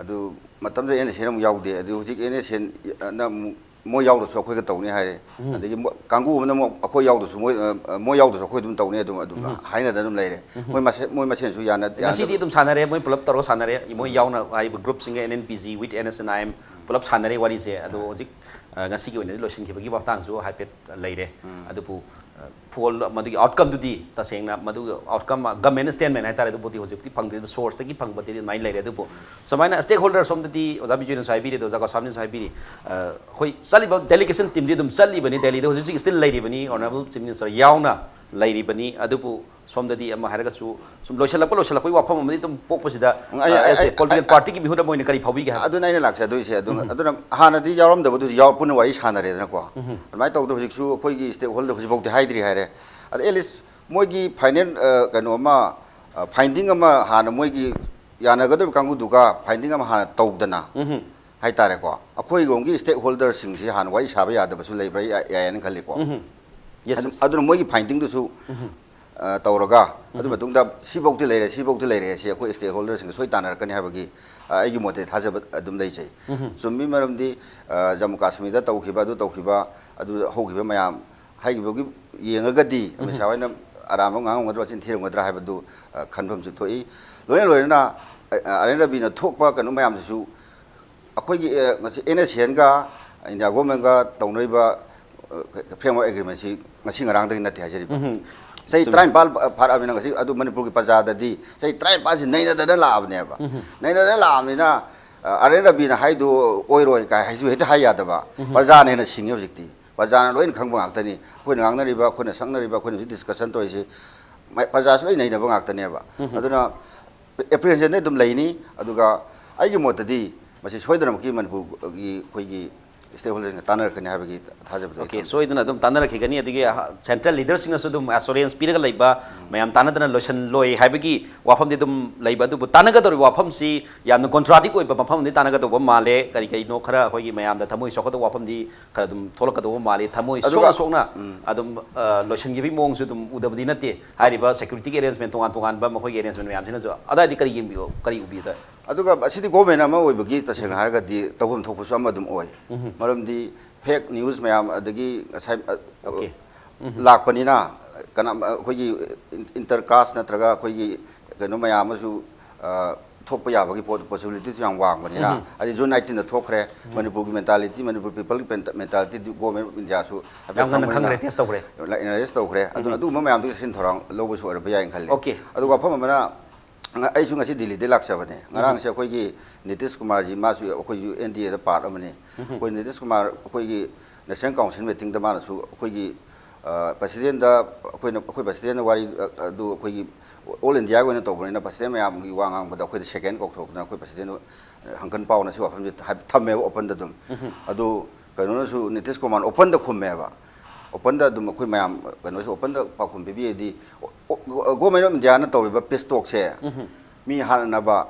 ꯑꯗꯨ ꯃꯇꯝꯗꯨꯗ NSCN ꯑꯃꯨꯛ ꯌꯥꯎꯗꯦ꯫ ꯑꯗꯨ ꯍꯧꯖꯤꯛ NSCNꯅ ꯑꯃꯨꯛ ꯃꯣꯏ ꯌꯥꯎꯗ꯭ꯔꯁꯨ ꯑꯩꯈꯣꯏꯒ ꯇꯧꯅꯤ ꯍꯥꯏꯔꯦ꯫ ꯑꯗꯒꯤ ꯃꯣ-, ꯀꯥꯡꯕꯨ ꯑꯃꯅ ꯑꯃꯨꯛ ꯑꯩꯈꯣꯏ ꯌꯥꯎꯗ꯭ꯔꯁꯨ ꯃꯣꯏ, ꯑ, ꯑ, ꯃꯣꯏ ꯌꯥꯎꯗ꯭ꯔꯁꯨ ꯑꯩꯈꯣꯏ ꯑꯗꯨꯝ ꯇꯧꯅꯤ, ꯑꯗꯨꯝ, ꯑꯗꯨꯝ ꯍꯥꯏꯅꯗꯅ ꯑꯗꯨꯝ ꯂꯩꯔꯦ꯫ ꯃꯣꯏ ꯃꯁꯦ-, ꯃꯣꯏ ꯃꯁꯦꯟꯁꯨ ꯌꯥꯅ-, ꯉꯁꯤꯗꯤ ꯌꯥꯅꯗꯕ꯫ ꯑꯗꯨꯝ ꯁꯥꯟꯅꯔꯦ, ꯃꯣꯏ ꯄꯨꯂꯞ ꯇꯧꯔꯒ ꯁꯥꯟꯅꯔꯦ, ꯃꯣꯏ ꯌꯥꯎꯅ ꯍꯥꯏꯔꯤꯕ ꯒ꯭ꯔꯨꯞꯁꯤꯡꯒ NNPG with NSCN-IM ꯄꯨꯂꯞ ꯁꯥꯟꯅꯔꯦ ꯋꯥꯔꯤꯁꯦ꯫ ꯑꯗꯣ ꯍꯧꯖꯤꯛ, ꯑ, ꯉꯁꯤꯒꯤ ꯑꯣꯏꯅꯗꯤ ꯂꯣꯏꯁꯤꯟꯈꯤꯕꯒꯤ ꯃꯇꯥꯡꯁꯨ ꯍꯥꯏꯐꯦꯠ ꯂꯩꯔꯦ꯫ ꯑꯗꯨꯕꯨ, ꯑ, ꯐꯨꯜ ꯃꯗꯨꯒꯤ ꯑꯥꯎꯠꯀꯝꯗꯨꯗꯤ ꯇꯁꯦꯡꯅ ꯃꯗꯨꯒꯤ ꯑꯥꯎꯠꯀꯝ, ꯒꯚꯔꯟꯃꯦꯟꯠ ꯁ꯭ꯇꯦꯠꯃꯦꯟꯠ ꯍꯥꯏꯇꯥꯔꯦ, ꯑꯗꯨꯕꯨꯗꯤ ꯍꯧꯖꯤꯛꯇꯤ ꯐꯪꯗ꯭ꯔꯤꯕ, ꯁꯣꯔꯁꯇꯒꯤ ꯐꯪꯕꯗꯤ ꯑꯗꯨꯃꯥꯏꯅ ꯂꯩꯔꯦ꯫ ꯑꯗꯨꯕꯨ ꯁꯨꯃꯥꯏꯅ ꯁ꯭ꯇꯦꯛ ꯍꯣꯜꯗꯔ ꯁꯣꯝꯗꯗꯤ ꯑꯣꯖꯥ ꯕꯤꯖꯣꯏꯅꯁꯨ ꯍꯥꯏꯕꯤꯔꯤ, ꯑꯗꯣ ꯑꯣꯖꯥ ꯒꯣꯁꯥꯃꯤꯅꯁꯨ ꯍꯥꯏꯕꯤꯔꯤ, ꯑ, ꯑꯩꯈꯣꯏ ꯆꯠꯂꯤꯕ ꯗꯦꯂꯤꯒꯦꯁꯟ ꯇꯤꯝꯗꯤ ꯑꯗꯨꯝ ꯆꯠꯂꯤꯕꯅꯤ ꯗꯦꯜꯂꯤꯗ, ꯍꯧꯖꯤꯛ ꯍꯧꯖꯤꯛ ꯁ꯭ꯇꯤꯜ ꯂꯩꯔꯤꯕꯅꯤ꯫ ꯑꯣꯅꯔꯦꯕꯜ ꯆꯤꯐ ꯃꯤꯅꯤꯁꯇꯔ ꯌꯥꯎꯅ ꯂꯩꯔꯤꯕꯅꯤ꯫ ꯑꯗꯨꯕꯨ ꯁꯣꯝꯗꯗꯤ ꯑꯃ ꯍꯥꯏꯔꯒꯁꯨ ꯁꯨꯝ ꯂꯣꯏꯁꯤꯜꯂꯛꯄ, ꯂꯣꯏꯁꯤꯜꯂꯛꯄꯒꯤ ꯋꯥꯐꯝ ꯑꯃꯗꯤ ꯑꯗꯨꯝ ꯄꯣꯛꯄꯁꯤꯗ, ꯎꯝ, ꯑꯩ, ꯑ, ꯑꯩ, as a ꯑꯩ, political ꯑꯩ, partyꯒꯤ ꯃꯤꯍꯨꯠ ꯑꯃ ꯑꯣꯏꯅ ꯀꯔꯤ ꯐꯥꯎꯕꯤꯒꯦ ꯍꯥꯏꯕ? ꯑꯗꯨꯅ ꯑꯩꯅ ꯂꯥꯛꯆꯗꯣꯏꯁꯦ꯫ ꯑꯗꯨ, ꯑꯗꯨꯅ ꯍꯥꯟꯅꯗꯤ ꯌꯥꯎꯔꯝꯗꯕꯗꯨꯁꯨ ꯌꯥꯎ-, ꯄꯨꯟꯅ ꯋꯥꯔꯤ ꯁꯥꯟꯅꯔꯦꯗꯅꯀꯣ꯫ ꯑꯗꯨꯃꯥꯏꯅ ꯇꯧꯗꯅ ꯍꯧꯖꯤꯛꯁꯨ ꯑꯩꯈꯣꯏꯒꯤ ꯁ꯭ꯇꯦꯛ ꯍꯣꯜꯗꯔ ꯍꯧꯖꯤꯛꯐꯥꯎꯗꯤ ꯍꯥꯏꯗ꯭ꯔꯤ ꯍꯥꯏꯔꯦ꯫ ꯑꯗ at least ꯃꯣꯏꯒꯤ ꯐꯥꯏꯅꯦꯜ, ꯑ, ꯀꯩꯅꯣ ꯑꯃ, ꯑ, ꯐꯥꯏꯟꯗꯤꯡ ꯑꯃ ꯍꯥꯟꯅ ꯃꯣꯏꯒꯤ ꯌꯥꯅꯒꯗꯧꯔꯤꯕ ꯀꯥꯡꯕꯨꯗꯨꯒ ꯐꯥꯏꯟꯗꯤꯡ ꯑꯃ ꯍꯥꯟꯅ ꯇꯧꯗꯅ ꯍꯥꯏꯇꯥꯔꯦꯀꯣ, ꯑꯩꯈꯣꯏꯔꯣꯝꯒꯤ ꯁ꯭ꯇꯦꯛ ꯍꯣꯜꯗꯔꯁꯤꯡꯁꯤ ꯍꯥꯟꯅ ꯋꯥꯔꯤ ꯁꯥꯕ ꯌꯥꯗꯕꯁꯨ ꯂꯩꯕ꯭ꯔꯥ ꯌꯥ-, ꯌꯥꯏꯌꯦꯅ ꯈꯜꯂꯤꯀꯣ꯫ Yes, ꯑꯗꯨ, yes. ꯑꯗꯨꯅ ꯃꯣꯏꯒꯤ ꯐꯥꯏꯟꯗꯤꯡꯗꯨꯁꯨ ꯑ, ꯇꯧꯔꯒ, ꯑꯗꯨ ꯃꯇꯨꯡꯗ ꯁꯤꯐꯧꯗꯤ ꯂꯩꯔꯦ, ꯁꯤꯐꯧꯗꯤ ꯂꯩꯔꯦ, ꯁꯤ ꯑꯩꯈꯣꯏ stakeholderꯁꯤꯡꯒ ꯁꯣꯏ ꯇꯥꯟꯅꯔꯛꯀꯅꯤ ꯍꯥꯏꯕꯒꯤ, ꯑ, ꯑꯩꯒꯤ ꯃꯣꯠꯇꯗꯤ ꯊꯥꯖꯕ ꯑꯗꯨꯝ ꯂꯩꯖꯩ꯫ ꯆꯨꯝꯃꯤ, ꯃꯔꯝꯗꯤ, ꯑ, ꯖꯝꯃꯨ ꯀꯥꯁꯃꯤꯔꯗ ꯇꯧꯈꯤꯕ, ꯑꯗꯨ ꯇꯧꯈꯤꯕ, ꯑꯗꯨ ꯍꯧꯈꯤꯕ ꯃꯌꯥꯝ ꯍꯥꯏꯈꯤꯕꯒꯤ ꯌꯦꯡꯉꯒꯗꯤ ꯑꯃꯤꯠ ꯁꯥꯍ ꯍꯣꯏꯅ ꯑꯔꯥꯟꯕ ꯉꯥꯡꯉꯝꯒꯗ꯭ꯔꯥ, ꯆꯤꯟ ꯊꯤꯔꯝꯒꯗ꯭ꯔꯥ ꯍꯥꯏꯕꯗꯨ, ꯑ, ꯈꯟꯐꯝꯁꯨ ꯊꯣꯛꯏ꯫ ꯂꯣꯏꯅ ꯂꯣꯏꯅꯅ, ꯑ, ꯑꯥꯔ ꯑꯦꯟ ꯔꯕꯤꯅ ꯊꯣꯛꯄ ꯀꯩꯅꯣ ꯃꯌꯥꯝꯗꯨꯁꯨ ꯑꯩꯈꯣꯏꯒꯤ, ꯑ, ꯉꯁꯤ ꯑꯦꯟ ꯑꯦꯁ ꯁꯤ ꯑꯦꯟꯒ ꯏꯟꯗꯤꯌꯥ ꯒꯣꯔꯃꯦꯟꯒ ꯇꯧꯅꯔꯤꯕ, ꯑ, framework agreementꯁꯤ ꯉꯁꯤ ꯉꯔꯥꯡꯗꯒꯤ ꯅꯠꯇꯦ ꯍꯥꯏꯖꯔꯤꯕ꯫ ꯆꯍꯤ ꯇꯔꯥꯅꯤꯄꯥꯜ ꯐꯥꯔꯛꯑꯕꯅꯤꯅ ꯉꯁꯤ ꯑꯗꯨ ꯃꯅꯤꯄꯨꯔꯒꯤ ꯄ꯭ꯔꯖꯥꯗꯗꯤ ꯆꯍꯤ ꯇꯔꯥꯅꯤꯄꯥꯜꯁꯤ ꯅꯩꯅꯗꯅ ꯂꯥꯛꯑꯕꯅꯦꯕ꯫ ꯅꯩꯅꯗꯅ ꯂꯥꯛꯑꯕꯅꯤꯅ, ꯑ, ꯑꯥꯔ ꯑꯦꯟ ꯔꯕꯤꯅ ꯍꯥꯏꯗꯨ ꯑꯣꯏꯔꯣꯏ ꯀꯥꯏ ꯍꯥꯏꯁꯨ ꯍꯦꯛꯇ ꯍꯥꯏ ꯌꯥꯗꯕ꯫ ꯄ꯭ꯔꯖꯥꯅ ꯍꯦꯟꯅ ꯁꯤꯡꯉꯦ ꯍꯧꯖꯤꯛꯇꯤ꯫ ꯄ꯭ꯔꯖꯥꯅ ꯂꯣꯏꯅ ꯈꯪꯕ ꯉꯥꯛꯇꯅꯤ꯫ ꯑꯩꯈꯣꯏꯅ ꯉꯥꯡꯅꯔꯤꯕ, ꯑꯩꯈꯣꯏꯅ ꯁꯛꯅꯔꯤꯕ, ꯑꯩꯈꯣꯏꯅ ꯍꯧꯖꯤꯛ discussion ꯇꯧꯔꯤꯁꯤ, ꯃ-, ꯄ꯭ꯔꯖꯥꯁꯨ ꯂꯣꯏ ꯅꯩꯅꯕ ꯉꯥꯛꯇꯅꯦꯕ꯫ ꯑꯗꯨꯅ apprehensionꯗꯤ ꯑꯗꯨꯝ ꯂꯩꯅꯤ꯫ ꯑꯗꯨꯒ ꯑꯩꯒꯤ ꯃꯣꯠꯇꯗꯤ ꯃꯁꯤ ꯁꯣꯏꯗꯅꯃꯛꯀꯤ ꯃꯅꯤꯄꯨꯔꯒꯤ ꯑꯩꯈꯣꯏꯒꯤ stakeholderꯁꯤꯡꯒ ꯇꯥꯟꯅꯔꯛꯀꯅꯤ ꯍꯥꯏꯕꯒꯤ ꯊꯥꯖꯕꯗꯤ ꯑꯩ ꯑꯣꯀꯦ, ꯊꯝꯖꯩ꯫ ꯁꯣꯏꯗꯅ ꯑꯗꯨꯝ ꯇꯥꯟꯅꯔꯛꯈꯤꯒꯅꯤ꯫ ꯑꯗꯒꯤ, ꯑꯍ, central leaderꯁꯤꯡꯅꯁꯨ ꯑꯗꯨꯝ assurance ꯄꯤꯔꯒ ꯂꯩꯕ, ꯃꯌꯥꯝ ꯇꯥꯟꯅꯗꯅ ꯂꯣꯏꯁꯤꯜꯂꯣꯏ ꯍꯥꯏꯕꯒꯤ ꯋꯥꯐꯝꯗꯤ ꯑꯗꯨꯝ ꯂꯩꯕ꯫ ꯑꯗꯨꯕꯨ ꯇꯥꯟꯅꯒꯗꯧꯔꯤꯕ ꯋꯥꯐꯝꯁꯤ ꯌꯥꯝꯅ contradict ꯑꯣꯏꯕ ꯃꯐꯝ ꯑꯃꯗꯤ ꯇꯥꯟꯅꯒꯗꯧꯕ ꯃꯥꯜꯂꯦ꯫ ꯀꯔꯤ ꯀꯔꯤꯅꯣ ꯈꯔ ꯑꯩꯈꯣꯏꯒꯤ ꯃꯌꯥꯝꯗ ꯊꯃꯣꯏ ꯁꯣꯛꯀꯗꯧꯕ ꯋꯥꯐꯝꯗꯤ ꯈꯔ ꯑꯗꯨꯝ ꯊꯣꯛꯂꯛꯀꯗꯧꯕ ꯃꯥꯜꯂꯤ꯫ ꯊꯃꯣꯏ ꯑꯗꯨꯒ ꯁꯣꯛꯅ ꯁꯣꯛꯅ ꯎꯝ꯫ ꯑꯗꯨꯝ, ꯑ, ꯂꯣꯏꯁꯤꯟꯈꯤꯕꯒꯤ ꯃꯑꯣꯡꯁꯨ ꯑꯗꯨꯝ ꯎꯗꯕꯗꯤ ꯅꯠꯇꯦ꯫ ꯍꯥꯏꯔꯤꯕ securityꯒꯤ arrangement, ꯇꯣꯉꯥꯟ ꯇꯣꯉꯥꯟꯕ ꯃꯈꯣꯏꯒꯤ arrangement ꯃꯌꯥꯝꯁꯤꯅꯁꯨ ꯑꯗꯥꯏꯗꯤ ꯀꯔꯤ ꯌꯦꯡꯕꯤꯌꯣ, ꯀꯔꯤ ꯎꯕꯤꯗ? ꯑꯗꯨꯒ ꯑꯁꯤꯗꯤ government ꯑꯃ ꯑꯣꯏꯕꯒꯤ ꯇꯁꯦꯡꯅ ꯍꯥꯏꯔꯒꯗꯤ ꯇꯧꯐꯝ ꯊꯣꯛꯄꯁꯨ ꯑꯃ ꯑꯗꯨꯝ ꯑꯣꯏ꯫ ꯃꯔꯝꯗꯤ fake news ꯃꯌꯥꯝ, ꯑꯗꯒꯤ ꯉꯁꯥꯏ, ꯑ, ꯑꯣꯀꯦ꯫ ꯂꯥꯛꯄꯅꯤꯅ, ꯀꯅꯥ, ꯑꯩꯈꯣꯏꯒꯤ in-, inter caste ꯅꯠꯇ꯭ꯔꯒ ꯑꯩꯈꯣꯏꯒꯤ ꯀꯩꯅꯣ ꯃꯌꯥꯝ ꯑꯃꯁꯨ, ꯑ, ꯊꯣꯛꯄ ꯌꯥꯕꯒꯤ ꯄꯣꯠ, possibilityꯁꯨ ꯌꯥꯝ ꯋꯥꯡꯕꯅꯤꯅ, ꯍꯥꯏꯗꯤ June nineteenꯗ ꯊꯣꯛꯈ꯭ꯔꯦ꯫ ꯃꯅꯤꯄꯨꯔꯒꯤ mentality, ꯃꯅꯤꯄꯨꯔ peopleꯒꯤ ꯄꯦꯟꯇ-, mentalityꯗꯨ Government of Indiaꯁꯨ ꯍꯥꯏꯐꯦꯠ ꯌꯥꯝ ꯉꯟꯅ ꯈꯪꯕꯅꯤꯅ ꯈꯪꯈ꯭ꯔꯦ, test ꯇꯧꯈ꯭ꯔꯦ꯫ Analysis ꯇꯧꯈ꯭ꯔꯦ꯫ ꯑꯗꯨꯅ ꯑꯗꯨꯒꯨꯝꯕ ꯃꯌꯥꯝꯗꯨꯒꯤ ꯆꯦꯛꯁꯤꯟ ꯊꯧꯔꯥꯡ ꯂꯧꯕꯁꯨ ꯑꯣꯏꯔꯝꯕ ꯌꯥꯏꯅ ꯈꯜꯂꯤ꯫ ꯑꯣꯀꯦ꯫ ꯑꯗꯨꯒ ꯋꯥꯐꯝ ꯑꯃꯅ, ꯉ-, ꯑꯩꯁꯨ ꯉꯁꯤ ꯗꯤꯜꯂꯤꯗꯒꯤ ꯂꯥꯛꯆꯕꯅꯦ꯫ ꯉꯔꯥꯡꯁꯦ ꯑꯩꯈꯣꯏꯒꯤ ꯅꯤꯇꯤꯁ ꯀꯨꯃꯥꯔꯖꯤ, ꯃꯥꯁꯨ ꯑꯩꯈꯣꯏꯁꯨ N D Aꯗ part ꯑꯃꯅꯤ꯫ ꯑꯩꯈꯣꯏ ꯅꯤꯇꯤꯁ ꯀꯨꯃꯥꯔ ꯑꯩꯈꯣꯏꯒꯤ National Council meetingꯗ ꯃꯥꯅꯁꯨ ꯑꯩꯈꯣꯏꯒꯤ, ꯑ, presidentꯗ ꯑꯩꯈꯣꯏꯅ, ꯑꯩꯈꯣꯏ presidentꯅ ꯋꯥꯔꯤ, ꯑ, ꯑꯗꯨ ꯑꯩꯈꯣꯏꯒꯤ all Indiaꯒꯤ ꯑꯣꯏꯅ ꯇꯧꯕꯅꯤꯅ president ꯃꯌꯥꯝꯒꯤ ꯋꯥ ꯉꯥꯡꯕꯗ ꯑꯩꯈꯣꯏꯗ second ꯀꯧꯊꯣꯛꯇꯅ ꯑꯩꯈꯣꯏ presidentꯗ ꯍꯪꯀꯟ ꯄꯥꯎꯅ ꯁꯤ ꯋꯥꯐꯝꯁꯦ ꯍꯥꯏ-, ꯊꯝꯃꯦꯕ openꯗ ꯑꯗꯨꯝ꯫ ꯑꯗꯨ ꯀꯩꯅꯣꯅꯁꯨ ꯅꯤꯇꯤꯁ ꯀꯨꯃꯥꯔ openꯗ ꯈꯨꯝꯃꯦꯕ꯫ Openꯗ ꯑꯗꯨꯝ ꯑꯩꯈꯣꯏ ꯃꯌꯥꯝ ꯀꯩꯅꯣꯁꯨ openꯗ ꯄꯥꯎꯈꯨꯝ ꯄꯤꯕꯤꯔꯗꯤ, ꯑꯣ, ꯑꯣ, Government of Indiaꯅ ꯇꯧꯔꯤꯕ peace talkꯁꯦ ꯃꯤ ꯍꯥꯠꯅꯅꯕ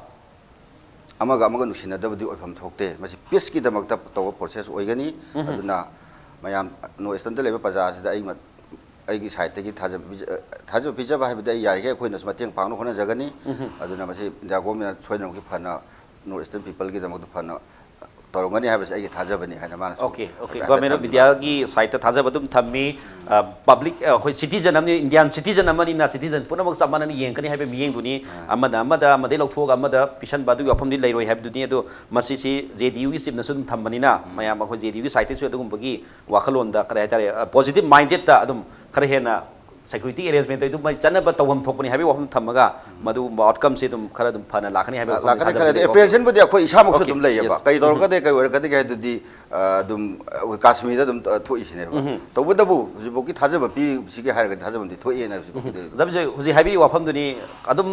ꯑꯃꯒ ꯑꯃꯒ ꯅꯨꯡꯁꯤꯅꯗꯕꯗꯤ ꯑꯣꯏꯐꯝ ꯊꯣꯛꯇꯦ꯫ ꯃꯁꯤ peaceꯀꯤꯗꯃꯛꯇ ꯇꯧꯕ process ꯑꯣꯏꯒꯅꯤ꯫ ꯑꯗꯨꯅ ꯃꯌꯥꯝ North Easternꯗ ꯂꯩꯕ ꯄ꯭ꯔꯖꯥꯁꯤꯗ ꯑꯩ ꯃ-, ꯑꯩꯒꯤ ꯁꯥꯏꯠꯇꯒꯤ ꯊꯥꯖꯕ ꯄꯤꯖ-, ꯑ, ꯊꯥꯖꯕ ꯄꯤꯖꯕ ꯍꯥꯏꯕꯗꯤ ꯑꯩ ꯌꯥꯔꯤꯈꯩ ꯑꯩꯈꯣꯏꯅꯁꯨ ꯃꯇꯦꯡ ꯄꯥꯡꯅꯕ ꯍꯣꯠꯅꯖꯒꯅꯤ꯫ ꯑꯗꯨꯅ ꯃꯁꯤ ꯏꯟꯗꯤꯌꯥ ꯒꯣꯔꯃꯦꯟꯅ ꯁꯣꯏꯗꯅꯃꯛꯀꯤ ꯐꯅ North Eastern peopleꯒꯤꯗꯃꯛꯇ ꯐꯅ ꯇꯧꯔꯝꯒꯅꯤ ꯍꯥꯏꯕꯁꯤ ꯑꯩꯒꯤ ꯊꯥꯖꯕꯅꯤ ꯍꯥꯏꯅ ꯃꯥꯅꯁꯨ OK, OK꯫ ꯍꯥꯏꯐꯦꯠ ꯒꯣꯔꯃꯦꯟ ꯑꯣꯐ ꯊꯝꯕꯤꯕ꯫ ꯏꯟꯗꯤꯌꯥꯒꯤ ꯁꯥꯏꯠꯇ ꯊꯥꯖꯕ ꯑꯗꯨꯝ ꯊꯝꯃꯤ꯫ ꯑ, ꯄꯕ꯭ꯂꯤꯛ, ꯑ, ꯑꯩꯈꯣꯏ ꯁꯤꯇꯤꯖꯟ ꯑꯃꯅꯤ, ꯏꯟꯗꯤꯌꯥꯟ ꯁꯤꯇꯤꯖꯟ ꯑꯃꯅꯤꯅ ꯁꯤꯇꯤꯖꯟ ꯄꯨꯝꯅꯃꯛ ꯆꯞ ꯃꯥꯟꯅꯅ ꯌꯦꯡꯒꯅꯤ ꯍꯥꯏꯕ ꯃꯤꯠꯌꯦꯡꯗꯨꯅꯤ꯫ ꯑꯃꯅ ꯑꯃꯗ, ꯑꯃꯗꯩ ꯂꯧꯊꯣꯛꯑꯒ ꯑꯃꯗ ꯄꯤꯁꯟꯕ ꯑꯗꯨꯒꯤ ꯋꯥꯐꯝꯗꯤ ꯂꯩꯔꯣꯏ ꯍꯥꯏꯕꯗꯨꯅꯤ꯫ ꯑꯗꯣ ꯃꯁꯤꯁꯤ JDUꯒꯤ ꯆꯤꯞꯅꯁꯨ ꯑꯗꯨꯝ ꯊꯝꯕꯅꯤꯅ ꯃꯌꯥꯝ ꯑꯩꯈꯣꯏ JDUꯒꯤ ꯁꯥꯏꯠꯇꯁꯨ ꯑꯗꯨꯒꯨꯝꯕꯒꯤ ꯋꯥꯈꯜꯂꯣꯟꯗ ꯀꯔꯤ ꯍꯥꯏꯇꯥꯔꯦ, ꯑ, positive mindedꯇ ꯑꯗꯨꯝ ꯈꯔ ꯍꯦꯟꯅ security arrangement ꯑꯗꯨꯃꯥꯏꯅ ꯆꯠꯅꯕ ꯇꯧꯐꯝ ꯊꯣꯛꯄꯅꯤ ꯍꯥꯏꯕꯒꯤ ꯋꯥꯐꯝ ꯊꯝꯃꯒ ꯃꯗꯨꯒꯨꯝꯕ outcomeꯁꯤ ꯑꯗꯨꯝ ꯈꯔ ꯑꯗꯨꯝ ꯐꯅ ꯂꯥꯛꯀꯅꯤ ꯍꯥꯏꯕꯒꯤ ꯋꯥꯐꯝ ꯂꯥꯛꯀꯅꯤ ꯈꯜꯂꯦ꯫ ꯑꯗꯣ ꯊꯥꯖꯕꯗꯤ ꯂꯩꯀꯣ꯫ Apprehensionꯕꯨꯗꯤ ꯑꯩꯈꯣꯏ ꯏꯁꯥꯃꯛꯁꯨ OK, ꯑꯗꯨꯝ ꯂꯩꯌꯦꯕ꯫ Yes꯫ ꯀꯩ ꯇꯧꯔꯛꯀꯗꯒꯦ, ꯀꯩ ꯑꯣꯏꯔꯛꯀꯗꯒꯦ ꯍꯥꯏꯗꯨꯗꯤ, ꯑ, ꯑꯗꯨꯝ, ꯑ, ꯀꯥꯁꯃꯤꯔꯗ ꯑꯗꯨꯝ, ꯑ, ꯊꯣꯛꯏꯁꯤꯅꯦꯕ꯫ ꯇꯧꯕꯇꯕꯨ ꯍꯧꯖꯤꯛꯐꯥꯎꯒꯤ ꯊꯥꯖꯕ ꯄꯤꯕꯁꯤꯒꯤ ꯍꯥꯏꯔꯒꯗꯤ ꯊꯥꯖꯕꯗꯤ ꯊꯣꯛꯑꯦꯅ ꯍꯧꯖꯤꯛꯐꯥꯎꯒꯤꯗꯤ꯫ ꯑꯣꯖꯥ, ꯍꯧꯖꯤꯛ, ꯍꯧꯖꯤꯛ ꯍꯥꯏꯕꯤꯔꯤꯕ ꯋꯥꯐꯝꯗꯨꯅꯤ꯫ ꯑꯗꯨꯝ,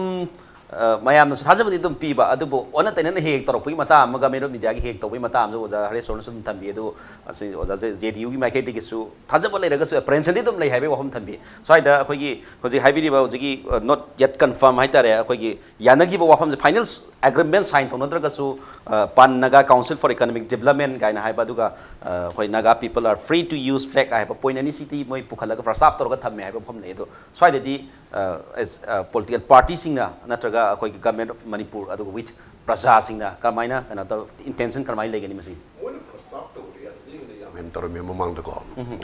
ꯑ, ꯃꯌꯥꯝꯅꯁꯨ ꯊꯥꯖꯕꯗꯤ ꯑꯗꯨꯝ ꯄꯤꯕ, ꯑꯗꯨꯕꯨ ꯑꯣꯟꯅ ꯇꯩꯅꯅ ꯍꯦꯛ ꯍꯦꯛ ꯇꯧꯔꯛꯄꯒꯤ ꯃꯇꯥꯡ ꯑꯃꯒ, ꯃꯦꯔꯣꯠ ꯃꯤꯗꯤꯌꯥꯒꯤ ꯍꯦꯛ ꯇꯧꯕꯒꯤ ꯃꯇꯥꯡ ꯑꯃꯁꯨ ꯑꯣꯖꯥ ꯍꯔꯦꯁꯣꯔꯅꯁꯨ ꯑꯗꯨꯝ ꯊꯝꯕꯤ꯫ ꯑꯗꯨ ꯑꯁꯤ ꯑꯣꯖꯥꯁꯦ JDUꯒꯤ ꯃꯥꯏꯀꯩꯗꯒꯤꯁꯨ ꯊꯥꯖꯕ ꯂꯩꯔꯒꯁꯨ apprehensionꯗꯤ ꯑꯗꯨꯝ ꯂꯩ ꯍꯥꯏꯕꯒꯤ ꯋꯥꯐꯝ ꯊꯝꯕꯤ꯫ ꯁ꯭ꯋꯥꯏꯗ ꯑꯩꯈꯣꯏꯒꯤ ꯍꯧꯖꯤꯛ ꯍꯥꯏꯕꯤꯔꯤꯕ ꯍꯧꯖꯤꯛꯀꯤ, ꯑ, not yet confirm ꯍꯥꯏꯇꯥꯔꯦ, ꯑꯩꯈꯣꯏꯒꯤ ꯌꯥꯅꯈꯤꯕ ꯋꯥꯐꯝꯁꯦ, final agreement sign ꯇꯧꯅꯗ꯭ꯔꯒꯁꯨ, ꯑ, Pan Naga Council for Economic Development ꯀꯥꯏꯅ ꯍꯥꯏꯕ, ꯑꯗꯨꯒ, ꯑ, ꯑꯩꯈꯣꯏ Naga people are free to use flag ꯍꯥꯏꯕ point ꯑꯅꯤꯁꯤꯗꯤ ꯃꯣꯏ ꯄꯨꯈꯠꯂꯒ ꯄ꯭ꯔꯁꯇꯥꯞ ꯇꯧꯔꯒ ꯊꯝꯃꯦ ꯍꯥꯏꯕ ꯋꯥꯐꯝ ꯂꯩ꯫ ꯑꯗꯣ ꯁ꯭ꯋꯥꯏꯗꯗꯤ, ꯑ, as, ꯑ, political partyꯁꯤꯡꯅ ꯅꯠꯇ꯭ꯔꯒ ꯑꯩꯈꯣꯏꯒꯤ Government of Manipur ꯑꯗꯨꯒ with ꯄ꯭ꯔꯖꯥꯁꯤꯡꯅ ꯀꯔꯝꯍꯥꯏꯅ ꯀꯩꯅꯣ ꯇꯧ-, intention ꯀꯔꯝꯍꯥꯏꯅ ꯂꯩꯒꯅꯤ ꯃꯁꯤ? ꯃꯣꯏꯅ ꯄ꯭ꯔꯁꯇꯥꯞ ꯇꯧꯕꯗꯤ ꯑꯗꯨꯗꯒꯤ ꯍꯦꯟꯅ ꯌꯥꯝ ꯍꯦꯟꯅ ꯇꯧꯔꯝꯃꯤ ꯃꯃꯥꯡꯗꯀꯣ꯫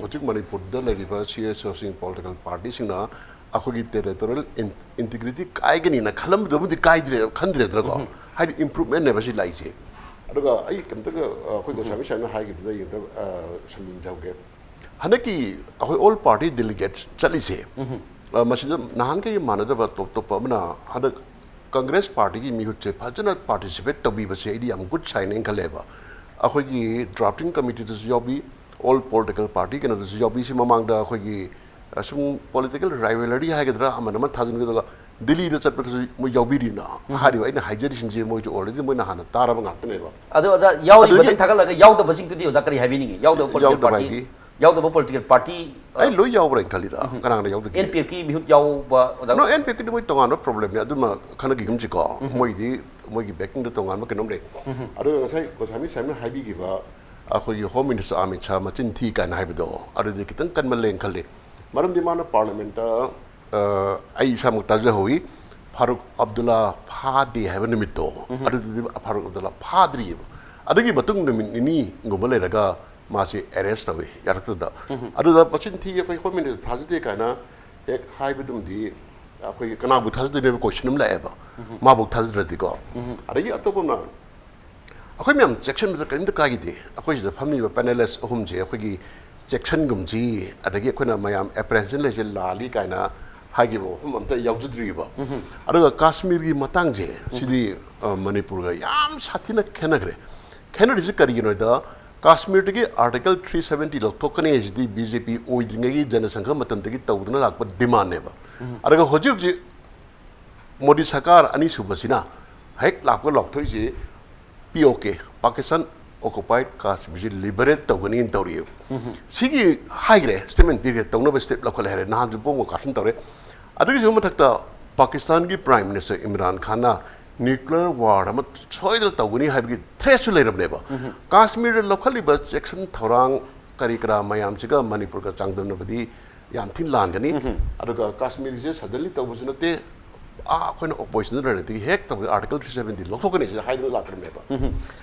ꯍꯧꯖꯤꯛ ꯃꯅꯤꯄꯨꯔꯗ ꯂꯩꯔꯤꯕ CSOꯁꯤꯡ, political partyꯁꯤꯡꯅ ꯑꯩꯈꯣꯏꯒꯤ territorial in-, integrity ꯀꯥꯏꯒꯅꯤꯅ ꯈꯜꯂꯝꯕꯗꯨꯃꯗꯤ ꯀꯥꯏꯗ꯭ꯔꯦ, ꯈꯟꯗ꯭ꯔꯦꯗꯅꯀꯣ꯫ ꯍꯥꯏꯗꯤ improvementꯅꯦꯕ ꯁꯤ ꯂꯥꯛꯏꯁꯦ꯫ ꯑꯗꯨꯒ ꯑꯩ ꯀꯩꯝꯇꯒ, ꯑ, ꯑꯩꯈꯣꯏ ꯒꯣꯁꯥꯃꯤ ꯁꯥꯍꯦꯕꯅ ꯍꯥꯏꯈꯤꯕꯗ ꯑꯩ ꯑꯝꯇ, ꯑ, ꯁꯝꯖꯤꯟꯖꯍꯧꯒꯦ꯫ ꯍꯟꯗꯛꯀꯤ ꯑꯩꯈꯣꯏ all party delegates ꯆꯠꯂꯤꯁꯦ, ꯑ, ꯃꯁꯤꯗ ꯅꯍꯥꯟꯈꯩ ꯃꯥꯟꯅꯗꯕ ꯇꯣꯞ ꯇꯣꯞꯄ ꯑꯃꯅ ꯍꯟꯗꯛ Congress partyꯒꯤ ꯃꯤꯍꯨꯠꯁꯦ ꯐꯖꯅ participate ꯇꯧꯕꯤꯕꯁꯦ ꯑꯩꯗꯤ ꯌꯥꯝ good signꯅꯦꯅ ꯈꯜꯂꯦꯕ꯫ ꯑꯩꯈꯣꯏꯒꯤ drafting committeeꯗꯁꯨ ꯌꯥꯎꯕꯤ, all political party ꯀꯩꯅꯣꯗꯁꯨ ꯌꯥꯎꯕꯤ꯫ ꯁꯤ ꯃꯃꯥꯡꯗ ꯑꯩꯈꯣꯏꯒꯤ, ꯑ, ꯁꯨꯝ political rivalry ꯍꯥꯏꯒꯗ꯭ꯔꯥ, ꯑꯃꯅ ꯑꯃ ꯊꯥꯖꯤꯟꯒꯗꯕ, ꯗꯤꯜꯂꯤꯗ ꯆꯠꯄꯗꯁꯨ ꯃꯣꯏ ꯌꯥꯎꯕꯤꯔꯤꯅ ꯍꯥꯏꯔꯤꯕ ꯑꯩꯅ ꯍꯥꯏꯖꯔꯤꯁꯤꯡꯁꯦ ꯃꯣꯏꯁꯨ already ꯃꯣꯏꯅ ꯍꯥꯟꯅ ꯇꯥꯔꯕ ꯉꯥꯛꯇꯅꯦꯕ꯫ ꯑꯗꯣ ꯑꯣꯖꯥ, ꯌꯥꯎꯔꯤꯕꯗꯪ ꯑꯗꯨꯒꯤ ꯊꯥꯒꯠꯂꯒ ꯌꯥꯎꯗꯕꯁꯤꯡꯗꯨꯗꯤ ꯑꯣꯖꯥ ꯀꯔꯤ ꯍꯥꯏꯕꯤꯅꯤꯡꯉꯤ? ꯌꯥꯎꯗꯕ political ꯌꯥꯎꯗꯕ party, ꯍꯥꯏꯗꯤ? ꯌꯥꯎꯗꯕ political party, ꯑ, ꯑꯩ ꯂꯣꯏ ꯌꯥꯎꯕ꯭ꯔꯥ ꯍꯥꯏꯅ ꯈꯜꯂꯤꯗ꯫ ꯀꯅꯥ ꯀꯅꯥ ꯌꯥꯎꯗꯒꯦ? NPFꯀꯤ ꯃꯤꯍꯨꯠ ꯌꯥꯎꯕ ꯑꯣꯖꯥ? No, NPFꯀꯤꯗꯤ ꯃꯣꯏ ꯇꯣꯉꯥꯟꯕ problemꯅꯦ, ꯑꯗꯨꯃ ꯈꯟꯅꯈꯤꯒꯨꯝꯁꯤꯀꯣ꯫ ꯃꯣꯏꯗꯤ ꯃꯣꯏꯒꯤ backingꯗ ꯇꯣꯉꯥꯟꯕ ꯀꯩꯅꯣꯝ ꯂꯩ꯫ ꯑꯗꯨꯒ ꯉꯁꯥꯏ ꯒꯣꯁꯥꯃꯤ ꯁꯥꯍꯦꯕꯅ ꯍꯥꯏꯕꯤꯈꯤꯕ ꯑꯩꯈꯣꯏꯒꯤ Home Minister ꯑꯃꯤꯠ ꯁꯥꯍ ꯃꯆꯤꯟ ꯊꯤ ꯀꯥꯏꯅ ꯍꯥꯏꯕꯗꯣ, ꯑꯗꯨꯗꯤ ꯈꯤꯇꯪ ꯀꯟꯃꯜꯂꯦꯅ ꯈꯜꯂꯤ꯫ ꯃꯔꯝꯗꯤ ꯃꯥꯅ ꯄꯥꯔꯂꯤꯌꯥꯃꯦꯟꯠꯇ, ꯑ, ꯑꯩ ꯏꯁꯥꯃꯛ ꯇꯥꯖꯍꯧꯏ, ꯐꯥꯔꯨꯛ ꯑꯕꯗꯨꯜꯂꯥ ꯐꯥꯗꯦ ꯍꯥꯏꯕ ꯅꯨꯃꯤꯠꯇꯣ, ꯑꯗꯨꯗꯗꯤ ꯐꯥꯔꯨꯛ ꯑꯕꯗꯨꯜꯂꯥ ꯐꯥꯗ꯭ꯔꯤꯑꯕ꯫ ꯑꯗꯨꯒꯤ ꯃꯇꯨꯡ ꯅꯨꯃꯤꯠ ꯅꯤꯅꯤꯒꯨꯝꯕ ꯂꯩꯔꯒ ꯃꯥꯁꯦ ꯑꯦꯔꯦꯁ ꯇꯧꯏ, ꯌꯥꯔꯛꯇꯗ꯫ ꯑꯗꯨꯗ ꯃꯆꯤꯟ ꯊꯤ, ꯑꯩꯈꯣꯏ ꯍꯣꯝ ꯃꯤꯅꯤꯁꯇꯔ ꯊꯥꯖꯗꯦ ꯀꯥꯏꯅ ꯍꯦꯛ ꯍꯥꯏꯕꯗꯨꯃꯗꯤ ꯑꯩꯈꯣꯏꯒꯤ ꯀꯅꯥꯕꯨ ꯊꯥꯖꯗꯣꯏꯅꯦꯕ ꯀꯣꯏꯁꯟ ꯑꯃ ꯂꯥꯛꯑꯦꯕ꯫ ꯃꯥꯕꯨ ꯊꯥꯖꯗ꯭ꯔꯗꯤꯀꯣ꯫ ꯑꯗꯒꯤ ꯑꯇꯣꯞꯄ ꯑꯃꯅ, ꯑꯩꯈꯣꯏ ꯃꯌꯥꯝ ꯆꯦꯛꯁꯤꯟꯕꯗ ꯀꯔꯤꯝꯇ ꯀꯥꯏꯒꯤꯗꯦ꯫ ꯑꯩꯈꯣꯏ ꯁꯤꯗ ꯐꯝꯃꯤꯕ ꯄꯦꯅꯦꯂꯤꯁ ꯑꯍꯨꯝꯁꯦ ꯑꯩꯈꯣꯏꯒꯤ ꯆꯦꯛꯁꯤꯟꯒꯨꯝꯁꯤ, ꯑꯗꯒꯤ ꯑꯩꯈꯣꯏꯅ ꯃꯌꯥꯝ ꯑꯦꯄ꯭ꯔꯦꯟꯁꯟ ꯂꯩꯁꯦ ꯂꯥꯜꯂꯤ ꯀꯥꯏꯅ ꯍꯥꯏꯈꯤꯕ ꯋꯥꯐꯝ ꯑꯝꯇ ꯌꯥꯎꯖꯗ꯭ꯔꯤꯕ꯫ ꯑꯗꯨꯒ ꯀꯥꯁꯃꯤꯔꯒꯤ ꯃꯇꯥꯡꯁꯦ, ꯁꯤꯗꯤ, ꯑ, ꯃꯅꯤꯄꯨꯔꯒ ꯌꯥꯝ ꯁꯥꯊꯤꯅ ꯈꯦꯠꯅꯈ꯭ꯔꯦ꯫ ꯈꯦꯠꯅꯔꯤꯁꯦ ꯀꯔꯤꯒꯤꯅꯣ ꯍꯥꯏꯗ, ꯀꯥꯁꯃꯤꯔꯗꯒꯤ ꯑꯥꯔꯇꯤꯀꯜ ꯊ꯭ꯔꯤ ꯁꯕꯦꯟꯇꯤ ꯂꯧꯊꯣꯛꯀꯅꯤ ꯍꯥꯏꯁꯤꯗꯤ ꯕꯤ ꯖꯦ ꯄꯤ ꯑꯣꯏꯗ꯭ꯔꯤꯉꯩꯒꯤ ꯖꯅꯁꯪꯘ ꯃꯇꯝꯗꯒꯤ ꯇꯧꯗꯨꯅ ꯂꯥꯛꯄ ꯗꯤꯃꯥꯟꯅꯦꯕ꯫ ꯑꯗꯨꯒ ꯍꯧꯖꯤꯛ ꯍꯧꯖꯤꯛ ꯃꯣꯗꯤ ꯁꯔꯀꯥꯔ ꯑꯅꯤꯁꯨꯕꯁꯤꯅ ꯍꯦꯛ ꯂꯥꯛꯄ ꯂꯥꯎꯊꯣꯛꯏꯁꯤ ꯄꯤ ꯑꯣ ꯀꯦ, ꯄꯥꯀꯤꯁꯇꯥꯟ ꯑꯣꯀꯨꯄꯥꯏꯗ ꯀꯥꯁꯃꯤꯔꯁꯤ ꯂꯤꯕꯔꯦꯠ ꯇꯧꯒꯅꯤꯅ ꯇꯧꯔꯤꯑꯕ꯫ ꯁꯤꯒꯤ ꯍꯥꯏꯈ꯭ꯔꯦ, ꯁ꯭ꯇꯦꯠꯃꯦꯟ ꯄꯤꯈ꯭ꯔꯦ, ꯇꯧꯅꯕ ꯁ꯭ꯇꯦꯞ ꯂꯧꯈꯠꯂꯦ ꯍꯥꯏꯔꯦ, ꯅꯍꯥꯟꯁꯨ ꯕꯣꯝꯕ ꯀꯥꯞꯁꯤꯟ ꯇꯧꯔꯦ꯫ ꯑꯗꯨꯒꯤꯁꯨ ꯃꯊꯛꯇ ꯄꯥꯀꯤꯁꯇꯥꯟꯒꯤ ꯄ꯭ꯔꯥꯏꯝ ꯃꯤꯅꯤꯁꯇꯔ ꯏꯝꯔꯥꯟ ꯈꯥꯟꯅ ꯅ꯭ꯌꯨꯀ꯭ꯂꯤꯌꯔ ꯋꯥꯔ ꯑꯃ ꯁꯣꯏꯗꯅ ꯇꯧꯒꯅꯤ ꯍꯥꯏꯕꯒꯤ ꯊ꯭ꯔꯦꯠꯁꯨ ꯂꯩꯔꯕꯅꯦꯕ꯫ ꯀꯥꯁꯃꯤꯔꯗ ꯂꯧꯈꯠꯂꯤꯕ ꯆꯦꯛꯁꯤꯟ ꯊꯧꯔꯥꯡ ꯀꯔꯤ ꯀꯔꯥ ꯃꯌꯥꯝꯁꯤꯒ ꯃꯅꯤꯄꯨꯔꯒ ꯆꯥꯡꯗꯝꯅꯕꯗꯤ ꯌꯥꯝ ꯊꯤꯅ ꯂꯥꯟꯒꯅꯤ꯫ ꯑꯗꯨꯒ ꯀꯥꯁꯃꯤꯔꯁꯦ ꯁꯗꯟꯂꯤ ꯇꯧꯕꯁꯨ ꯅꯠꯇꯦ, ꯑꯥ, ꯑꯩꯈꯣꯏꯅ ꯑꯣꯄꯣꯖꯤꯁꯟ ꯂꯩꯔꯗꯤ ꯍꯦꯛ ꯇꯧꯕ ꯑꯥꯔꯇꯤꯀꯜ ꯊ꯭ꯔꯤ ꯁꯕꯦꯟꯇꯤ ꯂꯧꯊꯣꯛꯀꯅꯤ ꯁꯤꯗ ꯍꯥꯏꯗꯨꯅ ꯂꯥꯛꯈ꯭ꯔꯕꯅꯦꯕ꯫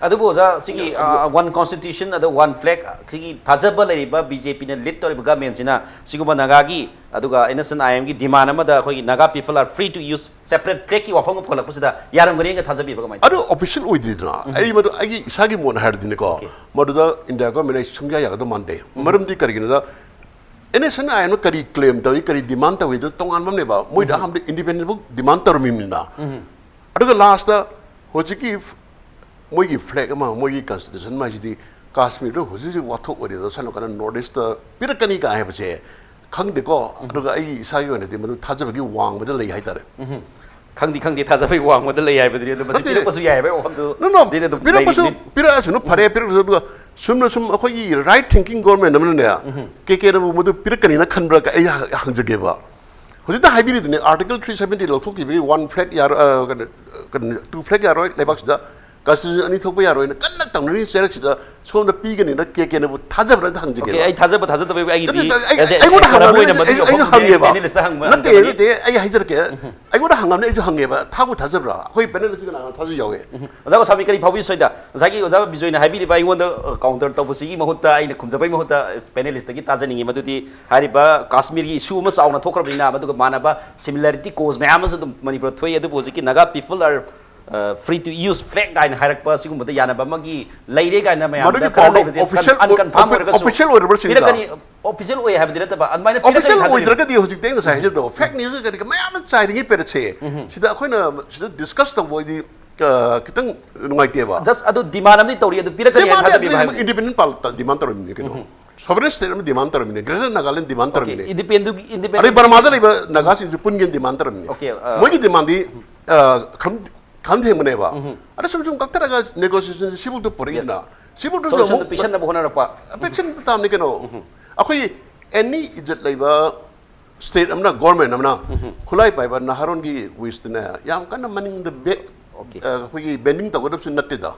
ꯑꯗꯨꯕꯨ ꯑꯣꯖꯥ, ꯁꯤꯒꯤ, ꯑꯗꯨ, ꯑꯗꯨ, ꯑ, ꯋꯥꯟ ꯀꯣꯟꯁꯇꯤꯇ꯭ꯌꯨꯁꯟ ꯑꯗ ꯋꯥꯟ ꯐ꯭ꯂꯦꯒ ꯁꯤꯒꯤ ꯊꯥꯖꯕ ꯂꯩꯔꯤꯕ ꯕꯤ ꯖꯦ ꯄꯤꯅ ꯂꯤꯗ ꯇꯧꯔꯤꯕ ꯒꯃꯦꯟꯁꯤꯅ ꯁꯤꯒꯨꯝꯕ ꯅꯥꯒꯥꯒꯤ, ꯑꯗꯨꯒ ꯑꯦꯟ ꯑꯦꯁ ꯑꯦꯟ ꯑꯥꯏ ꯑꯦꯝꯒꯤ ꯗꯤꯃꯥꯟ ꯑꯃꯗ ꯑꯩꯈꯣꯏꯒꯤ Naga people are free to use separate flag ꯀꯤ ꯋꯥꯐꯝ ꯑꯃ ꯄꯨꯈꯠꯂꯛꯄꯁꯤꯗ ꯌꯥꯔꯝꯒꯅꯤ ꯍꯥꯏꯅ ꯊꯥꯖꯕꯤꯕ꯭ꯔꯥ ꯀꯃꯥꯏꯅ ꯑꯗꯨ ꯇꯧꯋꯤ? ꯑꯣꯐꯤꯁꯤꯌꯦꯜ ꯑꯣꯏꯗ꯭ꯔꯤꯗꯅ, ꯑꯩ ꯃꯗꯨ ꯑꯩꯒꯤ ꯏꯁꯥꯒꯤ ꯃꯣꯠ ꯍꯥꯏꯔꯗꯤꯅꯦꯀꯣ, ꯑꯣꯀꯦ꯫ ꯃꯗꯨꯗ ꯏꯟꯗꯤꯌꯥ ꯒꯣꯔꯃꯦꯟ ꯑꯩ ꯁꯨꯡꯌꯥ ꯌꯥꯒꯗꯧ ꯃꯥꯟꯗꯦ꯫ ꯃꯔꯝꯗꯤ ꯀꯔꯤꯒꯤꯅꯣꯗ, ꯑꯦꯟ ꯑꯦꯁ ꯑꯦꯟ ꯑꯥꯏ ꯑꯦꯝꯅ ꯀꯔꯤ ꯀ꯭ꯂꯦꯝ ꯇꯧꯏ, ꯀꯔꯤ ꯗꯤꯃꯥꯟ ꯇꯧꯏ, ꯑꯗꯨ ꯇꯣꯉꯥꯟꯕ ꯑꯃꯅꯦꯕ꯫ ꯃꯣꯏꯗ ꯑꯍꯥꯟꯕꯗ ꯏꯟꯗꯤꯄꯦꯟꯗꯦꯟꯕꯨ ꯗꯤꯃꯥꯟ ꯇꯧꯔꯝꯃꯤꯕꯅꯤꯅ꯫ ꯑꯗꯨꯒ ꯂꯥꯁꯇ ꯍꯧꯖꯤꯛꯀꯤ ꯃꯣꯏꯒꯤ ꯐ꯭ꯂꯦꯒ ꯑꯃ, ꯃꯣꯏꯒꯤ ꯀꯟꯁꯇꯤꯇ꯭ꯌꯨꯁꯟ ꯑꯃ ꯍꯥꯏꯁꯤꯗꯤ ꯀꯥꯁꯃꯤꯔꯗ ꯍꯧꯖꯤꯛ ꯍꯧꯖꯤꯛ ꯋꯥꯊꯣꯛ ꯑꯣꯏꯔꯤꯗꯣ ꯁꯣꯝ ꯅꯥꯀꯟꯗ ꯅꯣꯔꯠ ꯏꯁꯇ ꯄꯤꯔꯛꯀꯅꯤ ꯀꯥꯏ ꯍꯥꯏꯕꯁꯦ ꯈꯪꯗꯦꯀꯣ꯫ ꯑꯗꯨꯒ ꯑꯩꯒꯤ ꯏꯁꯥꯒꯤ ꯑꯣꯏꯅꯗꯤ ꯃꯗꯨ ꯊꯥꯖꯕꯒꯤ ꯋꯥꯡꯃꯗ ꯂꯩ ꯍꯥꯏꯇꯥꯔꯦ꯫ ꯈꯪꯗꯤ ꯈꯪꯗꯦ, ꯊꯥꯖꯕꯒꯤ ꯋꯥꯡꯃꯗ ꯂꯩ ꯍꯥꯏꯕꯗꯨꯅꯤ꯫ ꯑꯗꯨ ꯃꯁꯤ ꯅꯠꯇꯦ꯫ ꯄꯤꯔꯛꯄꯁꯨ ꯌꯥꯏ ꯍꯥꯏꯕꯒꯤ ꯋꯥꯐꯝꯗꯨ No, no, ꯗꯤꯗꯤ ꯑꯗꯨꯝ ꯄꯤꯔꯛꯄꯁꯨ, ꯂꯩꯔꯤꯕꯅꯤ꯫ ꯄꯤꯔꯛꯑꯁꯨꯅꯨ, ꯐꯔꯦ, ꯄꯤꯔꯛꯑꯁꯨ꯫ ꯑꯗꯨꯒ ꯁꯨꯝꯅ ꯁꯨꯝ ꯑꯩꯈꯣꯏꯒꯤ ꯔꯥꯏꯠ ꯊꯤꯡꯀꯤꯡ ꯒꯣꯔꯃꯦꯟ ꯑꯃꯅꯅꯦ, ꯀꯦ ꯀꯦꯅꯕꯨ ꯃꯗꯨ ꯄꯤꯔꯛꯀꯅꯤꯅ ꯈꯟꯕ꯭ꯔꯥ? ꯑꯩ ꯍ-, ꯍꯪꯖꯒꯦꯕ꯫ ꯍꯧꯖꯤꯛꯇ ꯍꯥꯏꯕꯤꯔꯤꯗꯨꯅꯦ, ꯑꯥꯔꯇꯤꯀꯜ ꯊ꯭ꯔꯤ ꯁꯕꯦꯟꯇꯤ ꯂꯧꯊꯣꯛꯈꯤꯕꯒꯤ ꯋꯥꯟ ꯐ꯭ꯂꯦꯒ ꯌꯥꯔꯣꯏ, ꯑ, ꯀꯩꯅꯣ, ꯀꯩꯅꯣ, ꯇꯨ ꯐ꯭ꯂꯦꯒ ꯌꯥꯔꯣꯏ ꯂꯩꯕꯥꯛꯁꯤꯗ꯫ ꯀꯟꯁꯇꯤꯇ꯭ꯌꯨꯁꯟ ꯑꯅꯤ ꯊꯣꯛꯄ ꯌꯥꯔꯣꯏꯅ ꯀꯟꯅ ꯇꯧꯅꯔꯤ ꯆꯩꯔꯛꯁꯤꯗ ꯁꯣꯝꯗ ꯄꯤꯒꯅꯤꯅ ꯀꯦ ꯀꯦꯅꯕꯨ ꯊꯥꯖꯕ꯭ꯔꯥ ꯑꯝꯇ ꯍꯪꯖꯒꯦ꯫ ꯑꯣꯀꯦ, ꯑꯩ ꯊꯥꯖꯕ ꯊꯥꯖꯗꯕ ꯑꯩꯒꯤꯗꯤ ꯅꯠꯇꯦ, ꯑꯩ- as a- ꯑꯩꯉꯣꯟꯗ as a ꯃꯔꯨ ꯍꯪꯉꯝꯃꯦ, ꯑꯣꯏꯅ ꯃꯗꯨꯒꯤ ꯑꯩꯁꯨ ꯋꯥꯐꯝꯗꯨꯗꯤ ꯍꯪꯉꯦꯕ꯫ panelist ꯍꯪꯕ- ꯅꯠꯇꯦ, ꯍꯪꯖꯕꯅꯤ꯫ ꯅꯠꯇꯦ, ꯑꯩ ꯍꯥꯏꯖꯔꯛꯀꯦ꯫ ꯑꯩꯉꯣꯟꯗ ꯍꯪꯉꯝꯃꯦ, ꯑꯩꯁꯨ ꯍꯪꯉꯦꯕ, ꯊꯥꯖꯕ ꯊꯥꯖꯕ꯭ꯔꯥ? ꯑꯩꯈꯣꯏ ꯄꯦꯅꯦꯜꯁꯤ ꯀꯅꯥ ꯀꯅꯥ ꯊꯥꯖꯕ ꯌꯥꯎꯋꯦ? ꯃꯗꯨꯒꯤ ꯈꯔ ꯄꯥꯎꯗꯣ ꯂꯩꯕꯁꯦ official unconfirm ꯑꯣꯏ- ꯑꯣꯏꯔꯒꯁꯨ official ꯑꯣꯏꯔꯕ꯭ꯔꯥ ꯁꯤꯅꯤꯗ? ꯄꯤꯔꯛꯀꯅꯤ꯫ Official ꯑꯣꯏ ꯍꯥꯏꯕꯗꯤ ꯅꯠꯇꯕ, ꯑꯗꯨꯃꯥꯏꯅ Official ꯄꯤꯔꯛꯀꯅꯤ ꯈꯟꯖꯕ꯫ ꯑꯣꯏꯗ꯭ꯔꯒꯗꯤ ꯍꯧꯖꯤꯛꯇꯤ ꯑꯩ ꯉꯁꯥꯏ ꯍꯥꯏꯖꯕꯗꯣ, fake news ꯀꯔꯤ ꯀꯔꯥ ꯃꯌꯥꯝ ꯑꯃ ꯆꯥꯏꯔꯤꯉꯩ ꯄꯦꯔꯠꯁꯦ, ꯁꯤꯗ ꯑꯩꯈꯣꯏꯅ ꯁꯤꯗ discuss ꯇꯧꯕ ꯑꯣꯏꯗꯤ ꯑ, ꯈꯤꯇꯪ ꯅꯨꯡꯉꯥꯏꯇꯦꯕ꯫ Just ꯑꯗꯨ demand ꯑꯃꯗꯤ ꯇꯧꯔꯤ, ꯑꯗꯨ ꯄꯤꯔꯛꯀꯅꯤ ꯍꯥꯏꯅ ꯊꯥꯖꯕꯤꯕ ꯍꯥꯏꯕꯅꯤ꯫ Independent ꯄꯥꯜ demand ꯇꯧꯔꯝꯃꯤꯅꯦ ꯀꯩꯅꯣ꯫ Sovereign state ꯑꯃ demand ꯇꯧꯔꯝꯃꯤꯅꯦ, Greater Nagaland demand ꯇꯧꯔꯝꯃꯤꯅꯦ꯫ Independent, independent. ꯑꯗꯩ ꯕꯔꯃꯥꯗ ꯂꯩꯕ ꯅꯥꯒꯥꯁꯤꯡꯁꯨ ꯄꯨꯟꯒꯦꯅ demand ꯇꯧꯔꯝꯃꯤꯅꯦ꯫ Okay, uh, ꯃꯣꯏꯒꯤ demandꯗꯤ ꯑ, ꯈꯝ- ꯈꯝꯊꯦꯡꯕꯅꯦꯕ꯫ ꯑꯗ ꯁꯨꯝ ꯁꯨꯝ ꯀꯛꯊꯔꯒ negotiation ꯁꯤꯐꯥꯎꯗ ꯄꯨꯔꯛꯏꯗꯅ, ꯁꯤꯐꯥꯎꯗꯁꯨ Solution ꯗꯨ ꯑꯃꯨꯛ ꯄꯤꯁꯟꯅꯕ ꯍꯣꯠꯅꯔꯛꯄ꯫ ꯄꯤꯁꯟꯕ ꯇꯥꯕꯅꯤ ꯀꯩꯅꯣ꯫ ꯑꯩꯈꯣꯏ any ꯏꯖꯠ ꯂꯩꯕ state ꯑꯃꯅ, government ꯑꯃꯅ ꯈꯨꯠꯂꯥꯏ ꯄꯥꯏꯕ ꯅꯍꯥꯔꯣꯟꯒꯤ wishꯇꯅꯦ ꯌꯥꯝ ꯀꯟꯅ ꯃꯅꯤꯡꯗ back, Okay. ꯑ, ꯑꯩꯈꯣꯏꯒꯤ bending ꯇꯧꯒꯗꯕꯁꯨ ꯅꯠꯇꯦꯗ꯫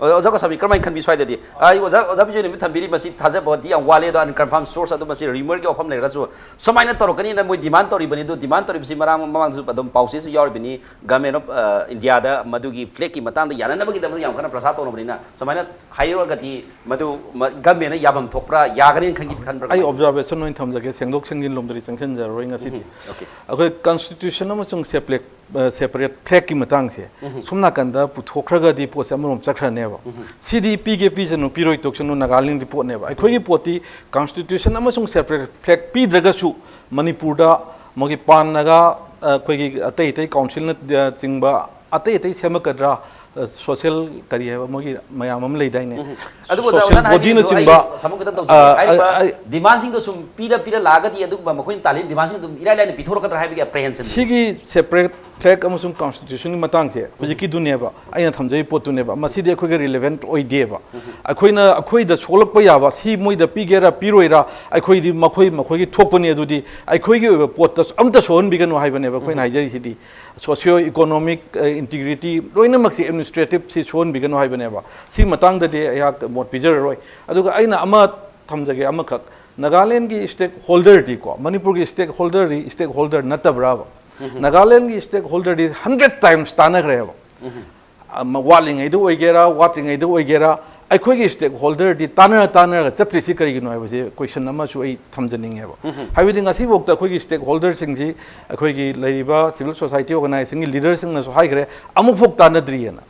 ꯑꯣꯖꯥ ꯒꯣꯁꯥꯃꯤ, ꯀꯔꯝꯍꯥꯏꯅ ꯈꯟꯕꯤ ꯁ꯭ꯋꯥꯏꯗꯗꯤ? ꯑꯩ ꯑꯣꯖꯥ, ꯑꯣꯖꯥ ꯕꯤꯖꯣꯏꯅ ꯊꯝꯕꯤꯔꯤ ꯃꯁꯤ ꯊꯥꯖꯕꯗꯤ ꯌꯥꯝ ꯋꯥꯠꯂꯤ, ꯑꯗꯣ unconfirmed source ꯑꯗꯨ ꯃꯁꯤ rumorꯒꯤ ꯋꯥꯐꯝ ꯂꯩꯔꯒꯁꯨ ꯁꯨꯃꯥꯏꯅ ꯇꯧꯔꯛꯀꯅꯤꯅ ꯃꯣꯏ demand ꯇꯧꯔꯤꯕꯅꯤ꯫ ꯑꯗꯨ demand ꯇꯧꯔꯤꯕꯁꯤ ꯃꯔꯥꯡ ꯃꯃꯥꯡꯗꯁꯨ ꯑꯗꯨꯝ ꯄꯥꯎꯆꯦꯁꯨ ꯌꯥꯎꯔꯤꯕꯅꯤ, Government of, ꯑ, Indiaꯗ ꯃꯗꯨꯒꯤ flagꯀꯤ ꯃꯇꯥꯡꯗ ꯌꯥꯅꯅꯕꯒꯤꯗꯃꯛ ꯌꯥꯝ ꯀꯟꯅ ꯄ꯭ꯔꯁꯥ ꯇꯧꯔꯕꯅꯤꯅ, ꯁꯨꯃꯥꯏꯅ ꯍꯥꯏꯔꯨꯔꯒꯗꯤ ꯃꯗꯨ ꯃ-, governmentꯅ ꯌꯥꯐꯝ ꯊꯣꯛꯄ꯭ꯔꯥ, ꯌꯥꯒꯅꯤ ꯈꯟꯈꯤ-, ꯈꯟꯕ꯭ꯔꯥ ꯑꯩ ꯀꯃꯥꯏꯅ? Observation ꯑꯣꯏꯅ ꯊꯝꯖꯒꯦ, ꯁꯦꯡꯗꯣꯛ ꯁꯦꯡꯖꯤꯟ ꯂꯣꯝꯗꯗꯤ ꯆꯪꯁꯤꯟꯖꯔꯔꯣꯏ ꯉꯁꯤꯗꯤ꯫ Okay. ꯑꯩꯈꯣꯏ constitution ꯑꯃꯁꯨꯡ separate, ꯑ, separate flagꯀꯤ ꯃꯇꯥꯡꯁꯦ ꯁꯨꯝ ꯅꯥꯀꯟꯗ ꯄꯨꯊꯣꯛꯈ꯭ꯔꯒꯗꯤ ꯄꯣꯠꯁꯦ ꯑꯃꯔꯣꯝ ꯆꯠꯈ꯭ꯔꯅꯦꯕ꯫ ꯁꯤꯗꯤ ꯄꯤꯒꯦ ꯄꯤꯁꯅꯨ, ꯄꯤꯔꯣꯏ ꯇꯣꯛꯁꯅꯨ, ꯅꯥꯒꯥꯂꯦꯟꯒꯤ ꯄꯣꯠꯅꯦꯕ꯫ ꯑꯩꯈꯣꯏꯒꯤ ꯄꯣꯠꯇꯤ constitution ꯑꯃꯁꯨꯡ separate flag ꯄꯤꯗ꯭ꯔꯒꯁꯨ ꯃꯅꯤꯄꯨꯔꯗ ꯃꯣꯏꯒꯤ pan Naga, ꯑ, ꯑꯩꯈꯣꯏꯒꯤ ꯑꯇꯩ ꯑꯇꯩ councilꯅ, ꯑ, ꯆꯤꯡꯕ ꯑꯇꯩ ꯑꯇꯩ ꯁꯦꯝꯃꯛꯀꯗ꯭ꯔꯥ, ꯑ, social ꯀꯔꯤ ꯍꯥꯏꯕ ꯃꯣꯏꯒꯤ ꯃꯌꯥꯝ ꯑꯃ ꯂꯩꯗꯥꯏꯅꯦ? ꯑꯗꯨꯕꯨ Social ꯑꯣꯖꯥꯅ ꯍꯥꯏꯕꯤꯔꯤꯗꯨ ꯑꯩ bodyꯅꯆꯤꯡꯕ, ꯁꯝꯃꯨꯛ ꯈꯤꯇꯪ ꯇꯧꯖꯒꯦ꯫ ꯑ, ꯍꯥꯏꯔꯤꯕ ꯑ, ꯑ, demandꯁꯤꯡꯗꯣ ꯁꯨꯝ ꯄꯤꯔ ꯄꯤꯔ ꯂꯥꯛꯑꯒꯗꯤ ꯑꯗꯨꯒꯨꯝꯕ ꯃꯈꯣꯏꯅ ꯇꯥꯜꯂꯤ demandꯁꯤꯡꯗꯣ ꯑꯗꯨꯝ ꯏꯔꯥꯏ ꯂꯥꯏꯅ ꯄꯤꯊꯣꯔꯛꯀꯗ꯭ꯔꯥ ꯍꯥꯏꯕꯒꯤ apprehension? ꯁꯤꯒꯤ separate ꯐ꯭ꯂꯦꯒ ꯑꯃꯁꯨꯡ ꯀꯟꯁꯇꯤꯇ꯭ꯌꯨꯁꯟꯒꯤ ꯃꯇꯥꯡꯁꯦ ꯍꯧꯖꯤꯛꯀꯤꯗꯨꯅꯦꯕ, ꯑꯩꯅ ꯊꯝꯖꯔꯤꯕ ꯄꯣꯠꯇꯨꯅꯦꯕ꯫ ꯃꯁꯤꯗꯤ ꯑꯩꯈꯣꯏꯒ ꯔꯤꯂꯦꯚꯦꯟꯠ ꯑꯣꯏꯗꯦꯕ꯫ ꯑꯩꯈꯣꯏꯅ, ꯑꯩꯈꯣꯏꯗ ꯁꯣꯛꯂꯛꯄ ꯌꯥꯕ, ꯁꯤ ꯃꯣꯏꯗ ꯄꯤꯒꯦꯔꯥ ꯄꯤꯔꯣꯏꯔꯥ, ꯑꯩꯈꯣꯏꯗꯤ ꯃꯈꯣꯏ ꯃꯈꯣꯏꯒꯤ ꯊꯣꯛꯄꯅꯤ꯫ ꯑꯗꯨꯗꯤ ꯑꯩꯈꯣꯏꯒꯤ ꯑꯣꯏꯕ ꯄꯣꯠꯇ ꯑꯝꯇ ꯁꯣꯛꯍꯟꯕꯤꯒꯅꯨ ꯍꯥꯏꯕꯅꯦꯕ ꯑꯩꯈꯣꯏꯅ ꯍꯥꯏꯖꯔꯤꯁꯤꯗꯤ꯫ ꯁꯣꯁꯤꯌꯣ ꯏꯀꯣꯅꯣꯃꯤꯛ ꯏꯟꯇꯤꯒ꯭ꯔꯤꯇꯤ ꯂꯣꯏꯅꯃꯛꯁꯤ ꯑꯦꯗꯃꯤꯅꯤꯁꯇ꯭ꯔꯦꯇꯤꯞꯁꯤ ꯁꯣꯛꯍꯟꯕꯤꯒꯅꯨ ꯍꯥꯏꯕꯅꯦꯕ꯫ ꯁꯤ ꯃꯇꯥꯡꯗꯗꯤ ꯑꯩꯍꯥꯛ ꯃꯣꯠ ꯄꯤꯖꯔꯔꯣꯏ꯫ ꯑꯗꯨꯒ ꯑꯩꯅ ꯑꯃ ꯊꯝꯖꯒꯦ, ꯑꯃꯈꯛ, ꯅꯥꯒꯥꯂꯦꯟꯒꯤ ꯁ꯭ꯇꯦꯛ ꯍꯣꯜꯗꯔꯗꯤ ꯀꯣ, ꯃꯅꯤꯄꯨꯔꯒꯤ ꯁ꯭ꯇꯦꯛ ꯍꯣꯜꯗꯔꯗꯤ ꯁ꯭ꯇꯦꯛ ꯍꯣꯜꯗꯔ ꯅꯠꯇꯕ꯭ꯔꯥꯕ? ꯅꯥꯒꯥꯂꯦꯟꯒꯤ ꯁ꯭ꯇꯦꯛ ꯍꯣꯜꯗꯔꯗꯤ ꯍꯟꯗ꯭ꯔꯦꯠ ꯇꯥꯏꯝꯁ ꯇꯥꯟꯅꯈ꯭ꯔꯦꯕ꯫ ꯑꯃ ꯋꯥꯠꯂꯤꯉꯩꯗ ꯑꯣꯏꯒꯦꯔꯥ, ꯋꯥꯠꯇ꯭ꯔꯤꯉꯩꯗ ꯑꯣꯏꯒꯦꯔꯥ, ꯑꯩꯈꯣꯏꯒꯤ ꯁ꯭ꯇꯦꯛ ꯍꯣꯜꯗꯔꯗꯤ ꯇꯥꯟꯅꯔ ꯇꯥꯟꯅꯔꯒ ꯆꯠꯇ꯭ꯔꯤꯁꯤ ꯀꯔꯤꯒꯤꯅꯣ ꯍꯥꯏꯕꯁꯦ ꯀꯣꯏꯁꯟ ꯑꯃꯁꯨ ꯑꯩ ꯊꯝꯖꯅꯤꯡꯉꯦꯕ꯫ ꯍꯥꯏꯕꯗꯤ ꯉꯁꯤꯐꯥꯎꯗ ꯑꯩꯈꯣꯏꯒꯤ ꯁ꯭ꯇꯦꯛ ꯍꯣꯜꯗꯔꯁꯤꯡꯁꯤ, ꯑꯩꯈꯣꯏꯒꯤ ꯂꯩꯔꯤꯕ ꯁꯤꯚꯤꯜ ꯁꯣꯁꯥꯏꯇꯤ ꯑꯣꯔꯒꯅꯥꯏꯖꯦꯁꯟꯒꯤ ꯂꯤꯗꯔꯁꯤꯡꯅꯁꯨ ꯍꯥꯏꯈ꯭ꯔꯦ, ꯑꯃꯨꯛꯐꯥꯎ ꯇꯥꯟꯅꯗ꯭ꯔꯤꯑꯅ꯫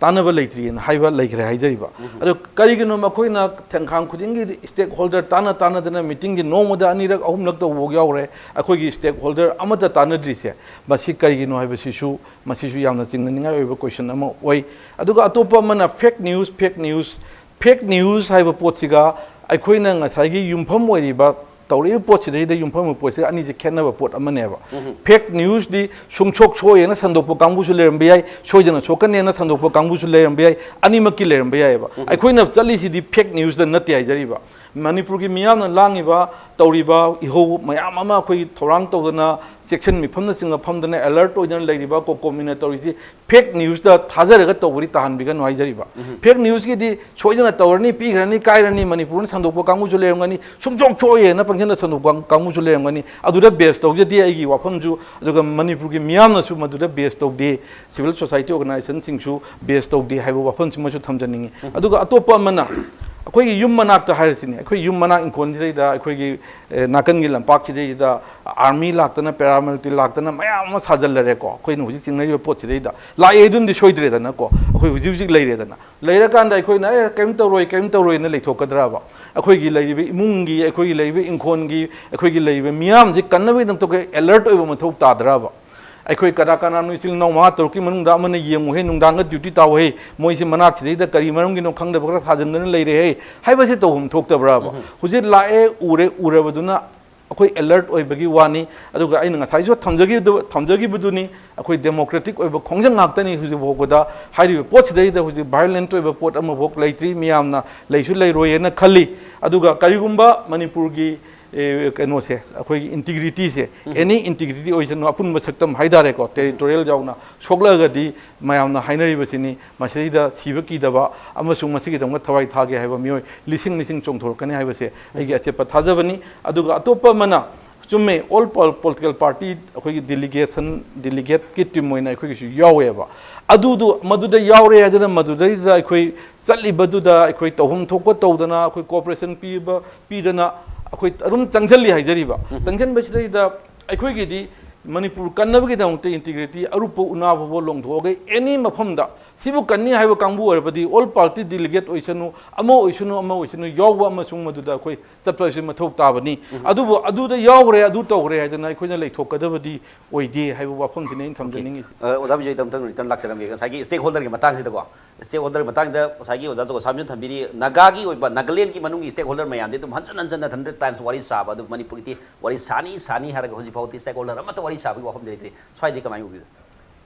ꯇꯥꯟꯅꯕ ꯂꯩꯇ꯭ꯔꯤꯑꯅ ꯍꯥꯏꯕ ꯂꯩꯈ꯭ꯔꯦ ꯍꯥꯏꯖꯔꯤꯕ꯫ ꯑꯗꯣ ꯀꯔꯤꯒꯤꯅꯣ ꯃꯈꯣꯏꯅ ꯊꯦꯡꯈꯥꯡ ꯈꯨꯗꯤꯡꯒꯤ ꯁ꯭ꯇꯦꯛ ꯍꯣꯜꯗꯔ ꯇꯥꯟꯅ ꯇꯥꯟꯅꯗꯅ ꯃꯤꯇꯤꯡꯒꯤ ꯅꯣꯡꯃꯗ ꯑꯅꯤꯔꯛ ꯑꯍꯨꯝꯂꯛ ꯇꯧꯕꯐꯥꯎ ꯌꯥꯎꯔꯦ, ꯑꯩꯈꯣꯏꯒꯤ ꯁ꯭ꯇꯦꯛ ꯍꯣꯜꯗꯔ ꯑꯃꯠꯇ ꯇꯥꯟꯅꯗ꯭ꯔꯤꯁꯦ? ꯃꯁꯤ ꯀꯔꯤꯒꯤꯅꯣ ꯍꯥꯏꯕꯁꯤꯁꯨ, ꯃꯁꯤꯁꯨ ꯌꯥꯝꯅ ꯆꯤꯡꯅꯅꯤꯡꯉꯥꯏ ꯑꯣꯏꯕ ꯀꯣꯏꯁꯟ ꯑꯃ ꯑꯣꯏ꯫ ꯑꯗꯨꯒ ꯑꯇꯣꯞꯄ ꯑꯃꯅ ꯐꯦꯛ ꯅ꯭ꯌꯨꯁ, ꯐꯦꯛ ꯅ꯭ꯌꯨꯁ, ꯐꯦꯛ ꯅ꯭ꯌꯨꯁ ꯍꯥꯏꯕ ꯄꯣꯠꯁꯤꯒ ꯑꯩꯈꯣꯏꯅ ꯉꯁꯥꯏꯒꯤ ꯌꯨꯝꯐꯝ ꯑꯣꯏꯔꯤꯕ, ꯇꯧꯔꯛꯏꯕ ꯄꯣꯠꯁꯤꯗꯩꯗ ꯌꯨꯝꯐꯝ ꯑꯣꯏꯕ ꯄꯣꯠꯁꯤꯒ ꯑꯅꯤꯁꯦ ꯈꯦꯠꯅꯕ ꯄꯣꯠ ꯑꯃꯅꯦꯕ꯫ ꯐꯦꯛ ꯅ꯭ꯌꯨꯁꯇꯤ ꯁꯨꯡꯁꯣꯛ ꯁꯣꯏꯌꯦꯅ ꯁꯟꯗꯣꯛꯄ ꯀꯥꯡꯕꯨꯁꯨ ꯂꯩꯔꯝꯕ ꯌꯥꯏ, ꯁꯣꯏꯗꯅ ꯁꯣꯛꯀꯅꯦꯅ ꯁꯟꯗꯣꯛꯄ ꯀꯥꯡꯕꯨꯁꯨ ꯂꯩꯔꯝꯕ ꯌꯥꯏ, ꯑꯅꯤꯃꯛꯀꯤ ꯂꯩꯔꯝꯕ ꯌꯥꯏꯑꯕ꯫ ꯑꯩꯈꯣꯏꯅ ꯆꯠꯂꯤꯁꯤꯗꯤ ꯐꯦꯛ ꯅ꯭ꯌꯨꯁꯇ ꯅꯠꯇꯦ ꯍꯥꯏꯖꯔꯤꯕ꯫ ꯃꯅꯤꯄꯨꯔꯒꯤ ꯃꯤꯌꯥꯝꯅ ꯂꯥꯡꯉꯤꯕ, ꯇꯧꯔꯤꯕ ꯏꯍꯧ ꯃꯌꯥꯝ ꯑꯃ ꯑꯩꯈꯣꯏꯒꯤ ꯊꯧꯔꯥꯡ ꯇꯧꯗꯅ, ꯆꯦꯛꯁꯤꯟ ꯃꯤꯐꯝꯅꯆꯤꯡꯕ ꯐꯝꯗꯅ, ꯑꯦꯂꯔꯠ ꯑꯣꯏꯗꯅ ꯂꯩꯔꯤꯕ ꯀꯣꯀꯣꯃꯤꯅ ꯇꯧꯔꯤꯁꯤ ꯐꯦꯛ ꯅ꯭ꯌꯨꯁꯇ ꯊꯥꯖꯔꯒ ꯇꯧꯕꯗꯤ ꯇꯥꯍꯟꯕꯤꯒꯅꯨ ꯍꯥꯏꯖꯔꯤꯕ꯫ ꯐꯦꯛ ꯅ꯭ꯌꯨꯁꯀꯤꯗꯤ ꯁꯣꯏꯗꯅ ꯇꯧꯔꯅꯤ, ꯄꯤꯈ꯭ꯔꯅꯤ, ꯀꯥꯏꯔꯅꯤ, ꯃꯅꯤꯄꯨꯔꯅ ꯁꯟꯗꯣꯛꯄ ꯀꯥꯡꯕꯨꯁꯨ ꯂꯩꯔꯝꯒꯅꯤ, ꯁꯨꯡꯁꯣꯛ ꯁꯣꯛꯑꯣꯏꯅ ꯄꯪꯁꯟꯗ ꯁꯟꯗꯣꯛꯄ ꯀꯥꯡꯕꯨꯁꯨ ꯂꯩꯔꯝꯒꯅꯤ꯫ ꯑꯗꯨꯗ ꯕꯦꯁ ꯇꯧꯖꯗꯦ ꯑꯩꯒꯤ ꯋꯥꯐꯝꯁꯨ, ꯑꯗꯨꯒ ꯃꯅꯤꯄꯨꯔꯒꯤ ꯃꯤꯌꯥꯝꯅꯁꯨ ꯃꯗꯨꯗ ꯕꯦꯁ ꯇꯧꯗꯦ, ꯁꯤꯚꯤꯜ ꯁꯣꯁꯥꯏꯇꯤ ꯑꯣꯔꯒꯅꯥꯏꯖꯦꯁꯟꯁꯤꯡꯁꯨ ꯕꯦꯁ ꯇꯧꯗꯦ ꯍꯥꯏꯕ ꯋꯥꯐꯝꯁꯤꯃꯁꯨ ꯊꯝꯖꯅꯤꯡꯉꯤ꯫ ꯑꯗꯨꯒ ꯑꯇꯣꯞꯄ ꯑꯃꯅ, ꯑꯩꯈꯣꯏꯒꯤ ꯌꯨꯝ ꯃꯅꯥꯛꯇ ꯍꯥꯏꯔꯁꯤꯅꯦ, ꯑꯩꯈꯣꯏ ꯌꯨꯝ ꯃꯅꯥꯛ ꯏꯪꯈꯣꯜꯁꯤꯗꯩꯗ ꯑꯩꯈꯣꯏꯒꯤ, ꯑꯦ, ꯅꯥꯀꯟꯒꯤ ꯂꯝꯄꯥꯛꯁꯤꯗꯩꯁꯤꯗ ꯑꯥꯔꯃꯤ ꯂꯥꯛꯇꯅ, ꯄꯦꯔꯥꯃꯤꯂꯤꯇꯔꯤ ꯂꯥꯛꯇꯅ ꯃꯌꯥꯝ ꯑꯃ ꯁꯥꯖꯜꯂꯔꯦꯀꯣ꯫ ꯑꯩꯈꯣꯏꯅ ꯍꯧꯖꯤꯛ ꯆꯤꯡꯅꯔꯤꯕ ꯄꯣꯠꯁꯤꯗꯩꯗ ꯂꯥꯛꯑꯦ ꯑꯗꯨꯝꯗꯤ ꯁꯣꯏꯗ꯭ꯔꯦꯗꯅꯀꯣ, ꯑꯩꯈꯣꯏ ꯍꯧꯖꯤꯛ ꯍꯧꯖꯤꯛ ꯂꯩꯔꯦꯗꯅ꯫ ꯂꯩꯔꯀꯥꯟꯗ ꯑꯩꯈꯣꯏꯅ "ꯑꯦ, ꯀꯔꯤꯝ ꯇꯧꯔꯣꯏ, ꯀꯔꯤꯝ ꯇꯧꯔꯣꯏꯅ" ꯂꯩꯊꯣꯛꯀꯗ꯭ꯔꯕ? ꯑꯩꯈꯣꯏꯒꯤ ꯂꯩꯔꯤꯕ ꯏꯃꯨꯡꯒꯤ, ꯑꯩꯈꯣꯏꯒꯤ ꯂꯩꯔꯤꯕ ꯏꯪꯈꯣꯜꯒꯤ, ꯑꯩꯈꯣꯏꯒꯤ ꯂꯩꯔꯤꯕ ꯃꯤꯌꯥꯝꯁꯤ ꯀꯟꯅꯕꯒꯤꯗꯃꯛꯇ ꯑꯩꯈꯣꯏ ꯑꯦꯂꯔꯠ ꯑꯣꯏꯕ ꯃꯊꯧ ꯇꯥꯗ꯭ꯔꯕ? ꯑꯩꯈꯣꯏ ꯀꯅꯥ ꯀꯅꯥꯅꯣ ꯏꯆꯤꯜ ꯏꯅꯥꯎ ꯃꯉꯥ ꯇꯔꯨꯛꯀꯤ ꯃꯅꯨꯡꯗ ꯑꯃꯅ ꯌꯦꯡꯉꯨꯍꯦ, ꯅꯨꯡꯗꯥꯡꯗ ꯗ꯭ꯌꯨꯇꯤ ꯇꯥꯎꯍꯦ, ꯃꯣꯏꯁꯤ ꯃꯅꯥꯛꯁꯤꯗꯩꯗ ꯀꯔꯤ ꯃꯔꯝꯒꯤꯅꯣ ꯈꯪꯗꯕ ꯈꯔ ꯁꯥꯖꯤꯟꯗꯅ ꯂꯩꯔꯦꯍꯦ ꯍꯥꯏꯕꯁꯤ ꯇꯧꯐꯝ ꯊꯣꯛꯇꯕ꯭ꯔꯕ? ꯍꯧꯖꯤꯛ ꯂꯥꯛꯑꯦ, ꯎꯔꯦ, ꯎꯔꯕꯗꯨꯅ ꯑꯩꯈꯣꯏ ꯑꯦꯂꯔꯠ ꯑꯣꯏꯕꯒꯤ ꯋꯥꯅꯤ꯫ ꯑꯗꯨꯒ ꯑꯩꯅ ꯉꯁꯥꯏꯁꯨ ꯊꯝꯖꯈꯤꯕꯗꯨ ꯊꯝꯖꯈꯤꯕꯗꯨꯅꯤ, ꯑꯩꯈꯣꯏ ꯗꯦꯃꯣꯀ꯭ꯔꯦꯇꯤꯛ ꯑꯣꯏꯕ ꯈꯣꯡꯖꯪ ꯉꯥꯛꯇꯅꯤ ꯍꯧꯖꯤꯛ ꯐꯥꯎꯕꯗ꯫ ꯍꯥꯏꯔꯤꯕ ꯄꯣꯠꯁꯤꯗꯩꯗ ꯍꯧꯖꯤꯛ ꯚꯥꯏꯑꯣꯂꯦꯟꯠ ꯑꯣꯏꯕ ꯄꯣꯠ ꯑꯃꯐꯥꯎ ꯂꯩꯇ꯭ꯔꯤ, ꯃꯤꯌꯥꯝꯅ ꯂꯩꯁꯨ ꯂꯩꯔꯣꯏꯅ ꯈꯜꯂꯤ꯫ ꯑꯗꯨꯒ ꯀꯔꯤꯒꯨꯝꯕ ꯃꯅꯤꯄꯨꯔꯒꯤ ꯑꯦ, ꯀꯩꯅꯣꯁꯦ, ꯑꯩꯈꯣꯏꯒꯤ ꯏꯟꯇꯤꯒ꯭ꯔꯤꯇꯤꯁꯦ, ꯑꯦꯅꯤ ꯏꯟꯇꯤꯒ꯭ꯔꯤꯇꯤ ꯑꯣꯏꯁꯅꯨ, ꯑꯄꯨꯟꯕ ꯁꯛꯇꯝ ꯍꯥꯏꯇꯥꯔꯦꯀꯣ, ꯇꯦꯔꯤꯇꯣꯔꯤꯌꯦꯜ ꯌꯥꯎꯅ ꯁꯣꯛꯂꯛꯑꯒꯗꯤ ꯃꯌꯥꯝꯅ ꯍꯥꯏꯅꯔꯤꯕꯁꯤꯅꯤ, ꯃꯁꯤꯗꯩꯗ ꯁꯤꯕ ꯀꯤꯗꯕ ꯑꯃꯁꯨꯡ ꯃꯁꯤꯒꯤꯗꯃꯛ ꯊꯋꯥꯏ ꯊꯥꯒꯦ ꯍꯥꯏꯕ ꯃꯤꯑꯣꯏ ꯂꯤꯁꯤꯡ ꯂꯤꯁꯤꯡ ꯆꯣꯡꯊꯣꯔꯛꯀꯅꯤ ꯍꯥꯏꯕꯁꯦ ꯑꯩꯒꯤ ꯑꯆꯦꯠꯄ ꯊꯥꯖꯕꯅꯤ꯫ ꯑꯗꯨꯒ ꯑꯇꯣꯞꯄ ꯑꯃꯅ, ꯆꯨꯝꯃꯦ, ꯑꯣꯜ ꯄꯣꯂꯤꯇꯤꯀꯦꯜ ꯄꯥꯔꯇꯤ ꯑꯩꯈꯣꯏꯒꯤ ꯗꯦꯂꯤꯒꯦꯁꯟ ꯗꯦꯂꯤꯒꯦꯠꯀꯤ ꯇꯤꯝ ꯑꯣꯏꯅ ꯑꯩꯈꯣꯏꯒꯤꯁꯨ ꯌꯥꯎꯋꯦꯕ꯫ ꯑꯗꯨꯗꯨ ꯃꯗꯨꯗ ꯌꯥꯎꯔꯦ ꯍꯥꯏꯗꯅ ꯃꯗꯨꯗꯩꯗ ꯑꯩꯈꯣꯏ ꯆꯠꯂꯤꯕꯗꯨꯗ ꯑꯩꯈꯣꯏ ꯇꯧꯐꯝ ꯊꯣꯛꯄ ꯇꯧꯗꯅ, ꯑꯩꯈꯣꯏ ꯀꯣꯑꯣꯄꯔꯦꯁꯟ ꯄꯤꯕ ꯄꯤꯗꯅ ꯑꯩꯈꯣꯏ ꯑꯗꯨꯝ ꯆꯪꯁꯤꯜꯂꯤ ꯍꯥꯏꯖꯔꯤꯕ꯫ ꯆꯪꯁꯤꯟꯕꯁꯤꯗꯩꯗ ꯑꯩꯈꯣꯏꯒꯤꯗꯤ ꯃꯅꯤꯄꯨꯔ ꯀꯟꯅꯕꯒꯤꯗꯃꯛꯇ ꯏꯟꯇꯤꯒ꯭ꯔꯤꯇꯤ ꯑꯔꯨꯞꯄ ꯎꯅꯥ ꯐꯥꯎꯕ ꯂꯣꯡꯊꯣꯛꯑꯒ ꯑꯦꯅꯤ ꯃꯐꯝꯗ ꯁꯤꯕꯨ ꯀꯟꯅꯤ ꯍꯥꯏꯕ ꯀꯥꯡꯕꯨ ꯑꯣꯏꯔꯕꯗꯤ ꯑꯣꯜ ꯄꯥꯔꯇꯤ ꯗꯦꯂꯤꯒꯦꯠ ꯑꯣꯏꯁꯅꯨ, ꯑꯃ ꯑꯣꯏꯁꯅꯨ, ꯑꯃ ꯑꯣꯏꯁꯅꯨ, ꯌꯥꯎꯕ ꯑꯃꯁꯨꯡ ꯃꯗꯨꯗ ꯑꯩꯈꯣꯏ ꯆꯠꯄ ꯍꯥꯏꯁꯤ ꯃꯊꯧ ꯇꯥꯕꯅꯤ꯫ ꯑꯗꯨꯕꯨ ꯑꯗꯨꯗ ꯌꯥꯎꯈ꯭ꯔꯦ, ꯑꯗꯨ ꯇꯧꯈ꯭ꯔꯦ ꯍꯥꯏꯗꯅ ꯑꯩꯈꯣꯏꯅ ꯂꯩꯊꯣꯛꯀꯗꯕꯗꯤ ꯑꯣꯏꯗꯦ ꯍꯥꯏꯕ ꯋꯥꯐꯝꯁꯤꯅꯦ ꯑꯩꯅ ꯊꯝꯖꯅꯤꯡꯉꯤꯁꯦ꯫ ꯑ, ꯑꯣꯖꯥ ꯕꯤꯖꯣꯏꯗ ꯑꯃꯨꯛꯇꯪ ꯔꯤꯇꯔꯟ ꯂꯥꯛꯆꯔꯝꯒꯦ꯫ ꯉꯁꯥꯏꯒꯤ ꯁ꯭ꯇꯦꯛ ꯍꯣꯜꯗꯔꯒꯤ ꯃꯇꯥꯡꯁꯤꯗꯀꯣ, ꯁ꯭ꯇꯦꯛ ꯍꯣꯜꯗꯔꯒꯤ ꯃꯇꯥꯡꯗ ꯉꯁꯥꯏꯒꯤ ꯑꯣꯖꯥ ꯖꯣꯒꯣꯁ꯭ꯋꯥꯃꯤꯅ ꯊꯝꯕꯤꯔꯤ, ꯅꯥꯒꯥꯒꯤ ꯑꯣꯏꯕ, ꯅꯥꯒꯥꯂꯦꯟꯒꯤ ꯃꯅꯨꯡꯒꯤ ꯁ꯭ꯇꯦꯛ ꯍꯣꯜꯗꯔ ꯃꯌꯥꯝꯗꯤ ꯑꯗꯨꯝ ꯍꯟꯖꯟ ꯍꯟꯖꯟꯅ ꯍꯟꯗ꯭ꯔꯦꯠ ꯇꯥꯏꯝꯁ ꯋꯥꯔꯤ ꯁꯥꯕ, ꯑꯗꯨ ꯃꯅꯤꯄꯨꯔꯒꯤꯗꯤ ꯋꯥꯔꯤ ꯁꯥꯅꯤ ꯁꯥꯅꯤ ꯍꯥꯏꯔꯒ ꯍꯧꯖꯤꯛ ꯐꯥꯎꯗꯤ ꯁ꯭ꯇꯦꯛ ꯍꯣꯜꯗꯔ ꯑꯃꯠꯇ ꯋꯥꯔꯤ ꯁꯥꯕꯒꯤ ꯋꯥꯐꯝꯗꯤ ꯂꯩꯇ꯭ꯔꯤ꯫ ꯁ꯭ꯋꯥꯏꯗꯤ ꯀꯃꯥꯏꯅ ꯎꯕꯤꯕ?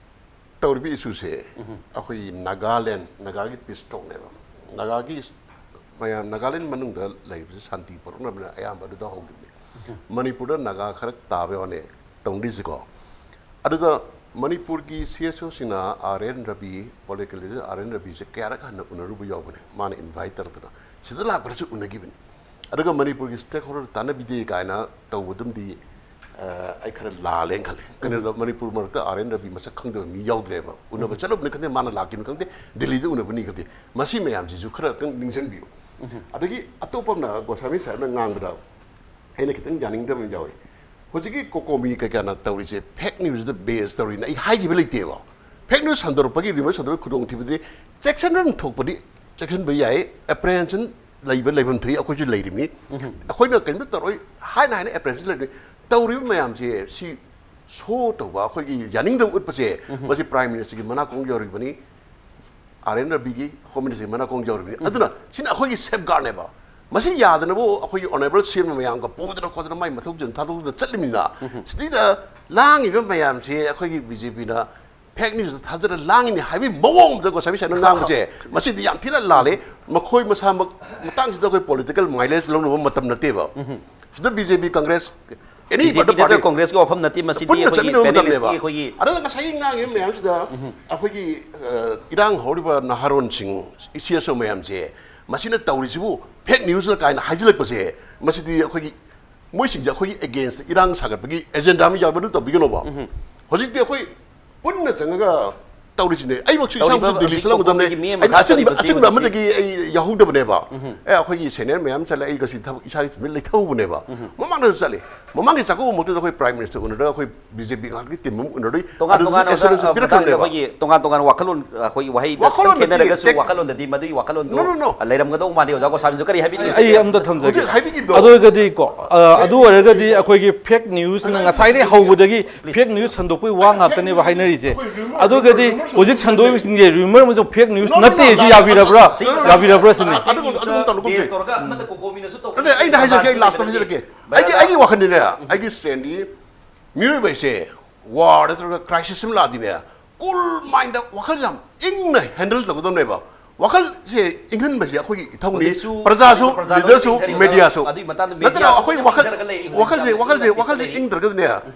ꯇꯧꯔꯤꯕ ꯏꯁꯨꯁꯦ ꯑꯩꯈꯣꯏꯒꯤ ꯅꯥꯒꯥꯂꯦꯟ, ꯅꯥꯒꯥꯒꯤ ꯄꯤꯁ ꯇꯣꯛꯅꯦꯕ꯫ ꯅꯥꯒꯥꯒꯤ ꯃꯌꯥꯝ ꯅꯥꯒꯥꯂꯦꯟ ꯃꯅꯨꯡꯗ ꯂꯩꯕꯁꯦ ꯁꯥꯟꯇꯤ ꯄꯨꯔꯛꯅꯕꯅ ꯑꯌꯥꯝꯕ ꯑꯗꯨꯗ ꯍꯧꯈꯤꯕꯅꯤ꯫ ꯃꯅꯤꯄꯨꯔꯗ ꯅꯥꯒꯥ ꯈꯔ ꯇꯥꯕ ꯋꯥꯅꯦ ꯇꯧꯅꯔꯤꯁꯤꯀꯣ꯫ ꯑꯗꯨꯗ ꯃꯅꯤꯄꯨꯔꯒꯤ ꯁꯤ ꯑꯦꯁ ꯑꯣꯁꯤꯡꯅ R N Rabi, political leader R N ꯔꯕꯤꯁꯦ ꯀꯌꯥꯔꯛ ꯍꯟꯅ ꯎꯅꯔꯨꯕ ꯌꯥꯎꯕꯅꯦ, ꯃꯥꯅ ꯏꯟꯚꯥꯏꯠ ꯇꯧꯔꯛꯇꯅ꯫ ꯁꯤꯗ ꯂꯥꯛꯄꯗꯁꯨ ꯎꯅꯈꯤꯕꯅꯤ꯫ ꯑꯗꯨꯒ ꯃꯅꯤꯄꯨꯔꯒꯤ ꯁ꯭ꯇꯦꯛ ꯍꯣꯜꯗꯔ ꯇꯥꯟꯅꯕꯤꯗꯦ ꯀꯥꯏꯅ ꯇꯧꯕꯗꯨꯝꯗꯤ ꯑꯩ ꯈꯔ ꯂꯥꯜꯂꯦꯅ ꯈꯜꯂꯦ꯫ ꯀꯩꯅꯣꯗ ꯃꯅꯤꯄꯨꯔ ꯃꯔꯛꯇ ꯑꯥꯔ ꯑꯦꯟ ꯔꯕꯤ ꯃꯁꯛ ꯈꯪꯗꯕ ꯃꯤ ꯌꯥꯎꯗ꯭ꯔꯦꯕ꯫ ꯎꯅꯕ ꯆꯠꯂꯨꯕꯅꯤ ꯈꯪꯗꯦ, ꯃꯥꯅ ꯂꯥꯛꯈꯤꯕꯅꯤ ꯈꯪꯗꯦ, ꯗꯤꯜꯂꯤꯗ ꯎꯅꯕꯅꯤ ꯈꯪꯗꯦ, ꯃꯁꯤ ꯃꯌꯥꯝꯁꯤꯁꯨ ꯈꯔ ꯈꯤꯇꯪ ꯅꯤꯡꯁꯤꯡꯕꯤꯌꯨ꯫ ꯑꯗꯒꯤ ꯑꯇꯣꯞꯄ ꯑꯃꯅ ꯒꯣꯁ꯭ꯋꯥꯃꯤ ꯁꯥꯍꯦꯕꯅ ꯉꯥꯡꯕꯗ ꯑꯩꯅ ꯈꯤꯇꯪ ꯌꯥꯅꯤꯡꯗꯕ ꯑꯃ ꯌꯥꯎꯋꯤ꯫ ꯍꯧꯖꯤꯛꯀꯤ ꯀꯣꯀꯣꯃꯤ ꯀꯩꯀꯥꯅ ꯇꯧꯔꯤꯁꯦ ꯐꯦꯛ ꯅ꯭ꯌꯨꯁꯇ ꯕꯦꯁ ꯇꯧꯔꯤꯅ ꯑꯩ ꯍꯥꯏꯈꯤꯕ ꯂꯩꯇꯦꯕ꯫ ꯐꯦꯛ ꯅ꯭ꯌꯨꯁ ꯁꯟꯗꯣꯔꯛꯄꯒꯤ, ꯔꯤꯃꯔ ꯁꯟꯗꯣꯔꯛꯄꯒꯤ ꯈꯨꯗꯣꯡꯊꯤꯕꯗꯤ ꯆꯦꯛꯁꯤꯟꯐꯝ ꯊꯣꯛꯄꯗꯤ ꯆꯦꯛꯁꯤꯟꯕ ꯌꯥꯏ, ꯑꯦꯄ꯭ꯔꯤꯍꯦꯟꯁꯟ ꯂꯩꯕ ꯂꯩꯐꯝ ꯊꯣꯛꯏ, ꯑꯩꯈꯣꯏꯁꯨ ꯂꯩꯔꯤꯃꯤ꯫ ꯑꯩꯈꯣꯏꯅ ꯀꯩꯝꯇ ꯇꯧꯔꯣꯏ ꯍꯥꯏꯅ ꯍꯥꯏꯅ ꯑꯦꯄ꯭ꯔꯤꯍꯦꯟꯁꯟ ꯂꯩꯔꯤꯃꯤ꯫ ꯇꯧꯔꯤꯕ ꯃꯌꯥꯝꯁꯦ ꯁꯤ ꯁꯣ ꯇꯧꯕ, ꯑꯩꯈꯣꯏꯒꯤ ꯌꯥꯅꯤꯡꯗꯕ ꯎꯠꯄꯁꯦ, ꯃꯁꯤ ꯄ꯭ꯔꯥꯏꯝ ꯃꯤꯅꯤꯁꯇꯔꯒꯤ ꯃꯅꯥꯀꯣꯡ ꯌꯧꯔꯤꯕꯅꯤ, ꯑꯥꯔ ꯑꯦꯟ ꯔꯕꯤꯒꯤ ꯍꯣꯝ ꯃꯤꯅꯤꯁꯇꯔꯒꯤ ꯃꯅꯥꯀꯣꯡ ꯌꯧꯔꯤꯕꯅꯤ꯫ ꯑꯗꯨꯅ ꯁꯤꯅ ꯑꯩꯈꯣꯏꯒꯤ ꯁꯦꯐ ꯒꯥꯔꯗꯅꯦꯕ꯫ ꯃꯁꯤ ꯌꯥꯗꯅꯕ ꯑꯩꯈꯣꯏꯒꯤ ꯑꯣꯅꯔꯦꯕꯜ ꯁꯤ ꯑꯦꯝ ꯃꯌꯥꯝꯒ ꯄꯨꯗꯅ ꯈꯣꯠꯇꯅ ꯃꯥꯏ ꯃꯊꯧꯁꯤꯡ ꯊꯥꯗꯣꯛꯇꯅ ꯆꯠꯂꯤꯃꯤꯅ, ꯁꯤꯗꯩꯗ ꯂꯥꯡꯉꯤꯕ ꯃꯌꯥꯝꯁꯦ ꯑꯩꯈꯣꯏꯒꯤ ꯕꯤ ꯖꯦ ꯄꯤꯅ ꯐꯦꯛ ꯅ꯭ꯌꯨꯁꯇ ꯊꯥꯖꯔ ꯂꯥꯡꯉꯤꯅꯤ ꯍꯥꯏꯕꯒꯤ ꯃꯑꯣꯡ ꯑꯃꯗ ꯉꯁꯥꯏ ꯁꯥꯏꯅ ꯉꯥꯡꯕꯁꯦ, ꯃꯁꯤꯗꯤ ꯌꯥꯝ ꯊꯤꯅ ꯂꯥꯜꯂꯦ꯫ ꯃꯈꯣꯏ ꯃꯁꯥꯃꯛ ꯃꯇꯥꯡꯁꯤꯗ ꯑꯩꯈꯣꯏ ꯄꯣꯂꯤꯇꯤꯀꯦꯜ ꯃꯥꯏꯂꯦꯖ ꯂꯧꯅꯕ ꯃꯇꯝ ꯅꯠꯇꯦꯕ꯫ ꯁꯤꯗ ꯕꯤ ꯖꯦ ꯄꯤ, ꯀꯪꯒ꯭ꯔꯦꯁ, ꯑꯦꯅꯤ ꯕꯤ ꯖꯦ ꯄꯤ ꯄꯥꯔꯇꯤ, ꯅꯠꯇ꯭ꯔꯒ ꯀꯣꯡꯒ꯭ꯔꯦꯁꯀꯤ ꯋꯥꯐꯝ ꯅꯠꯇꯦ, ꯃꯁꯤꯗꯤ ꯄꯨꯟꯅ ꯑꯩꯈꯣꯏꯒꯤ ꯆꯠꯃꯤꯟꯅꯕ ꯄꯦꯅꯦꯂꯤꯁꯀꯤ ꯃꯇꯝꯅꯦꯕ꯫ ꯑꯩꯈꯣꯏꯒꯤ ꯑꯗꯨꯅ ꯉꯁꯥꯏꯒꯤ ꯉꯥꯡꯉꯤꯕ ꯃꯌꯥꯝꯁꯤꯗ ꯑꯩꯈꯣꯏꯒꯤ, ꯑ, ꯏꯔꯥꯡ ꯍꯧꯔꯤꯕ ꯅꯍꯥꯔꯣꯟꯁꯤꯡ, ꯁꯤ ꯑꯦꯁ ꯑꯣ ꯃꯌꯥꯝꯁꯦ, ꯃꯁꯤꯅ ꯇꯧꯔꯤꯁꯤꯕꯨ ꯐꯦꯛ ꯅ꯭ꯌꯨꯁꯅ ꯀꯥꯏꯅ ꯍꯥꯏꯖꯤꯜꯂꯛꯄꯁꯦ, ꯃꯁꯤꯗꯤ ꯑꯩꯈꯣꯏꯒꯤ ꯃꯣꯏꯁꯤꯡꯁꯦ ꯑꯩꯈꯣꯏꯒꯤ ꯑꯦꯒꯦꯟꯁꯇ ꯏꯔꯥꯡ ꯁꯥꯒꯠꯄꯒꯤ ꯑꯦꯖꯦꯟꯗꯥ ꯑꯃ ꯌꯥꯎꯕ ꯑꯗꯨ ꯇꯧꯕꯤꯒꯅꯣꯕ꯫ ꯍꯧꯖꯤꯛꯇꯤ ꯑꯩꯈꯣꯏ ꯄꯨꯟꯅ ꯆꯪꯉꯒ ꯇꯧꯔꯤꯁꯤꯅꯦ꯫ ꯑꯩꯃꯛꯁꯨ ꯏꯁꯥꯃꯛꯁꯨ ꯇꯧꯔꯤꯕ ꯗꯤꯜꯂꯤ ꯍꯧꯖꯤꯛ ꯆꯠꯂꯝꯒꯗꯕꯅꯦ꯫ ꯀꯣꯀꯣꯃꯤꯒꯤ ꯃꯤ ꯑꯃ ꯑꯩꯅ ꯃꯈꯥ ꯑꯆꯤꯟꯕ, ꯆꯠꯂꯤꯕꯁꯤ ꯑꯆꯤꯟꯕ ꯍꯧꯖꯤꯛ ꯑꯃꯗꯒꯤ ꯑꯩ ꯌꯥꯍꯧꯗꯕꯅꯦꯕ꯫ ꯑꯦ, ꯑꯩꯈꯣꯏꯒꯤ ꯁꯦꯅꯤꯌꯔ ꯃꯌꯥꯝ ꯆꯠꯂꯦ, ꯑꯩ ꯉꯁꯤ ꯊꯕꯛ ꯏꯁꯥꯒꯤ ꯇꯨꯃꯤꯟ ꯂꯩꯊꯍꯧꯕꯅꯦꯕ꯫ ꯃꯃꯥꯡꯗꯁꯨ ꯆꯠꯂꯤ꯫ ꯃꯃꯥꯡꯒꯤ ꯆꯥꯛꯀꯧꯕꯃꯛꯇꯨꯗ ꯑꯩꯈꯣꯏ ꯄ꯭ꯔꯥꯏꯝ ꯃꯤꯅꯤꯁꯇꯔ ꯎꯅꯔꯒ ꯑꯩꯈꯣꯏ ꯕꯤ ꯖꯦ ꯄꯤ ꯉꯥꯛꯇꯒꯤ ꯇꯤꯝ ꯑꯃ ꯎꯅꯔꯨꯏ꯫ ꯇꯣꯉꯥꯟ ꯑꯗꯨꯗꯁꯨ ꯇꯣꯉꯥꯟꯅ ꯑꯣꯖꯥ, ꯑꯦꯁꯨꯔꯦꯟꯁ ꯑ, ꯃꯇꯥꯡꯗ ꯄꯤꯔꯛꯈ꯭ꯔꯕꯅꯦꯕ꯫ ꯑꯩꯈꯣꯏꯒꯤ ꯇꯣꯉꯥꯟ ꯇꯣꯉꯥꯟ ꯋꯥꯈꯜꯂꯣꯟ, ꯑꯩꯈꯣꯏꯒꯤ ꯋꯥꯍꯩꯗ ꯋꯥꯈꯜꯂꯣꯟ ꯈꯤꯇꯪ ꯈꯦꯠꯅꯔꯒꯁꯨ ꯅꯠꯇꯦ, ꯇꯦꯛ-, ꯋꯥꯈꯜꯂꯣꯟꯗꯗꯤ ꯃꯗꯨꯒꯤ ꯋꯥꯈꯜꯂꯣꯟꯗꯨ, no, no, no. ꯑ, ꯂꯩꯔꯝꯒꯗꯧ ꯃꯥꯜꯂꯤ꯫ ꯑꯣꯖꯥ ꯒꯣꯁꯥꯃꯤꯁꯨ ꯀꯔꯤ ꯍꯥꯏꯕꯤꯅꯤꯡꯉꯤ? ꯑꯩ ꯑꯝꯇ ꯊꯝꯖꯒꯦ꯫ ꯍꯧꯖꯤꯛ ꯍꯥꯏꯕꯤꯈꯤꯕꯗꯣ꯫ ꯑꯗꯨ ꯑꯣꯏꯔꯒꯗꯤ ꯀꯣ, ꯑ, ꯑꯗꯨ ꯑꯣꯏꯔꯒꯗꯤ ꯑꯩꯈꯣꯏꯒꯤ ꯐꯦꯛ ꯅ꯭ꯌꯨꯁꯅ ꯉꯁꯥꯏꯗꯒꯤ ꯍꯧꯕꯗꯒꯤ ꯐꯦꯛ ꯅ꯭ꯌꯨꯁ ꯁꯟꯗꯣꯛꯄꯒꯤ ꯋꯥ ꯉꯥꯛꯇꯅꯦꯕ ꯍꯥꯏꯅꯔꯤꯁꯦ꯫ ꯑꯗꯨꯒꯗꯤ ꯍꯧꯖꯤꯛ ꯁꯟꯗꯣꯛꯏꯕꯁꯤꯡꯁꯦ ꯔꯨꯃꯔ ꯑꯃꯁꯨꯡ ꯐꯦꯛ ꯅ꯭ꯌꯨꯁ ꯅꯠꯇꯦ ꯁꯤ ꯌꯥꯕꯤꯔꯕ꯭ꯔꯥ? ꯌꯥꯕꯤꯔꯕ꯭ꯔꯥ ꯁꯤꯅꯤ꯫ ꯑꯗꯨꯒꯨꯝꯕ, ꯑꯗꯨꯒꯨꯝꯕ ꯇꯧꯅꯨ, ꯀꯨꯝꯁꯤ꯫ ꯅꯠꯇꯦ, ꯑꯩꯅ ꯍꯥꯏꯖꯔꯛꯀꯦ, ꯑꯩ ꯂꯥꯁꯇ ꯍꯥꯏꯖꯔꯛꯀꯦ꯫ ꯑꯩꯒꯤ, ꯑꯩꯒꯤ ꯋꯥꯈꯜꯗꯤꯅꯦ, ꯑꯩꯒꯤ ꯁ꯭ꯇꯦꯟꯗꯤ, ꯃꯤꯑꯣꯏꯕ ꯍꯥꯏꯁꯦ ꯋꯥꯔ ꯅꯠꯇ꯭ꯔꯒ ꯀ꯭ꯔꯥꯏꯁꯤꯁ ꯑꯃ ꯂꯥꯛꯑꯗꯤꯅꯦ, ꯀꯨꯜ ꯃꯥꯏꯟꯗ ꯋꯥꯈꯜꯁꯦ ꯌꯥꯝ ꯏꯪꯅ ꯍꯦꯟꯗꯜ ꯇꯧꯒꯗꯕꯅꯦꯕ꯫ ꯋꯥꯈꯜꯁꯦ ꯏꯪꯍꯟꯕꯁꯦ ꯑꯩꯈꯣꯏꯒꯤ ꯏꯊꯧꯅꯤ꯫ ꯍꯧꯖꯤꯛꯁꯨ ꯄ꯭ꯔꯖꯥꯁꯨ, ꯄ꯭ꯔꯖꯥ ꯂꯤꯗꯔꯁꯨ, ꯏꯪꯊꯔꯤꯕ ꯃꯦꯗꯤꯌꯥꯁꯨ꯫ ꯑꯗꯨꯒꯤ ꯃꯇꯥꯡꯗ ꯅꯠꯇꯅ ꯃꯦꯗꯤꯌꯥꯁꯨ ꯑꯩꯈꯣꯏ ꯑꯗꯨꯝ ꯋꯥꯈꯜ, ꯏꯪꯊꯔꯒ ꯂꯩꯔꯤ, ꯍꯧꯖꯤꯛ ꯋꯥꯈꯜꯁꯦ, ꯃꯇꯝꯗ ꯋꯥꯈꯜꯁꯦ, ꯏꯪꯊꯔꯒ ꯋꯥꯈꯜꯁꯦ ꯂꯩꯔꯤ꯫ ꯏꯪꯗ꯭ꯔꯒꯗꯤꯅꯦ,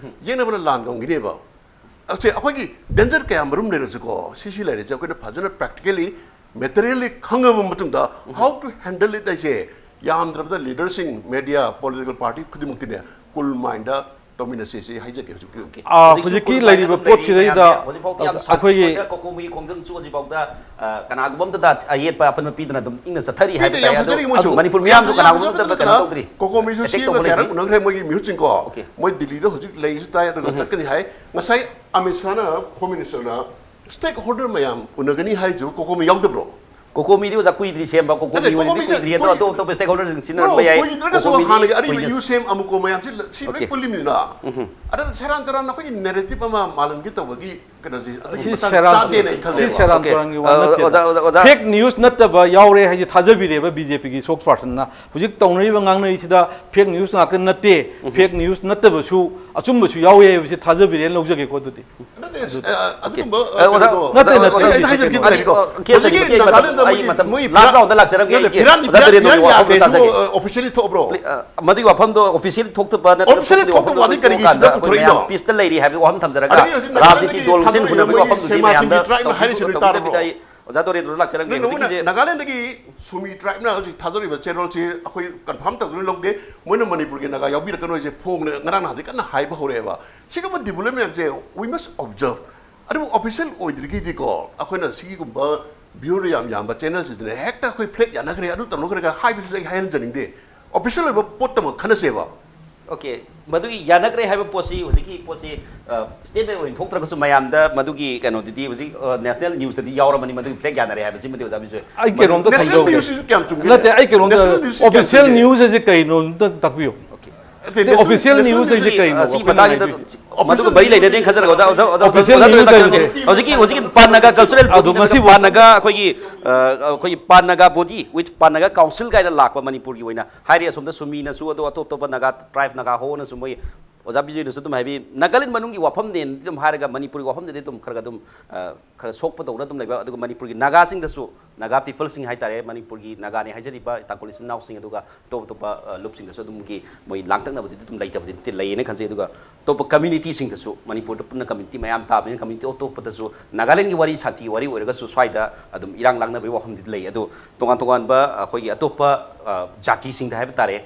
ꯌꯦꯛꯅꯕꯅ ꯂꯥꯟ ꯉꯝꯈꯤꯅꯦꯕ꯫ ꯑꯁꯦ ꯑꯩꯈꯣꯏꯒꯤ ꯗꯦꯟꯖꯔ ꯀꯌꯥ ꯃꯔꯨꯝ ꯂꯩꯔꯁꯨꯀꯣ, ꯁꯤ, ꯁꯤ ꯂꯩꯔꯁꯦ ꯑꯩꯈꯣꯏꯅ ꯐꯖꯅ ꯄ꯭ꯔꯦꯛꯇꯤꯀꯦꯜꯂꯤ, ꯃꯦꯇꯔꯤꯌꯦꯜꯂꯤ ꯈꯪꯉꯕ ꯃꯇꯨꯡꯗ, how to handle it ꯍꯥꯏꯁꯦ ꯌꯥꯝꯗ꯭ꯔꯕꯗ ꯂꯤꯗꯔꯁꯤꯡ, ꯃꯦꯗꯤꯌꯥ, ꯄꯣꯂꯤꯇꯤꯀꯦꯜ ꯄꯥꯔꯇꯤ ꯈꯨꯗꯤꯡꯃꯛꯇꯤꯅꯦ, ꯀꯨꯜ ꯃꯥꯏꯟꯗ ꯇꯧꯃꯤꯟꯅꯁꯦ, ꯁꯤ ꯍꯥꯏꯖꯒꯦ ꯍꯧꯖꯤꯛꯀꯤ ꯑꯣꯏꯅ꯫ ꯑꯥ, ꯍꯧꯖꯤꯛꯁꯨ ꯍꯧꯖꯤꯛꯀꯤ ꯀꯨꯜ ꯃꯥꯏꯟꯗ ꯂꯩꯔꯤꯕ ꯑꯗꯨꯝ ꯂꯩꯔꯤ ꯄꯣꯠꯁꯤꯗꯩꯗ ꯃꯌꯥꯝꯁꯦ꯫ ꯍꯧꯖꯤꯛꯐꯥꯎꯗꯤ ꯌꯥꯝ ꯑꯩꯈꯣꯏꯒꯤ ꯁꯥꯊꯤꯕ ꯑꯣꯏꯅ ꯀꯣꯀꯣꯃꯤꯒꯤ ꯈꯣꯡꯖꯪꯁꯨ ꯍꯧꯖꯤꯛꯐꯥꯎꯗ, ꯑ, ꯀꯅꯥꯒꯨꯝꯕ ꯑꯝꯇꯗ ꯑꯌꯦꯠꯄ ꯑꯄꯟꯕ ꯄꯤꯗꯅ ꯑꯗꯨꯝ ꯏꯪꯅ ꯆꯠꯊꯔꯤ ꯍꯥꯏꯕ ꯄꯤꯗꯦ, ꯌꯥꯝ ꯇꯥꯏ꯫ ꯑꯗꯣ ꯐꯖꯔꯤ ꯃꯣꯏꯁꯨ꯫ ꯑꯗꯨ ꯃꯅꯤꯄꯨꯔ ꯌꯥꯝ ꯃꯤꯌꯥꯝꯁꯨ ꯐꯖꯕ ꯀꯅꯥꯒꯨꯝꯕ ꯅꯠꯇꯅ ꯑꯝꯇꯗ ꯀꯩꯅꯣ ꯇꯧꯗ꯭ꯔꯤ꯫ ꯀꯣꯀꯣꯃꯤꯁꯨ ꯑꯦꯇꯦꯛ ꯁꯤ ꯑꯦꯝꯒ ꯇꯧꯕ ꯀꯌꯥꯔꯛ ꯂꯩꯇ꯭ꯔꯤ꯫ ꯎꯅꯈ꯭ꯔꯦ ꯃꯣꯏꯒꯤ ꯃꯤꯍꯨꯠꯁꯤꯡꯀꯣ꯫ ꯑꯣꯀꯦ꯫ ꯃꯣꯏ ꯗꯤꯜꯂꯤꯗ ꯍꯧꯖꯤꯛ ꯂꯩꯔꯤꯁꯨ ꯇꯥꯏ, ꯑꯗꯨꯒ ꯆꯠꯀꯅꯤ ꯍꯥꯏ꯫ ꯉꯁꯥꯏ ꯑꯃꯤꯠ ꯁꯥꯍꯅ, ꯍꯣꯝ ꯃꯤꯅꯤꯁꯇꯔꯅ ꯁ꯭ꯇꯦꯛ ꯍꯣꯜꯗꯔ ꯃꯌꯥꯝ ꯎꯅꯒꯅꯤ ꯍꯥꯏꯔꯤꯁꯤꯕꯨ ꯀꯣꯀꯣꯃꯤ ꯌꯥꯎꯗꯕ꯭ꯔꯣ? ꯀꯣꯀꯣꯃꯤꯗꯤ ꯑꯣꯖꯥ ꯀꯨꯏꯗ꯭ꯔꯤ ꯁꯦꯝꯕ, ꯀꯣꯀꯣꯃꯤ ꯅꯠꯇꯦ, ꯑꯣꯏꯅꯗꯤ ꯀꯣꯀꯣꯃꯤꯁꯦ ꯀꯨꯏꯗ꯭ꯔꯤ, ꯑꯗꯣ ꯀꯨꯏ-, ꯑꯇꯣꯞ ꯑꯇꯣꯞꯄ ꯁ꯭ꯇꯦꯛ ꯍꯣꯜꯗꯔꯁꯤꯡ ꯁꯤꯖꯤꯟꯅꯔꯝꯕ ꯅꯣ, ꯌꯥꯏ꯫ ꯀꯨꯏꯗ꯭ꯔꯒꯁꯨ ꯀꯣꯀꯣꯃꯤꯗꯤ ꯍꯥꯟꯅꯒꯤ ꯑꯔꯤꯕ ꯀꯨꯏꯅ ꯌꯨ ꯁꯤ ꯑꯦꯝ ꯑꯃꯨꯛꯀꯣ ꯃꯌꯥꯝꯁꯤ ꯂ-, ꯁꯤ ꯂꯣꯏ ꯑꯣꯀꯦ꯫ ꯄꯨꯜꯂꯤꯃꯤꯅ꯫ ꯎꯝ꯫ ꯑꯗ ꯁꯦꯔꯥꯟ ꯇꯨꯔꯥꯟ ꯑꯩꯈꯣꯏꯒꯤ ꯅꯦꯔꯦꯇꯤꯚ ꯑꯃ ꯃꯥꯂꯟꯒꯤ ꯇꯧꯕꯒꯤ ꯀꯩꯅꯣꯁꯤ ꯑꯗꯨꯒꯤ ꯁꯤ ꯃꯇꯥꯡ ꯁꯦꯔꯥꯟ ꯆꯥꯗꯦꯅ ꯑꯩ ꯁꯤ ꯈꯜꯂꯦꯕ꯫ ꯁꯦꯔꯥꯟ Okay. ꯇꯨꯔꯥꯟꯒꯤ ꯋꯥ ꯑ, ꯅꯠꯇꯦꯗ꯫ ꯑꯣꯖꯥ, ꯑꯣꯖꯥ, ꯑꯣꯖꯥ꯫ Fake news ꯅꯠꯇꯕ ꯌꯥꯎꯔꯦ ꯍꯥꯏꯁꯦ ꯊꯥꯖꯕꯤꯔꯦꯕ ꯕꯤ ꯖꯦ ꯄꯤꯒꯤ ꯁ꯭ꯄꯣꯛꯁ ꯄꯥꯔꯁꯟꯅ꯫ ꯍꯧꯖꯤꯛ ꯇꯧꯅꯔꯤꯕ ꯉꯥꯡꯅꯔꯤꯁꯤꯗ fake news ꯉꯥꯛꯇ ꯅꯠꯇꯦ, fake news ꯅꯠꯇꯕꯁꯨ ꯑꯆꯨꯝꯕꯁꯨ ꯌꯥꯎꯋꯦ ꯍꯥꯏꯕꯁꯤ ꯊꯥꯖꯕꯤꯔꯦꯅ ꯂꯧꯖꯒꯦꯀꯣ꯫ ꯑꯗꯨꯗꯤ ꯅꯠꯇꯦ, ꯑ, ꯑꯗꯨꯒꯨꯝꯕ ꯑ, ꯑꯣꯖꯥ, ꯀꯩꯅꯣꯗꯣ, ꯅꯠꯇꯦ, ꯑꯣꯖꯥ, ꯅꯠꯇꯦ, ꯑꯩ ꯅꯠꯇꯦ, ꯍꯥꯏꯖꯔꯛꯀꯦ ꯅꯠꯇꯦ, ꯂꯩꯔꯤꯀꯣ꯫ ꯑ, case ꯍꯧꯖꯤꯛꯀꯤ ꯑꯃꯒꯤ ꯑꯩ ꯅꯥꯒꯥꯂꯦꯟꯗ ꯃꯇꯝ, ꯑꯩ ꯃꯣꯏꯒꯤ, ꯃꯇꯝ ꯃꯣꯏ last round ꯗ ꯂꯥꯛꯆꯔꯝꯒꯦ꯫ ꯅꯠꯇꯦ, ꯑꯩꯒꯤ ꯐꯤꯔꯥꯟ, ꯑꯣꯖꯥ ꯗꯣꯔꯦꯟꯗ꯭ꯔꯣꯒꯤ ꯐꯤꯔꯥꯟ ꯋꯥꯐꯝꯗꯣ ꯌꯥꯗ꯭ꯔꯦꯁꯨ, ꯇꯥꯖꯒꯦ꯫ ꯑ, officially ꯊꯣꯛꯑꯕ꯭ꯔꯣ? ꯑ, ꯃꯗꯨꯒꯤ ꯋꯥꯐꯝꯗꯣ officially ꯊꯣꯛꯇꯕ ꯅꯠꯇ꯭ꯔꯒ Officially ꯊꯣꯛꯇꯕ ꯊꯣꯛꯇꯕ ꯋꯥꯗꯤ ꯋꯥꯐꯝꯗꯨꯒꯤ ꯀꯔꯤꯒꯤ ꯁꯤꯗ ꯃꯇꯥꯡꯗ ꯑꯩꯈꯣꯏ ꯄꯨꯊꯣꯔꯛꯏꯅꯣ? ꯃꯌꯥꯝ peace ꯇ ꯂꯩꯔꯤ ꯍꯥꯏꯕꯒꯤ ꯋꯥꯐꯝ ꯊꯝꯖꯔꯒ ꯑꯗꯒꯤ ꯍꯧꯖꯤꯛ ꯅꯥꯒꯥꯂꯦꯟꯗꯒꯤ ꯔꯥꯖꯅꯤꯇꯤ ꯗꯣꯜꯁꯤꯡ ꯊꯥꯖꯔꯤꯕ ꯍꯨꯟꯅꯕꯒꯤ ꯃꯣꯏꯒꯤ ꯋꯥꯐꯝꯗꯨꯗꯤ ꯁꯦꯃꯥꯁꯤꯡꯒꯤ ꯃꯌꯥꯝꯗ tribe ꯅ ꯍꯥꯏꯔꯤꯁꯤꯗꯤ ꯇꯧꯕꯤꯕ ꯇꯥꯔꯕ꯭ꯔꯣ? ꯇꯧꯕꯤꯗꯕꯤꯗ ꯑꯩ ꯑꯣꯖꯥ ꯗꯣꯔꯦꯟꯗ꯭ꯔꯣ ꯂꯥꯛꯆꯔꯝꯒꯦ꯫ ꯅꯪ ꯅꯃꯨꯅ ꯍꯧꯖꯤꯛꯀꯤꯁꯦ ꯅꯥꯒꯥꯂꯦꯟꯗꯒꯤ ꯁꯨꯃꯤ tribe ꯅ ꯍꯧꯖꯤꯛ ꯊꯥꯖꯔꯤꯕ ꯆꯦꯔꯣꯜꯁꯤ ꯑꯩꯈꯣꯏ confirm ꯇꯧꯗꯨꯅ ꯂꯧꯗꯦ꯫ ꯃꯣꯏꯅ ꯃꯅꯤꯄꯨꯔꯒꯤ ꯅꯥꯒꯥ ꯌꯥꯎꯕꯤꯔꯛꯀꯅꯣ ꯍꯥꯏꯁꯦ ꯐꯣꯡꯅ ꯉꯔꯥꯡ ꯅꯍꯥꯟꯗꯒꯤ ꯀꯟꯅ ꯍꯥꯏꯕ ꯍꯧꯔꯛꯑꯦꯕ꯫ ꯁꯤꯒꯨꯝꯕ development ꯃꯌꯥꯝꯁꯦ we must observe꯫ ꯑꯗꯨꯕꯨ official ꯑꯣꯏꯗ꯭ꯔꯤꯉꯩꯗꯤꯀꯣ ꯑꯩꯈꯣꯏꯅ ꯁꯤꯒꯨꯝꯕ viewer ꯌꯥꯝ ꯌꯥꯝꯕ channel ꯁꯤꯗꯅꯦ ꯍꯦꯛꯇ ꯑꯩꯈꯣꯏ flag ꯌꯥꯅꯈ꯭ꯔꯦ, ꯑꯗꯨ ꯇꯧꯅꯈ꯭ꯔꯦ ꯀꯥꯏꯅ ꯍꯥꯏꯕꯁꯤꯗꯤ ꯑꯩ ꯍꯥꯏꯍꯟꯖꯅꯤꯡꯗꯦ꯫ Official ꯑꯣꯏꯕ ꯄꯣꯠꯇꯃꯛ ꯈꯟꯅꯁꯦꯕ꯫ Okay, ꯃꯗꯨꯒꯤ ꯌꯥꯅꯈ꯭ꯔꯦ ꯍꯥꯏꯕ ꯄꯣꯠꯁꯤ ꯍꯧꯖꯤꯛꯀꯤ ꯄꯣꯠꯁꯤ statement ꯑꯣꯏꯅ ꯊꯣꯛꯇ꯭ꯔꯒꯁꯨ ꯃꯌꯥꯝꯗ ꯃꯗꯨꯒꯤ ꯀꯩꯅꯣꯗꯨꯗꯤ ꯍꯧꯖꯤꯛ national news ꯇꯗꯤ ꯌꯥꯎꯔꯕꯅꯤ, ꯃꯗꯨꯒꯤ flag ꯌꯥꯅꯔꯦ ꯍꯥꯏꯕꯁꯤꯃꯗꯤ ꯑꯣꯖꯥ ꯕꯤꯖꯣꯏ꯫ ꯑꯩ ꯀꯩꯅꯣꯝꯇ National ꯊꯝꯖꯍꯧꯒꯦ꯫ news ꯁꯤꯁꯨ ꯀꯌꯥꯝ ꯆꯨꯝꯒꯦ? ꯅꯠꯇꯦ, ꯑꯩ ꯀꯩꯅꯣꯝꯇ, National news ꯁꯤ ꯀꯌꯥꯝ official ꯆꯨꯝꯒꯦ? News ꯍꯥꯏꯁꯦ ꯀꯩꯅꯣ ꯑꯝꯇ ꯇꯥꯛꯄꯤꯌꯨ꯫ Okay. ꯑꯇꯩ national Official news news ꯍꯥꯏꯁꯦ ꯍꯥꯏꯁꯦ ꯀꯩꯅꯣ? ꯑ, ꯁꯤꯒꯤ ꯑꯩꯈꯣꯏꯅ ꯃꯇꯥꯡꯁꯤꯗ ꯍꯥꯏꯗꯣꯏꯁꯦ꯫ ꯃꯗꯨꯒ ꯃꯔꯤ ꯂꯩꯅꯗꯦꯅ ꯈꯟꯖꯔꯒ ꯑꯣꯖꯥ, ꯑꯣꯖꯥ, ꯑꯣꯖꯥ, Official ꯑꯣꯖꯥ news ꯗꯣꯛꯇꯔ ꯍꯥꯏꯁꯦ ꯍꯧꯖꯤꯛꯀꯤ, ꯍꯧꯖꯤꯛꯀꯤ ꯄꯥꯟ ꯅꯥꯒꯥ cultural ꯑꯗꯣ group ꯅꯤꯅ ꯃꯁꯤꯕꯨ ꯄꯥꯟ ꯅꯥꯒꯥ ꯑꯩꯈꯣꯏꯒꯤ, ꯑ, ꯑꯩꯈꯣꯏꯒꯤ ꯄꯥꯟ Naga body with PAN Naga council ꯀꯥꯏꯅ ꯂꯥꯛꯄ ꯃꯅꯤꯄꯨꯔꯒꯤ ꯑꯣꯏꯅ ꯍꯥꯏꯔꯤ꯫ ꯑꯁꯣꯝꯗ ꯁꯨꯃꯤꯅꯁꯨ ꯑꯗꯣ ꯑꯇꯣꯞ ꯑꯇꯣꯞꯄ ꯅꯥꯒꯥ tribe ꯅꯥꯒꯥ ꯍꯣꯅꯁꯨ ꯃꯣꯏ ꯑꯣꯖꯥ ꯕꯤꯖꯣꯏꯅꯁꯨ ꯑꯗꯨꯝ ꯍꯥꯏꯕꯤ ꯅꯥꯒꯥꯂꯦꯟ ꯃꯅꯨꯡꯒꯤ ꯋꯥꯐꯝꯅꯦꯅ ꯑꯗꯨꯝ ꯍꯥꯏꯔꯒ ꯃꯅꯤꯄꯨꯔꯒꯤ ꯋꯥꯐꯝꯗꯗꯤ ꯑꯗꯨꯝ ꯈꯔ ꯈꯔ ꯑꯗꯨꯝ, ꯑ, ꯈꯔ ꯁꯣꯛꯄꯗꯧꯅ ꯑꯗꯨꯝ ꯂꯩꯕ꯫ ꯑꯗꯨꯒ ꯃꯅꯤꯄꯨꯔꯒꯤ ꯅꯥꯒꯥꯁꯤꯡꯗꯁꯨ, ꯅꯥꯒꯥ peopleꯁꯤꯡ ꯍꯥꯏꯇꯥꯔꯦ, ꯃꯅꯤꯄꯨꯔꯒꯤ ꯅꯥꯒꯥꯅꯤ ꯍꯥꯏꯖꯔꯤꯕ ꯇꯥꯡꯈꯨꯜ ꯏꯆꯤꯟ ꯏꯅꯥꯎꯁꯤꯡ, ꯑꯗꯨꯒ ꯑꯇꯣꯞ ꯑꯇꯣꯞꯄ, ꯑ, ꯂꯨꯞꯁꯤꯡꯗꯁꯨ ꯑꯗꯨꯝꯒꯤ ꯃꯣꯏ ꯂꯥꯡꯇꯛꯅꯕꯗꯤ ꯑꯗꯨꯝ ꯂꯩꯇꯕꯗꯤ ꯅꯠꯇꯦ, ꯂꯩꯌꯦꯅ ꯈꯟꯖꯩ꯫ ꯑꯗꯨꯒ ꯑꯇꯣꯞꯄ communityꯁꯤꯡꯗꯁꯨ, ꯃꯅꯤꯄꯨꯔꯗ ꯄꯨꯟꯅ community ꯃꯌꯥꯝ ꯇꯥꯕꯅꯤꯅ community ꯑꯇꯣꯞꯄꯗꯁꯨ ꯅꯥꯒꯥꯂꯦꯟꯒꯤ ꯋꯥꯔꯤ, ꯁꯥꯟꯇꯤꯒꯤ ꯋꯥꯔꯤ ꯑꯣꯏꯔꯒꯁꯨ ꯁ꯭ꯋꯥꯏꯗ ꯑꯗꯨꯝ ꯏꯔꯥꯡ ꯂꯥꯡꯅꯕꯒꯤ ꯋꯥꯐꯝꯗꯤ ꯂꯩ꯫ ꯑꯗꯣ ꯇꯣꯉꯥꯟ ꯇꯣꯉꯥꯟꯕ ꯑꯩꯈꯣꯏꯒꯤ ꯑꯇꯣꯞꯄ, ꯑ, ꯖꯥꯇꯤꯁꯤꯡꯗ ꯍꯥꯏꯕ ꯇꯥꯔꯦ,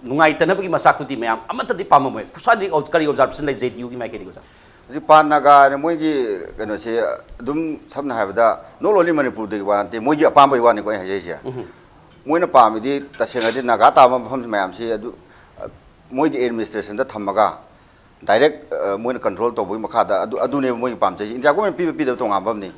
ꯅꯨꯡꯉꯥꯏꯇꯅꯕꯒꯤ ꯃꯆꯥꯛꯇꯨꯗꯤ ꯃꯌꯥꯝ ꯑꯃꯠꯇꯗꯤ ꯄꯥꯝꯃꯝꯃꯣꯏ꯫ ꯁ꯭ꯋꯥꯏꯗꯒꯤ ꯀꯔꯤ observation ꯂꯩ JDUꯒꯤ ꯃꯥꯏꯀꯩꯗꯒꯤ ꯑꯣꯖꯥ? ꯍꯧꯖꯤꯛ ꯄꯥꯟ ꯅꯥꯒꯥꯅ ꯃꯣꯏꯒꯤ ꯀꯩꯅꯣꯁꯦ ꯑꯗꯨꯝ ꯁꯝꯅ ꯍꯥꯏꯔꯕꯗ not only ꯃꯅꯤꯄꯨꯔꯗꯒꯤ ꯋꯥ ꯅꯠꯇꯦ, ꯃꯣꯏꯒꯤ ꯑꯄꯥꯝꯕꯒꯤ ꯋꯥꯅꯤꯀꯣ ꯑꯩ ꯍꯥꯏꯖꯔꯤꯁꯦ꯫ ꯃꯣꯏꯅ ꯄꯥꯝꯃꯤꯗꯤ ꯇꯁꯦꯡꯅꯗꯤ ꯅꯥꯒꯥ ꯇꯥꯕ ꯃꯐꯝ ꯃꯌꯥꯝꯁꯤ ꯑꯗꯨ, ꯑ, ꯃꯣꯏꯒꯤ administrationꯗ ꯊꯝꯃꯒ direct, ꯑ, ꯃꯣꯏꯅ control ꯇꯧꯕꯒꯤ ꯃꯈꯥꯗ ꯑꯗꯨ, ꯑꯗꯨꯅꯦꯕ ꯃꯣꯏꯒꯤ ꯄꯥꯝꯖꯩꯁꯦ꯫ ꯏꯟꯗꯤꯌꯥ government ꯄꯤꯕ ꯄꯤꯗꯕ ꯇꯣꯉꯥꯟꯕ ꯑꯃꯅꯤ꯫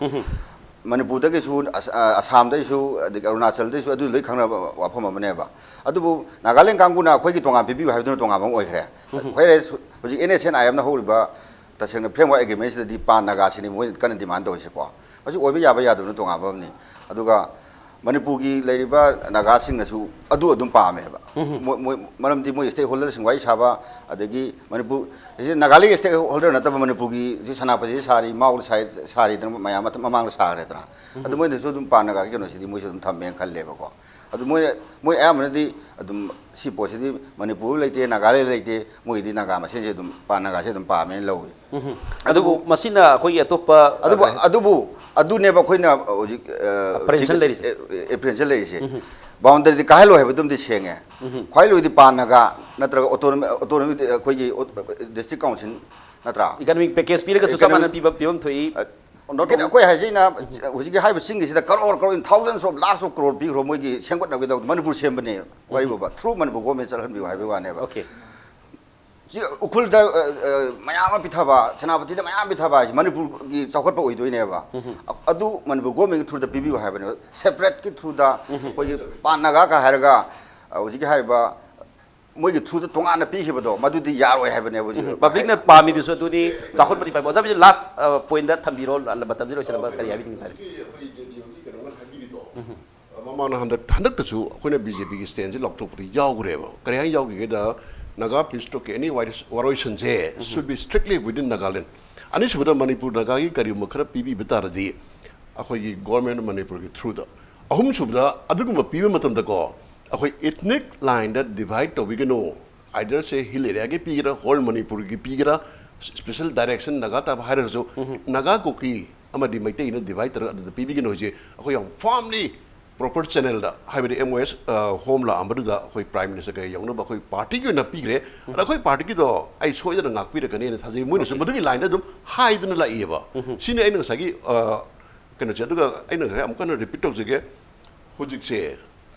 ꯃꯅꯤꯄꯨꯔꯗꯒꯤꯁꯨ, ꯑꯁ-, ꯑ, ꯑꯁꯥꯝꯗꯒꯤꯁꯨ, ꯑꯗꯒꯤ ꯑꯔꯨꯅꯥꯆꯜꯗꯒꯤꯁꯨ ꯑꯗꯨ ꯂꯣꯏ ꯈꯪꯅꯕ ꯋꯥꯐꯝ ꯑꯃꯅꯦꯕ꯫ ꯑꯗꯨꯕꯨ ꯅꯥꯒꯥꯂꯦꯟ ꯀꯥꯡꯕꯨꯅ ꯑꯩꯈꯣꯏꯒꯤ ꯇꯣꯉꯥꯟ ꯄꯤꯕꯤꯌꯨ ꯍꯥꯏꯕꯗꯨꯅ ꯇꯣꯉꯥꯟꯕ ꯑꯃ ꯑꯣꯏꯈ꯭ꯔꯦ꯫ Whereas ꯍꯧꯖꯤꯛ NSCN-IMꯅ ꯍꯧꯔꯤꯕ ꯇꯁꯦꯡꯅ framework agreement ꯁꯤꯗꯗꯤ ꯄꯥꯟ ꯅꯥꯒꯥꯁꯤꯅꯤ ꯃꯣꯏ ꯀꯟꯅ demand ꯇꯧꯔꯤꯁꯦꯀꯣ꯫ ꯃꯁꯤ ꯑꯣꯏꯕ ꯌꯥꯕ ꯌꯥꯗꯕꯅ ꯇꯣꯉꯥꯟꯕ ꯑꯃꯅꯤ꯫ ꯑꯗꯨꯒ ꯃꯅꯤꯄꯨꯔꯒꯤ ꯂꯩꯔꯤꯕ ꯅꯥꯒꯥꯁꯤꯡꯅꯁꯨ ꯑꯗꯨ ꯑꯗꯨꯝ ꯄꯥꯝꯃꯦꯕ꯫ ꯎꯝ꯫ ꯃꯣꯏ, ꯃꯣꯏ, ꯃꯔꯝꯗꯤ ꯃꯣꯏ stakeholder ꯁꯤꯡ ꯋꯥꯔꯤ ꯁꯥꯕ, ꯑꯗꯒꯤ ꯃꯅꯤꯄꯨꯔ, ꯁꯤ ꯅꯥꯒꯥꯂꯦꯟꯒꯤ stakeholder ꯅꯠꯇꯕ ꯃꯅꯤꯄꯨꯔꯒꯤ ꯁꯤ ꯁꯦꯅꯥꯄꯇꯤꯗ ꯁꯥꯔꯤ, ꯃꯥꯎꯗ ꯁꯥꯏ-, ꯁꯥꯔꯤꯗꯅ ꯃꯌꯥꯝ ꯃꯊ-, ꯃꯃꯥꯡꯗ ꯁꯥꯈ꯭ꯔꯦꯗꯅ꯫ ꯑꯗꯨ ꯎꯝ꯫ ꯃꯣꯏꯅꯁꯨ ꯑꯗꯨꯝ ꯄꯥꯟ ꯅꯥꯒꯥꯒꯤ ꯀꯩꯅꯣꯁꯤꯗꯤ ꯃꯣꯏꯁꯨ ꯑꯗꯨꯝ ꯊꯝꯃꯦꯅ ꯈꯜꯂꯦꯕꯀꯣ꯫ ꯑꯗꯨ ꯃꯣꯏ, ꯃꯣꯏ ꯑꯌꯥꯝꯕꯅꯗꯤ ꯑꯗꯨꯝ ꯁꯤ ꯄꯣꯠꯁꯤꯗꯤ ꯃꯅꯤꯄꯨꯔ ꯂꯩꯇꯦ, ꯅꯥꯒꯥꯂꯦꯟ ꯂꯩꯇꯦ, ꯃꯣꯏꯒꯤꯗꯤ ꯅꯥꯒꯥ ꯃꯁꯦꯟꯁꯦ ꯑꯗꯨꯝ ꯄꯥꯟ ꯅꯥꯒꯥꯁꯦ ꯑꯗꯨꯝ ꯄꯥꯝꯃꯦꯅ ꯂꯧꯏ꯫ ꯎꯝ꯫ ꯑꯗꯨꯕꯨ ꯑꯗꯨꯕꯨ ꯃꯁꯤꯅ ꯑꯩꯈꯣꯏꯒꯤ ꯑꯇꯣꯞꯄ, ꯑꯗꯨꯕꯨ, ꯑ, ꯑꯗꯨꯕꯨ ꯑꯗꯨꯅꯦꯕ ꯑꯩꯈꯣꯏꯅ ꯍꯧꯖꯤꯛ, ꯑ, apprehension ꯆꯤꯛ-, ꯂꯩꯔꯤꯁꯦ꯫ ꯑꯦ, apprehension ꯂꯩꯔꯤꯁꯦ꯫ ꯎꯝ꯫ Boundary ꯗꯤ ꯀꯥꯏꯍꯜꯂꯣ ꯍꯥꯏꯕꯗꯨꯝꯗꯤ ꯁꯦꯡꯉꯦ꯫ ꯎꯝ꯫ ꯈ꯭ꯋꯥꯏ ꯂꯣꯏꯗꯤ ꯄꯥꯟ ꯅꯥꯒꯥ ꯅꯠꯇ꯭ꯔꯒ autonomy, autonomy ꯑꯩꯈꯣꯏꯒꯤ district council ꯅꯠꯇ꯭ꯔꯥ? Economic package ꯄꯤꯔꯒꯁꯨ ꯆꯞ economic ꯃꯥꯟꯅ ꯄꯤꯕ, ꯄꯤꯐꯝ ꯊꯣꯛꯏ꯫ ꯑ, Not ꯀꯩꯅꯣ, ꯑꯩꯈꯣꯏ ꯍꯥꯏꯁꯤꯅ ꯍꯧꯖꯤꯛꯀꯤ ꯍꯥꯏꯔꯤꯕ ꯆꯤꯡꯒꯤꯁꯤꯗ crore crore, in thousands of lakhs of crore ꯄꯤꯈ꯭ꯔꯣ ꯃꯣꯏꯒꯤ ꯁꯦꯝꯒꯠꯅꯕꯒꯤꯗꯃꯛꯇ ꯃꯅꯤꯄꯨꯔ ꯁꯦꯝꯕꯅꯦ꯫ ꯋꯥꯔꯤꯕꯣꯕ, through ꯃꯅꯤꯄꯨꯔ government ꯆꯠꯍꯟꯕꯤꯌꯨ ꯍꯥꯏꯕꯒꯤ ꯋꯥꯅꯦꯕ꯫ Okay꯫ ꯁꯤ ꯎꯈ꯭ꯔꯨꯜꯗ, ꯑ, ꯑ, ꯃꯌꯥꯝ ꯑꯃ ꯄꯤꯊꯕ, ꯁꯦꯅꯥꯄꯇꯤꯗ ꯃꯌꯥꯝ ꯄꯤꯊꯕ ꯍꯥꯏꯁꯦ ꯃꯅꯤꯄꯨꯔꯒꯤ ꯆꯥꯎꯈꯠꯄ ꯑꯣꯏꯗꯣꯏꯅꯦꯕ꯫ ꯎꯝ꯫ ꯑ-, ꯑꯗꯨ ꯃꯅꯤꯄꯨꯔ government ꯀꯤ through ꯗ ꯄꯤꯕꯤꯌꯨ ꯍꯥꯏꯕꯅꯦꯕ꯫ Separate ꯀꯤ through ꯗ ꯎꯝ꯫ ꯑꯩꯈꯣꯏꯒꯤ ꯄꯥꯟ ꯅꯥꯒꯥ ꯀ ꯍꯥꯏꯔꯒ, ꯑ, ꯍꯧꯖꯤꯛꯀꯤ ꯍꯥꯏꯔꯤꯕ ꯃꯣꯏꯒꯤ through ꯗ ꯇꯣꯉꯥꯟꯅ ꯄꯤꯈꯤꯕꯗꯣ ꯃꯗꯨꯗꯤ ꯌꯥꯔꯣꯏ ꯍꯥꯏꯕꯅꯦꯕ ꯍꯧꯖꯤꯛ꯫ ꯎꯝ, public ꯅ ꯄꯥꯝꯃꯤꯗꯨꯁꯨ ꯑꯗꯨꯅꯤ, ꯆꯥꯎꯈꯠꯄꯗꯤ ꯄꯥꯝꯃꯤ꯫ ꯑꯣꯖꯥ, ꯍꯧꯖꯤꯛ last, ꯑ, point ꯗ ꯊꯝꯕꯤꯔꯣ, ꯃꯇꯝꯁꯤ ꯂꯣꯏꯁꯤꯜꯂꯝꯕ ꯀꯔꯤ ꯍꯥꯏꯕꯤꯅꯤꯡꯕ ꯍꯥꯏꯔꯦ? ꯑꯩꯈꯣꯏ J D U ꯒꯤ ꯀꯩꯅꯣꯅ ꯍꯥꯏꯕꯤꯔꯤꯗꯣ, ꯎꯝ꯫ ꯃꯃꯥꯡꯗ ꯍꯟꯗꯛ, ꯍꯟꯗꯛꯇꯁꯨ ꯑꯩꯈꯣꯏꯅ B J P ꯒꯤ stand ꯁꯦ ꯂꯥꯎꯊꯣꯛꯄꯗ ꯌꯥꯎꯈ꯭ꯔꯦꯕ꯫ ꯀꯔꯤ ꯍꯥꯏꯅ ꯌꯥꯎꯈꯤꯒꯦꯗ, ꯅꯥꯒꯥ peace talk ꯀꯤ any ꯋꯥꯔꯣꯏ-, ꯋꯥꯔꯣꯏꯁꯤꯟꯁꯦ should be strictly within Nagaland꯫ ꯑꯅꯤꯁꯨꯕꯗ ꯃꯅꯤꯄꯨꯔ ꯅꯥꯒꯥꯒꯤ ꯀꯔꯤꯒꯨꯝꯕ ꯈꯔ ꯄꯤꯕꯤꯕ ꯇꯥꯔꯗꯤ ꯑꯩꯈꯣꯏꯒꯤ government ꯃꯅꯤꯄꯨꯔꯒꯤ through ꯗ꯫ ꯑꯍꯨꯝꯁꯨꯕꯗ ꯑꯗꯨꯒꯨꯝꯕ ꯄꯤꯕ ꯃꯇꯝꯗꯀꯣ ꯑꯩꯈꯣꯏ ethnic line ꯗ divide ꯇꯧꯕꯤꯒꯅꯨ꯫ Either ꯁꯦ hill area ꯒꯤ ꯄꯤꯒꯦꯔꯥ, whole ꯃꯅꯤꯄꯨꯔꯒꯤ ꯄꯤꯒꯦꯔꯥ, special direction ꯅꯥꯒꯥ ꯇꯥꯕ ꯍꯥꯏꯔꯒꯁꯨ ꯎꯝ꯫ ꯅꯥꯒꯥ, ꯀꯨꯀꯤ ꯑꯃꯗꯤ ꯃꯩꯇꯩꯅ divide ꯇꯧꯔꯒ ꯑꯗꯨꯗ ꯄꯤꯕꯤꯒꯅꯨ ꯍꯥꯏꯁꯦ ꯑꯩꯈꯣꯏ ꯌꯥꯝ firmly proper channel ꯗ, ꯍꯥꯏꯕꯗꯤ M O S, ꯑ, home ꯂꯥꯛꯑꯝꯕꯗꯨꯗ ꯑꯩꯈꯣꯏ Prime Minister ꯀꯩ ꯌꯧꯅꯕ ꯑꯩꯈꯣꯏ party ꯒꯤ ꯑꯣꯏꯅ ꯄꯤꯈ꯭ꯔꯦ꯫ ꯑꯗ ꯑꯩꯈꯣꯏ party ꯒꯤꯗꯣ ꯑꯩ ꯁꯣꯏꯗꯅ ꯉꯥꯛꯄꯤꯔꯛꯀꯅꯤꯅ ꯊꯥꯖꯩ꯫ ꯃꯣꯏꯅꯁꯨ Okay꯫ ꯃꯗꯨꯒꯤ line ꯗ ꯑꯗꯨꯝ ꯍꯥꯏꯗꯨꯅ ꯂꯥꯛꯏꯑꯕ꯫ ꯎꯝ꯫ ꯁꯤꯅꯤ ꯑꯩꯅ ꯉꯁꯥꯏꯒꯤ, ꯑ, ꯀꯩꯅꯣꯁꯦ꯫ ꯑꯗꯨꯒ ꯑꯩꯅ ꯉꯁꯥꯏ ꯑꯃꯨꯛ ꯍꯟꯅ repeat ꯇꯧꯖꯒꯦ, ꯍꯧꯖꯤꯛꯁꯦ,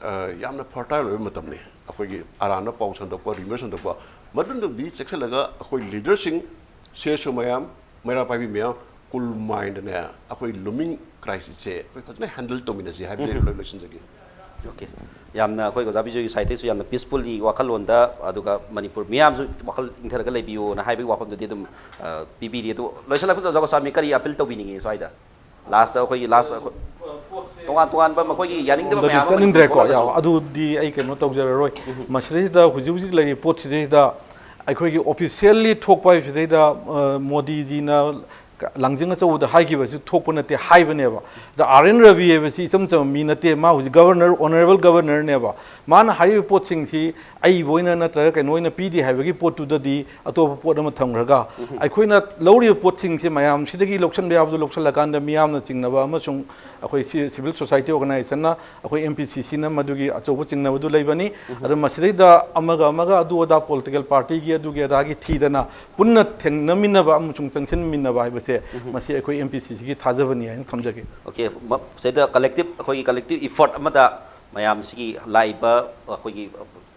ꯑ, ꯌꯥꯝꯅ fertile ꯑꯣꯏꯕ ꯃꯇꯝꯅꯤ꯫ ꯑꯩꯈꯣꯏꯒꯤ ꯑꯔꯥꯟꯕ ꯄꯥꯎ ꯁꯟꯗꯣꯛꯄ, rumor ꯁꯟꯗꯣꯛꯄ, ꯃꯗꯨꯗꯒꯤ ꯆꯦꯛꯁꯤꯜꯂꯒ ꯑꯩꯈꯣꯏ leader ꯁꯤꯡ, C S O ꯃꯌꯥꯝ, ꯃꯩꯔꯥ ꯄꯥꯏꯕꯤ ꯃꯌꯥꯝ, cool mind ꯅꯦ ꯑꯩꯈꯣꯏ looming crisis ꯁꯦ ꯑꯩꯈꯣꯏ ꯐꯖꯅ handle ꯇꯧꯃꯤꯟꯅꯁꯤ ꯍꯥꯏꯕꯗꯤ ꯎꯝ꯫ ꯂꯣꯏ ꯂꯣꯏꯁꯤꯟꯖꯒꯦ꯫ ꯑꯣꯀꯦ꯫ ꯌꯥꯝꯅ ꯑꯩꯈꯣꯏ ꯑꯣꯖꯥ ꯕꯤꯖꯣꯏꯒꯤ ꯁꯥꯏꯠꯇꯩꯁꯨ ꯌꯥꯝꯅ ꯄꯤꯁꯐꯨꯜꯂꯤ ꯋꯥꯈꯜꯂꯣꯟꯗ, ꯑꯗꯨꯒ ꯃꯅꯤꯄꯨꯔ ꯃꯤꯌꯥꯝꯁꯨ ꯋꯥꯈꯜ ꯏꯪꯊꯔꯒ ꯂꯩꯕꯤꯌꯣꯅ ꯍꯥꯏꯕꯒꯤ ꯋꯥꯐꯝꯗꯨꯗꯤ ꯑꯗꯨꯝ ꯑ, ꯄꯤꯕꯤꯔꯤ꯫ ꯑꯗꯨ ꯂꯣꯏꯁꯤꯜꯂꯛꯄꯗ ꯑꯣꯖꯥ ꯒꯣꯁꯥꯃꯤ ꯀꯔꯤ ꯑꯄꯤꯜ ꯇꯧꯕꯤꯅꯤꯡꯉꯤ ꯁ꯭ꯋꯥꯏꯗ? ꯂꯥꯁꯇ ꯑꯩꯈꯣꯏꯒꯤ ꯂꯥꯁ ꯑꯩꯈꯣꯏ ꯇꯣꯉꯥꯟ ꯇꯣꯉꯥꯟꯕ ꯃꯈꯣꯏꯒꯤ ꯌꯥꯅꯤꯡꯗꯕ ꯑꯗꯨꯗꯤ ꯃꯌꯥꯝ ꯑꯃ ꯆꯠꯅꯤꯡꯗ꯭ꯔꯦꯀꯣ꯫ ꯊꯣꯛꯂꯒꯁꯨ꯫ ꯌꯥꯎ-, ꯑꯗꯨꯗꯤ ꯑꯩ ꯀꯩꯅꯣ ꯇꯧꯖꯔꯔꯣꯏ꯫ ꯃꯁꯤꯗꯩꯁꯤꯗ ꯍꯧꯖꯤꯛ ꯍꯧꯖꯤꯛ ꯂꯩꯔꯤꯕ ꯄꯣꯠꯁꯤꯗꯩꯁꯤꯗ ꯑꯩꯈꯣꯏꯒꯤ ꯑꯣꯐꯤꯁꯤꯌꯦꯜꯂꯤ ꯊꯣꯛꯄ ꯍꯥꯏꯕꯁꯤꯗꯩꯗ, ꯑ, ꯃꯣꯗꯤꯖꯤꯅ ꯂꯥꯡꯖꯤꯡ ꯑꯆꯧꯕꯗ ꯍꯥꯏꯈꯤꯕꯁꯤ ꯊꯣꯛꯄ ꯅꯠꯇꯦ ꯍꯥꯏꯕꯅꯦꯕ꯫ ꯑꯗ ꯑꯥꯔ ꯑꯦꯟ ꯔꯕꯤ ꯍꯥꯏꯕꯁꯤ ꯏꯆꯝ ꯆꯝꯕ ꯃꯤ ꯅꯠꯇꯦ꯫ ꯃꯥ ꯍꯧꯖꯤꯛ ꯒꯕꯔꯅꯔ, ꯑꯣꯅꯔꯦꯕꯜ ꯒꯕꯔꯅꯔꯅꯦꯕ꯫ ꯃꯥꯅ ꯍꯥꯏꯔꯤꯕ ꯄꯣꯠꯁꯤꯡꯁꯤ ꯑꯏꯕ ꯑꯣꯏꯅ ꯅꯠꯇ꯭ꯔꯒ ꯀꯩꯅꯣ ꯑꯣꯏꯅ ꯄꯤꯗꯦ ꯍꯥꯏꯕꯒꯤ ꯄꯣꯠꯇꯨꯗꯗꯤ ꯑꯇꯣꯞꯄ ꯄꯣꯠ ꯑꯃ ꯊꯝꯈ꯭ꯔꯒ, ꯑꯩꯈꯣꯏꯅ ꯂꯧꯔꯤꯕ ꯄꯣꯠꯁꯤꯡꯁꯦ ꯃꯌꯥꯝꯁꯤꯗꯒꯤ ꯂꯧꯁꯤꯟꯕ ꯌꯥꯕꯗꯨ ꯂꯧꯁꯤꯜꯂꯀꯥꯟꯗ ꯃꯤꯌꯥꯝꯅ ꯆꯤꯡꯅꯕ ꯑꯃꯁꯨꯡ ꯑꯩꯈꯣꯏ ꯁꯤ-, ꯁꯤꯚꯤꯜ ꯁꯣꯁꯥꯏꯇꯤ ꯑꯣꯔꯒꯅꯥꯏꯖꯦꯁꯟꯅ, ꯑꯩꯈꯣꯏ ꯑꯦꯝ ꯄꯤ ꯁꯤ ꯁꯤꯅ ꯃꯗꯨꯒꯤ ꯑꯆꯧꯕ ꯆꯤꯡꯅꯕꯗꯨ ꯂꯩꯕꯅꯤ꯫ ꯑꯗꯨ ꯃꯁꯤꯗꯩꯗ ꯑꯃꯒ ꯑꯃꯒ ꯑꯗꯨ ꯑꯗꯥ ꯄꯣꯂꯤꯇꯤꯀꯦꯜ ꯄꯥꯔꯇꯤꯒꯤ ꯑꯗꯨꯒꯤ ꯑꯗꯥꯒꯤ ꯊꯤꯗꯅ ꯄꯨꯟꯅ ꯊꯦꯡꯅꯃꯤꯟꯅꯕ ꯑꯃꯁꯨꯡ ꯆꯪꯁꯤꯟꯃꯤꯟꯅꯕ ꯍꯥꯏꯕꯁꯦ ꯃꯁꯤ ꯑꯩꯈꯣꯏ ꯑꯦꯝ ꯄꯤ ꯁꯤ ꯁꯤꯒꯤ ꯊꯥꯖꯕꯅꯤ ꯍꯥꯏꯅ ꯊꯝꯖꯒꯦ꯫ ꯑꯣꯀꯦ꯫ ꯃ-, ꯁꯤꯗ ꯀꯂꯦꯛꯇꯤꯞ, ꯑꯩꯈꯣꯏꯒꯤ ꯀꯂꯦꯛꯇꯤꯞ ꯏꯐꯣꯔꯠ ꯑꯃꯗ ꯃꯌꯥꯝꯁꯤꯒꯤ ꯂꯥꯛꯏꯕ ꯑꯩꯈꯣꯏꯒꯤ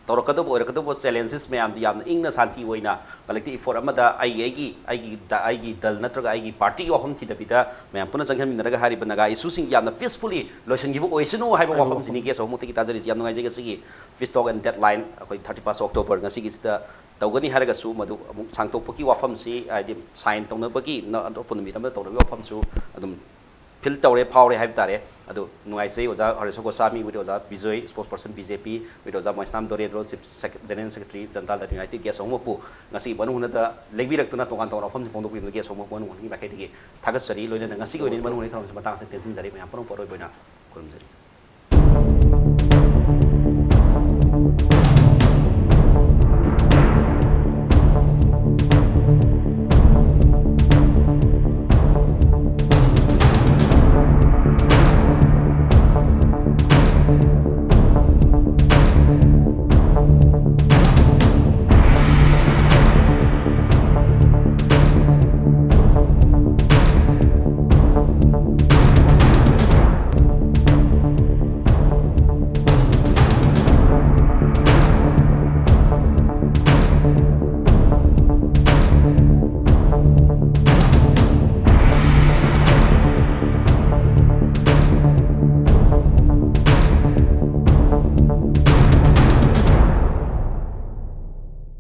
ꯇꯧꯔꯛꯀꯗꯧꯕ ꯑꯣꯏꯔꯛꯀꯗꯧꯕ ꯆꯦꯂꯦꯟꯖꯦꯁ ꯃꯌꯥꯝꯗꯨ ꯌꯥꯝꯅ ꯏꯪꯅ ꯁꯥꯟꯇꯤ ꯑꯣꯏꯅ ꯀꯂꯦꯛꯇꯤꯞ ꯏꯐꯣꯔꯠ ꯑꯃꯗ ꯑꯩꯒꯤ, ꯑꯩꯒꯤ, ꯑꯩꯒꯤ ꯗ-, ꯑꯩꯒꯤ ꯗꯜ ꯅꯠꯇ꯭ꯔꯒ ꯑꯩꯒꯤ ꯄꯥꯔꯇꯤꯒꯤ ꯋꯥꯐꯝ ꯊꯤꯗꯕꯤꯗ ꯃꯌꯥꯝ ꯄꯨꯟꯅ ꯆꯪꯁꯤꯟꯃꯤꯟꯅꯔꯒ ꯍꯥꯏꯔꯤꯕ ꯅꯥꯒꯥ ꯏꯁꯨꯁꯤꯡ ꯌꯥꯝꯅ ꯄꯤꯁꯐꯨꯜꯂꯤ ꯂꯣꯏꯁꯤꯟꯈꯤꯕ ꯑꯣꯏꯁꯅꯨ ꯍꯥꯏꯕ ꯋꯥꯐꯝꯁꯤꯅꯤ ꯒꯦꯁ ꯑꯍꯨꯝꯃꯛꯇꯒꯤ ꯇꯥꯖꯔꯤꯁꯤ꯫ ꯌꯥꯝ ꯅꯨꯡꯉꯥꯏꯖꯩ꯫ ꯉꯁꯤꯒꯤ ꯄꯤꯁ ꯇꯣꯛ ꯑꯦꯟ ꯗꯦꯠ ꯂꯥꯏꯟ ꯑꯩꯈꯣꯏ ꯊꯥꯔꯇꯤ ꯐꯥꯔꯁ ꯑꯣꯛꯇꯣꯕꯔ ꯉꯁꯤꯒꯤꯁꯤꯗ ꯇꯧꯒꯅꯤ ꯍꯥꯏꯔꯒꯁꯨ ꯃꯗꯨ ꯑꯃꯨꯛ ꯁꯥꯡꯗꯣꯛꯄꯒꯤ ꯋꯥꯐꯝꯁꯤ, ꯍꯥꯏꯗꯤ ꯁꯥꯏꯟ ꯇꯧꯅꯕꯒꯤ ꯅ-, ꯑꯇꯣꯞꯄ ꯅꯨꯃꯤꯠ ꯑꯃꯗ ꯇꯧꯅꯕꯒꯤ ꯋꯥꯐꯝꯁꯨ ꯑꯗꯨꯝ ꯐꯤꯜ ꯇꯧꯔꯦ, ꯐꯥꯎꯔꯦ ꯍꯥꯏꯕ ꯇꯥꯔꯦ꯫ ꯑꯗꯨ ꯅꯨꯡꯉꯥꯏꯖꯩ ꯑꯣꯖꯥ Harish Goswami, with Oja Bijoy, spokesperson B J P, with Oja Moisnam Dorendro, chief ꯁꯦꯛ-, general secretary, Janata Dal united, gas ꯑꯍꯨꯝꯃꯛꯄꯨ ꯉꯁꯤꯒꯤ ꯃꯅꯨꯡ ꯍꯨꯠꯅꯗ ꯂꯦꯡꯕꯤꯔꯛꯇꯨꯅ ꯇꯣꯉꯥꯟ ꯇꯣꯉꯥꯟꯕ ꯋꯥꯐꯝꯁꯤꯡ ꯐꯣꯡꯗꯣꯛꯄꯤꯗꯨꯅ ꯒꯦꯁ ꯑꯍꯨꯝꯃꯛꯄꯨ ꯃꯅꯨꯡ ꯍꯨꯠꯅꯒꯤ ꯃꯥꯏꯀꯩꯗꯒꯤ ꯊꯥꯒꯠꯆꯔꯤ꯫ ꯂꯣꯏꯅꯅ ꯉꯁꯤꯒꯤ ꯑꯣꯏꯅ ꯃꯅꯨꯡ ꯍꯨꯠꯅꯒꯤ ꯊꯧꯔꯝꯁꯤ ꯃꯇꯥꯡ ꯑꯁꯤꯗ ꯇꯦꯟꯁꯤꯟꯖꯔꯤ꯫ ꯃꯌꯥꯝ ꯄꯨꯝꯅꯃꯛꯄꯨ ꯑꯔꯣꯏꯕ ꯑꯣꯏꯅ ꯈꯨꯔꯨꯝꯖꯔꯤ꯫